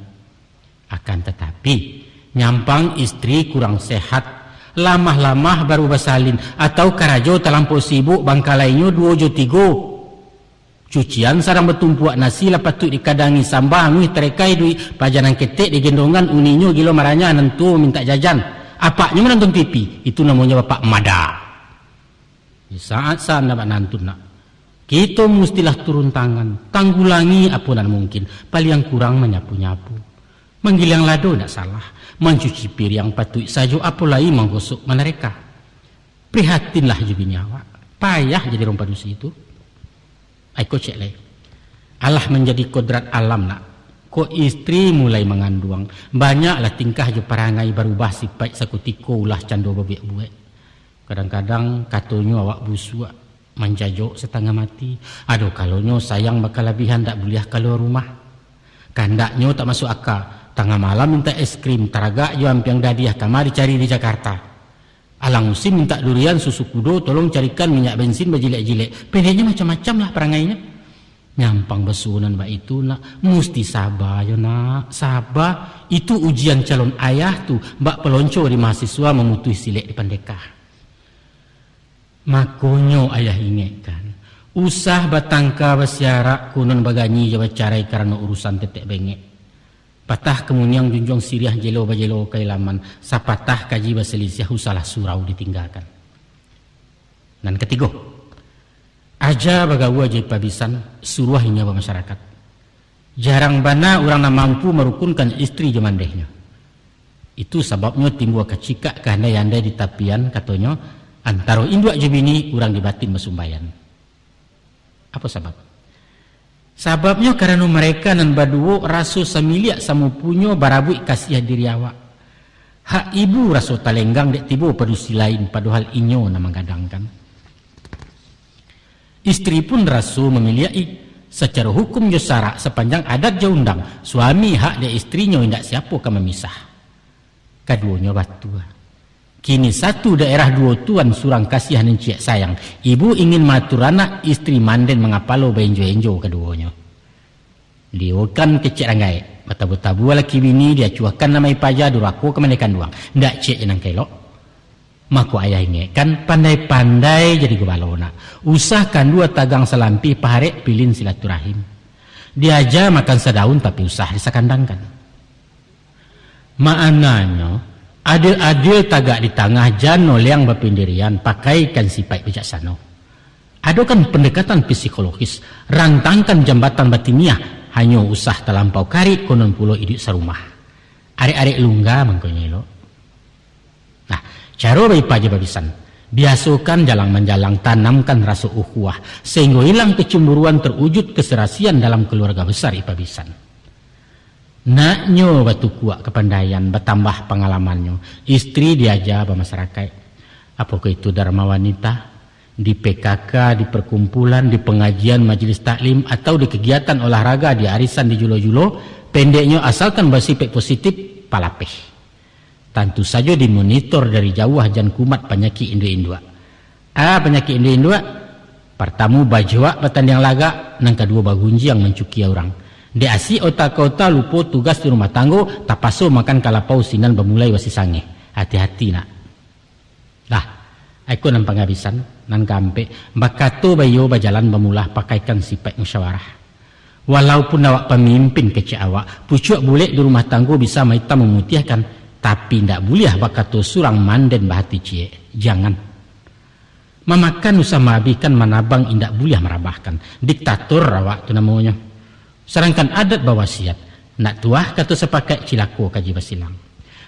Akan tatapi, nyampang istri kurang sehat, lamah-lamah baru basalin, atau karajo talampau sibuk, bangkalainyo duo jo tigo. Cucian sadang batumpuak, nasi lah patuik dikadangi, sambah anguih tarekai duit, paja nan ketek digendongan, uninyo gilo maranyah, nan tuo mintak jajan, apaknyo manonton T V, itu namonyo bapak mada. Di saat-saat ndak bak nantun nak, kito mustilah turun tangan, tanggulangi apo nan mungkin, paliang kurang manyapu-nyapu. Manggiliang lado ndak salah, mancuci piriang patuik sajo, apo lai manggosok manareka. Prihatinlah jo bini awak, payah jadi urang padusi tu. Aiko cek lai. Alah manjadi kodrat alam nak. Kok istri mulai manganduang, banyaklah tingkah jo parangai barubah sipaik, sakutiko ulah cando babuek-buek. Kadang-kadang katonyo awak busuak, manjajok satangah mati. Ado kalonyo sayang bakalabihan, dak buliah kalua rumah. Kandaknyo tak masuk aka, tangah malam mintak es krim, taragak jo ampiang dadiah, kama dicari di Jakarta. Alang musim mintak durian, susu kudo, tolong carikan minyak bensin bajilek-jilek. Pendeknyo macam-macam lah parangainyo. Nyampang basuo nan baitu nak, musti saba yo nak, saba. Itu ujian calon ayah tu, bak pelonco di mahasiswa, mamutuih silek di pandeka. Makonyo ayah ingekkan, usah batangka basiarak, konon baganyi jo bacarai karano urusan tetek bengek. Patah kamuniang junjuang siriah, jelo bajelo kailaman, sapatah kaji basalisiah, usahlah surau ditinggakan. Nan katigo, aja bagaua jo ipa bisan, suruah inyo bamasyarakat. Jarang bana urang nan mampu marukunkan istri jo mandehnyo. Itu sababnyo timbua kacikak kahandai-andai di tapian, katonyo, antaro induak jo bini, urang di batin basumbaian. Apo sabab? Sababnyo karano mareka nan baduo raso samiliak samupunyo, barabuik kasiah diri awak. Hak ibu raso talenggang dek tibo padusi lain, padohal inyo nan manggadangkan. Istri pun raso mamiliak-i. Sacaro hukum jo sarak, sapanjang adat jo undang, suami hak dek istrinyo, indak siapo ka mamisah. Kaduonyo batua. Kini satu daerah duo tuan, surang kasiah nan ciek sayang. Ibu ingin maatur anak, istri manden mangapalo, baenjo-enjo kaduonyo. Diokan kecek ranggaek, batabu-tabu laki bini, diacuahkan nan maipaja, durako ka mande kanduang. Ndak ciek je nan ka elok. Mako ayah ingekkan, pandai-pandai jadi gubalo nak. Usah kandua tagang salampih, paharek pilin silaturahim. Diaja makan sadaun, tapi usah disakandangkan. Maknanyo, adil-adil tagak di tangah, jan noleang bapindirian, pakaikan sipaik bijaksano. Adokan pandekatan psikologis, rantangkan jambatan batiniah, hanyo usah talampau karik, konon pulo iduik sarumah. Arek-arek lungga mangkonyo elok. Nah, caro baipa jo babisan. Biasokan jalang-manjalang, tanamkan raso ukhuwah, sahinggo ilang kecemburuan, terwujud keserasian dalam keluarga besar ipa bisan. Naknyo batukuak kapandaian, batambah pangalamannyo, istri diaja bamasarakaik. Apokoh itu Dharma Wanita, di P K K, di perkumpulan, di pengajian majelis taklim, atau di kegiatan olahraga, di arisan, di julo-julo, pendeknyo asalkan basipek positif, palapeh. Tantu sajo dimonitor dari jauah, jan kumat panyakik induak-induak. A panyakik induak-induak, partamo bajuak batandiang lagak, nan kaduo bagunjiang mancukia urang. Dek asik ota ka ota, lupo tugas di rumah tanggo, tapaso makan kalapau sinan bamulai basi sangeh. Hati-hati nak. Lah, aiko nan pangabisan, nan kaampek, bakato baiyo bajalan bamulah, pakaikan sipaik musyawarah. Walaupun awak pamimpin kecek awak, pucuak bulek di rumah tanggo bisa maitam mamutiahkan, tapi indak buliah bakato surang manden bahati ciek. Jangan. Mamakan usah maabihkan, manabang indak buliah marabahkan. Diktator awak tu namonyo. Sadangkan adat bawasiat, nak tuah kato sapakaik, cilako kaji basilang.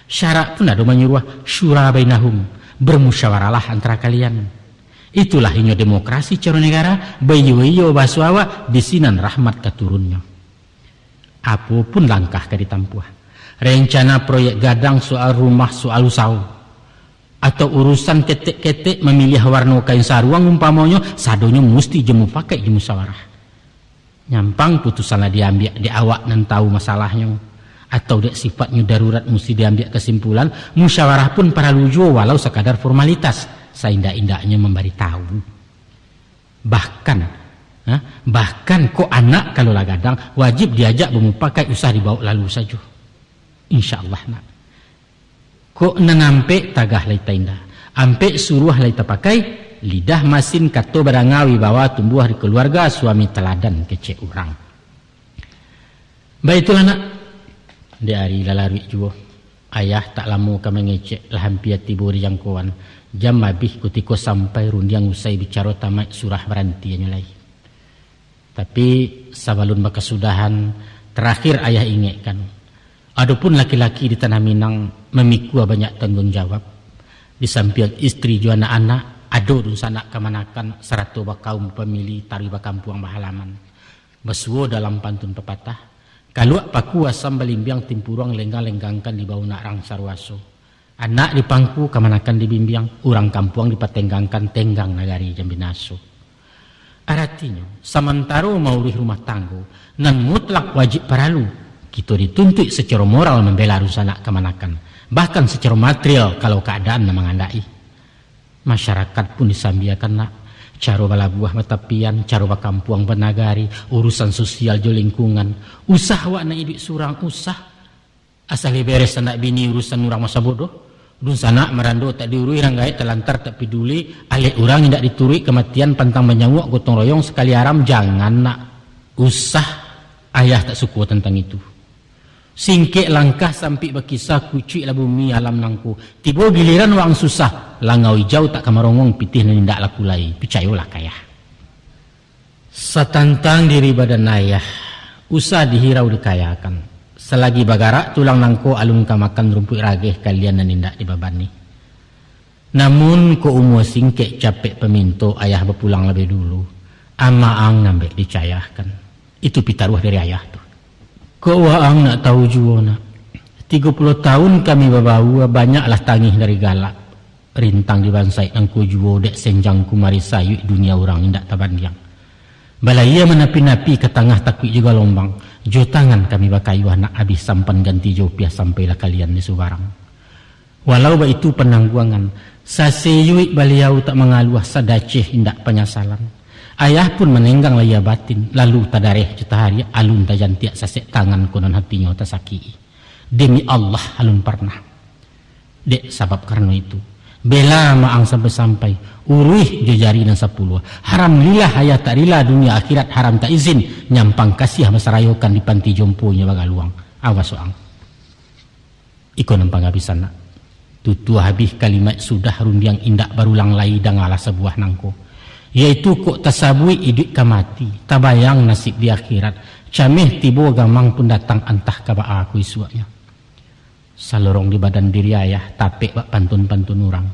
Syarak pun ado manyuruah, syura bainahum, bermusyawarahlah antara kalian. Itulah inyo demokrasi caro negara, baiyo-iyo bahaso awak, di sinan rahmat ka turunnyo. Apo pun langkah ka ditampuah, rencana proyek gadang, soal rumah, soal usaho, atau urusan ketek-ketek mamiliah warno kain saruang umpamonyo, sadonyo musti jo mupakaik jo musyawarah. Nyampang putusan lah diambiak dek awak nan tahu masalahnyo, atau dek sifatnyo darurat musti diambiak kasimpulan, musyawarah pun paralu juo walau sakadar formalitas, saindak-indaknyo mambari tahu. Bahkan, ha, bahkan kok anak kalau lah gadang, wajib diajak bamupakaik, usah dibaok lalu sajo. Insya Allah, nak. Kok nan ampek tagah lai tainda, ampek suruah lai tapakai, lidah masin kato badanga, wibawa tumbuah di kaluarga, suami taladan kecek urang. Baitulah, nak. Dek ari lah laruik juo. Ayah tak lamo ka mangecek, lah ampia tibo di jangkoan. Jam abih kutiko sampai, rundiang usai, bicaro tamaik, surah baranti anyo lai. Tapi, sabalun bakasudahan, tarakhir ayah ingekkan, adopun laki-laki di tanah Minang mamikua banyak tangguang jawab. Di sampiang istri jo anak-anak, ado dunsanak kamanakan, sarato bakaum bapamili, taruih bakampuang bahalaman. Basuo dalam pantun papatah, kaluak paku asam balimbiang, timpuruang lenggang-lenggangkan, dibao nak rang saruaso. Anak di pangku kamanakan dibimbiang, urang kampuang dipatenggangkan, tenggang nagari jan binaso. Aratinyo, samantaro mauruih rumah tanggo, nan mutlak wajib paralu, kito dituntuik sacaro moral mambela dunsanak kamanakan, bahkan sacaro material kalau kaadaan nan mangandaki. Masyarakat pun disambiakan, nak, caro balabuah batapian, caro bakampuang banagari, urusan sosial jo lingkungan. Usah awak nak iduik surang, usah. Asal lai beres anak bini, urusan urang masa bodoh. Dunsanak marando tak diuruih, rang gaek talantar tak piduli, alek urang indak dituruik, kamatian pantang manyauak, gotong royong sakali aram, jangan, nak. Usah, ayah tak suko tantang itu. Singkek langkah, sampik bakisah, kucuiklah bumi alam nangko. Tibo giliran waang susah, langau ijau tak ka marongong, pitih nan indak laku lai, picayolah ka ayah. Satantang diri badan ayah, usah dihirau dikayakan. Salagi bagarak tulang nangko, alun ka makan rumpuik rageh, kalian nan indak dibabani. Namun, kok umua singkek capek paminto, ayah bapulang labiah dulu, amak ang nan bek dicayahkan. Itu pitaruah dari ayah tu. Kok waang nak tahu juo, nak? Tigo puluah tahun kami babaua, banyaklah tangih dari galak. Rintang dibansaik nangko juo, dek senjang kumari sayuik, dunia urang indak tabandiang. Balayia manapi-napi, ka tangah takuik jo galombang, jo tangan kami bakayuah, nak, abih sampan ganti jo upiah, sampailah kalian di subarang. Walau baitu panangguangan, saseyuik baliau tak mangaluah, sadaceh indak panyasalan. Ayah pun manenggang layia batin, lalu tadareh jo tahariak, alun tajantiak sasek tangan, konon hatinyo tasakik-i. Demi Allah, alun parnah. Dek sabab karano itu, bela maang sampai-sampai, uruih jo jari nan sapuluah. Haram lilah ayah tak rila, dunia akhirat haram tak izin, nyampang kasiah basarayokan, di panti jomponyo bagaluang. Awas waang. Iko nan pangabisan, nak. Tutuah abih kalimat sudah, rundiang indak barulang lai, dangalah sabuah nangko. Yaitu kok tasabuik iduik ka mati, tabayang nasib di akhirat, cameh tibo gamang pun datang, antah ka baa ko isuaknyo. Salorong di badan diri ayah, tapek bak pantun-pantun urang.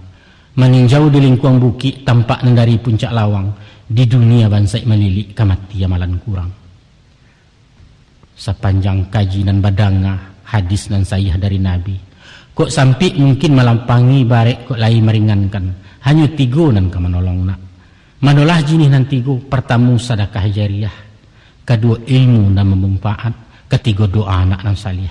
Maninjau di lingkuang bukik, tampak nan dari puncak lawang, di dunia bansaik malilik, ka mati amalan kurang. Sapanjang kaji nan badanga, hadis nan sahih dari Nabi, kok sampik mungkin malampangi, barek kok lai maringankan, hanyo tigo nan ka manolong, nak. Manolah jinih nan tigo, partamo sadakah jariah, kaduo ilmu nan bamanfaat, katigo doa anak nan saleh.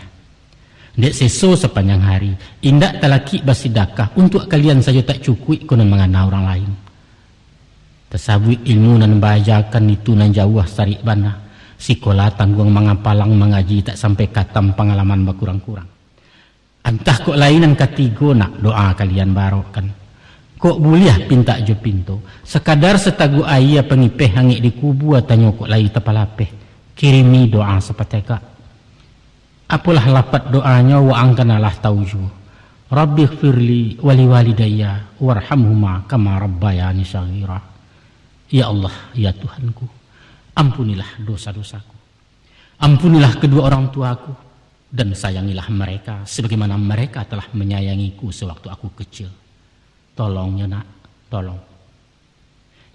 Dek seso sapanjang hari, indak talakik basidakah, untuak kalian sajo tak cukuik, konon mangana urang lain. Tasabuik ilmu nan baajakan, itu nan jauah sarik bana. Sikola tangguang mangapalang, mangaji tak sampai katam, pangalaman bakurang-kurang. Antah kok lai nan katigo, nak, doa kalian barokkan. Kok buliah pintak jo pinto, sakadar sataguak aia pangipeh, angek di kubua tanyo kok lai tapalapeh. Kirimi doa sapatekak. Apolah lapat doanyo, waang kan alah tau juo. Rabbighfirli waliwalidayya warhamhuma kama rabbayani shaghira. Ya Allah, ya Tuhanku, ampunilah dosa-dosaku. Ampunilah kedua orang tuaku, dan sayangilah mereka sebagaimana mereka telah menyayangiku sewaktu aku kecil. Tolong yo nak, tolong.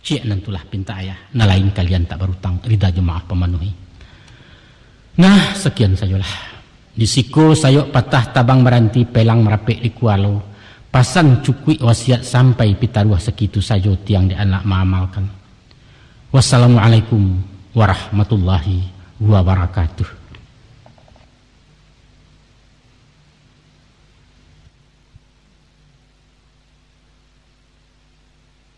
Ciek nan tulah pinta ayah, nan lain kalian tak barutang, rida jo maaf pamanuhi. Nah, sakian sajolah. Di siko sayok patah tabang baranti, pelang marapek di kualo. Pasan cukuik wasiat sampai pitaruah, sakitu sajo tiang di anak maamalkan. Wassalamualaikum warahmatullahi wabarakatuh.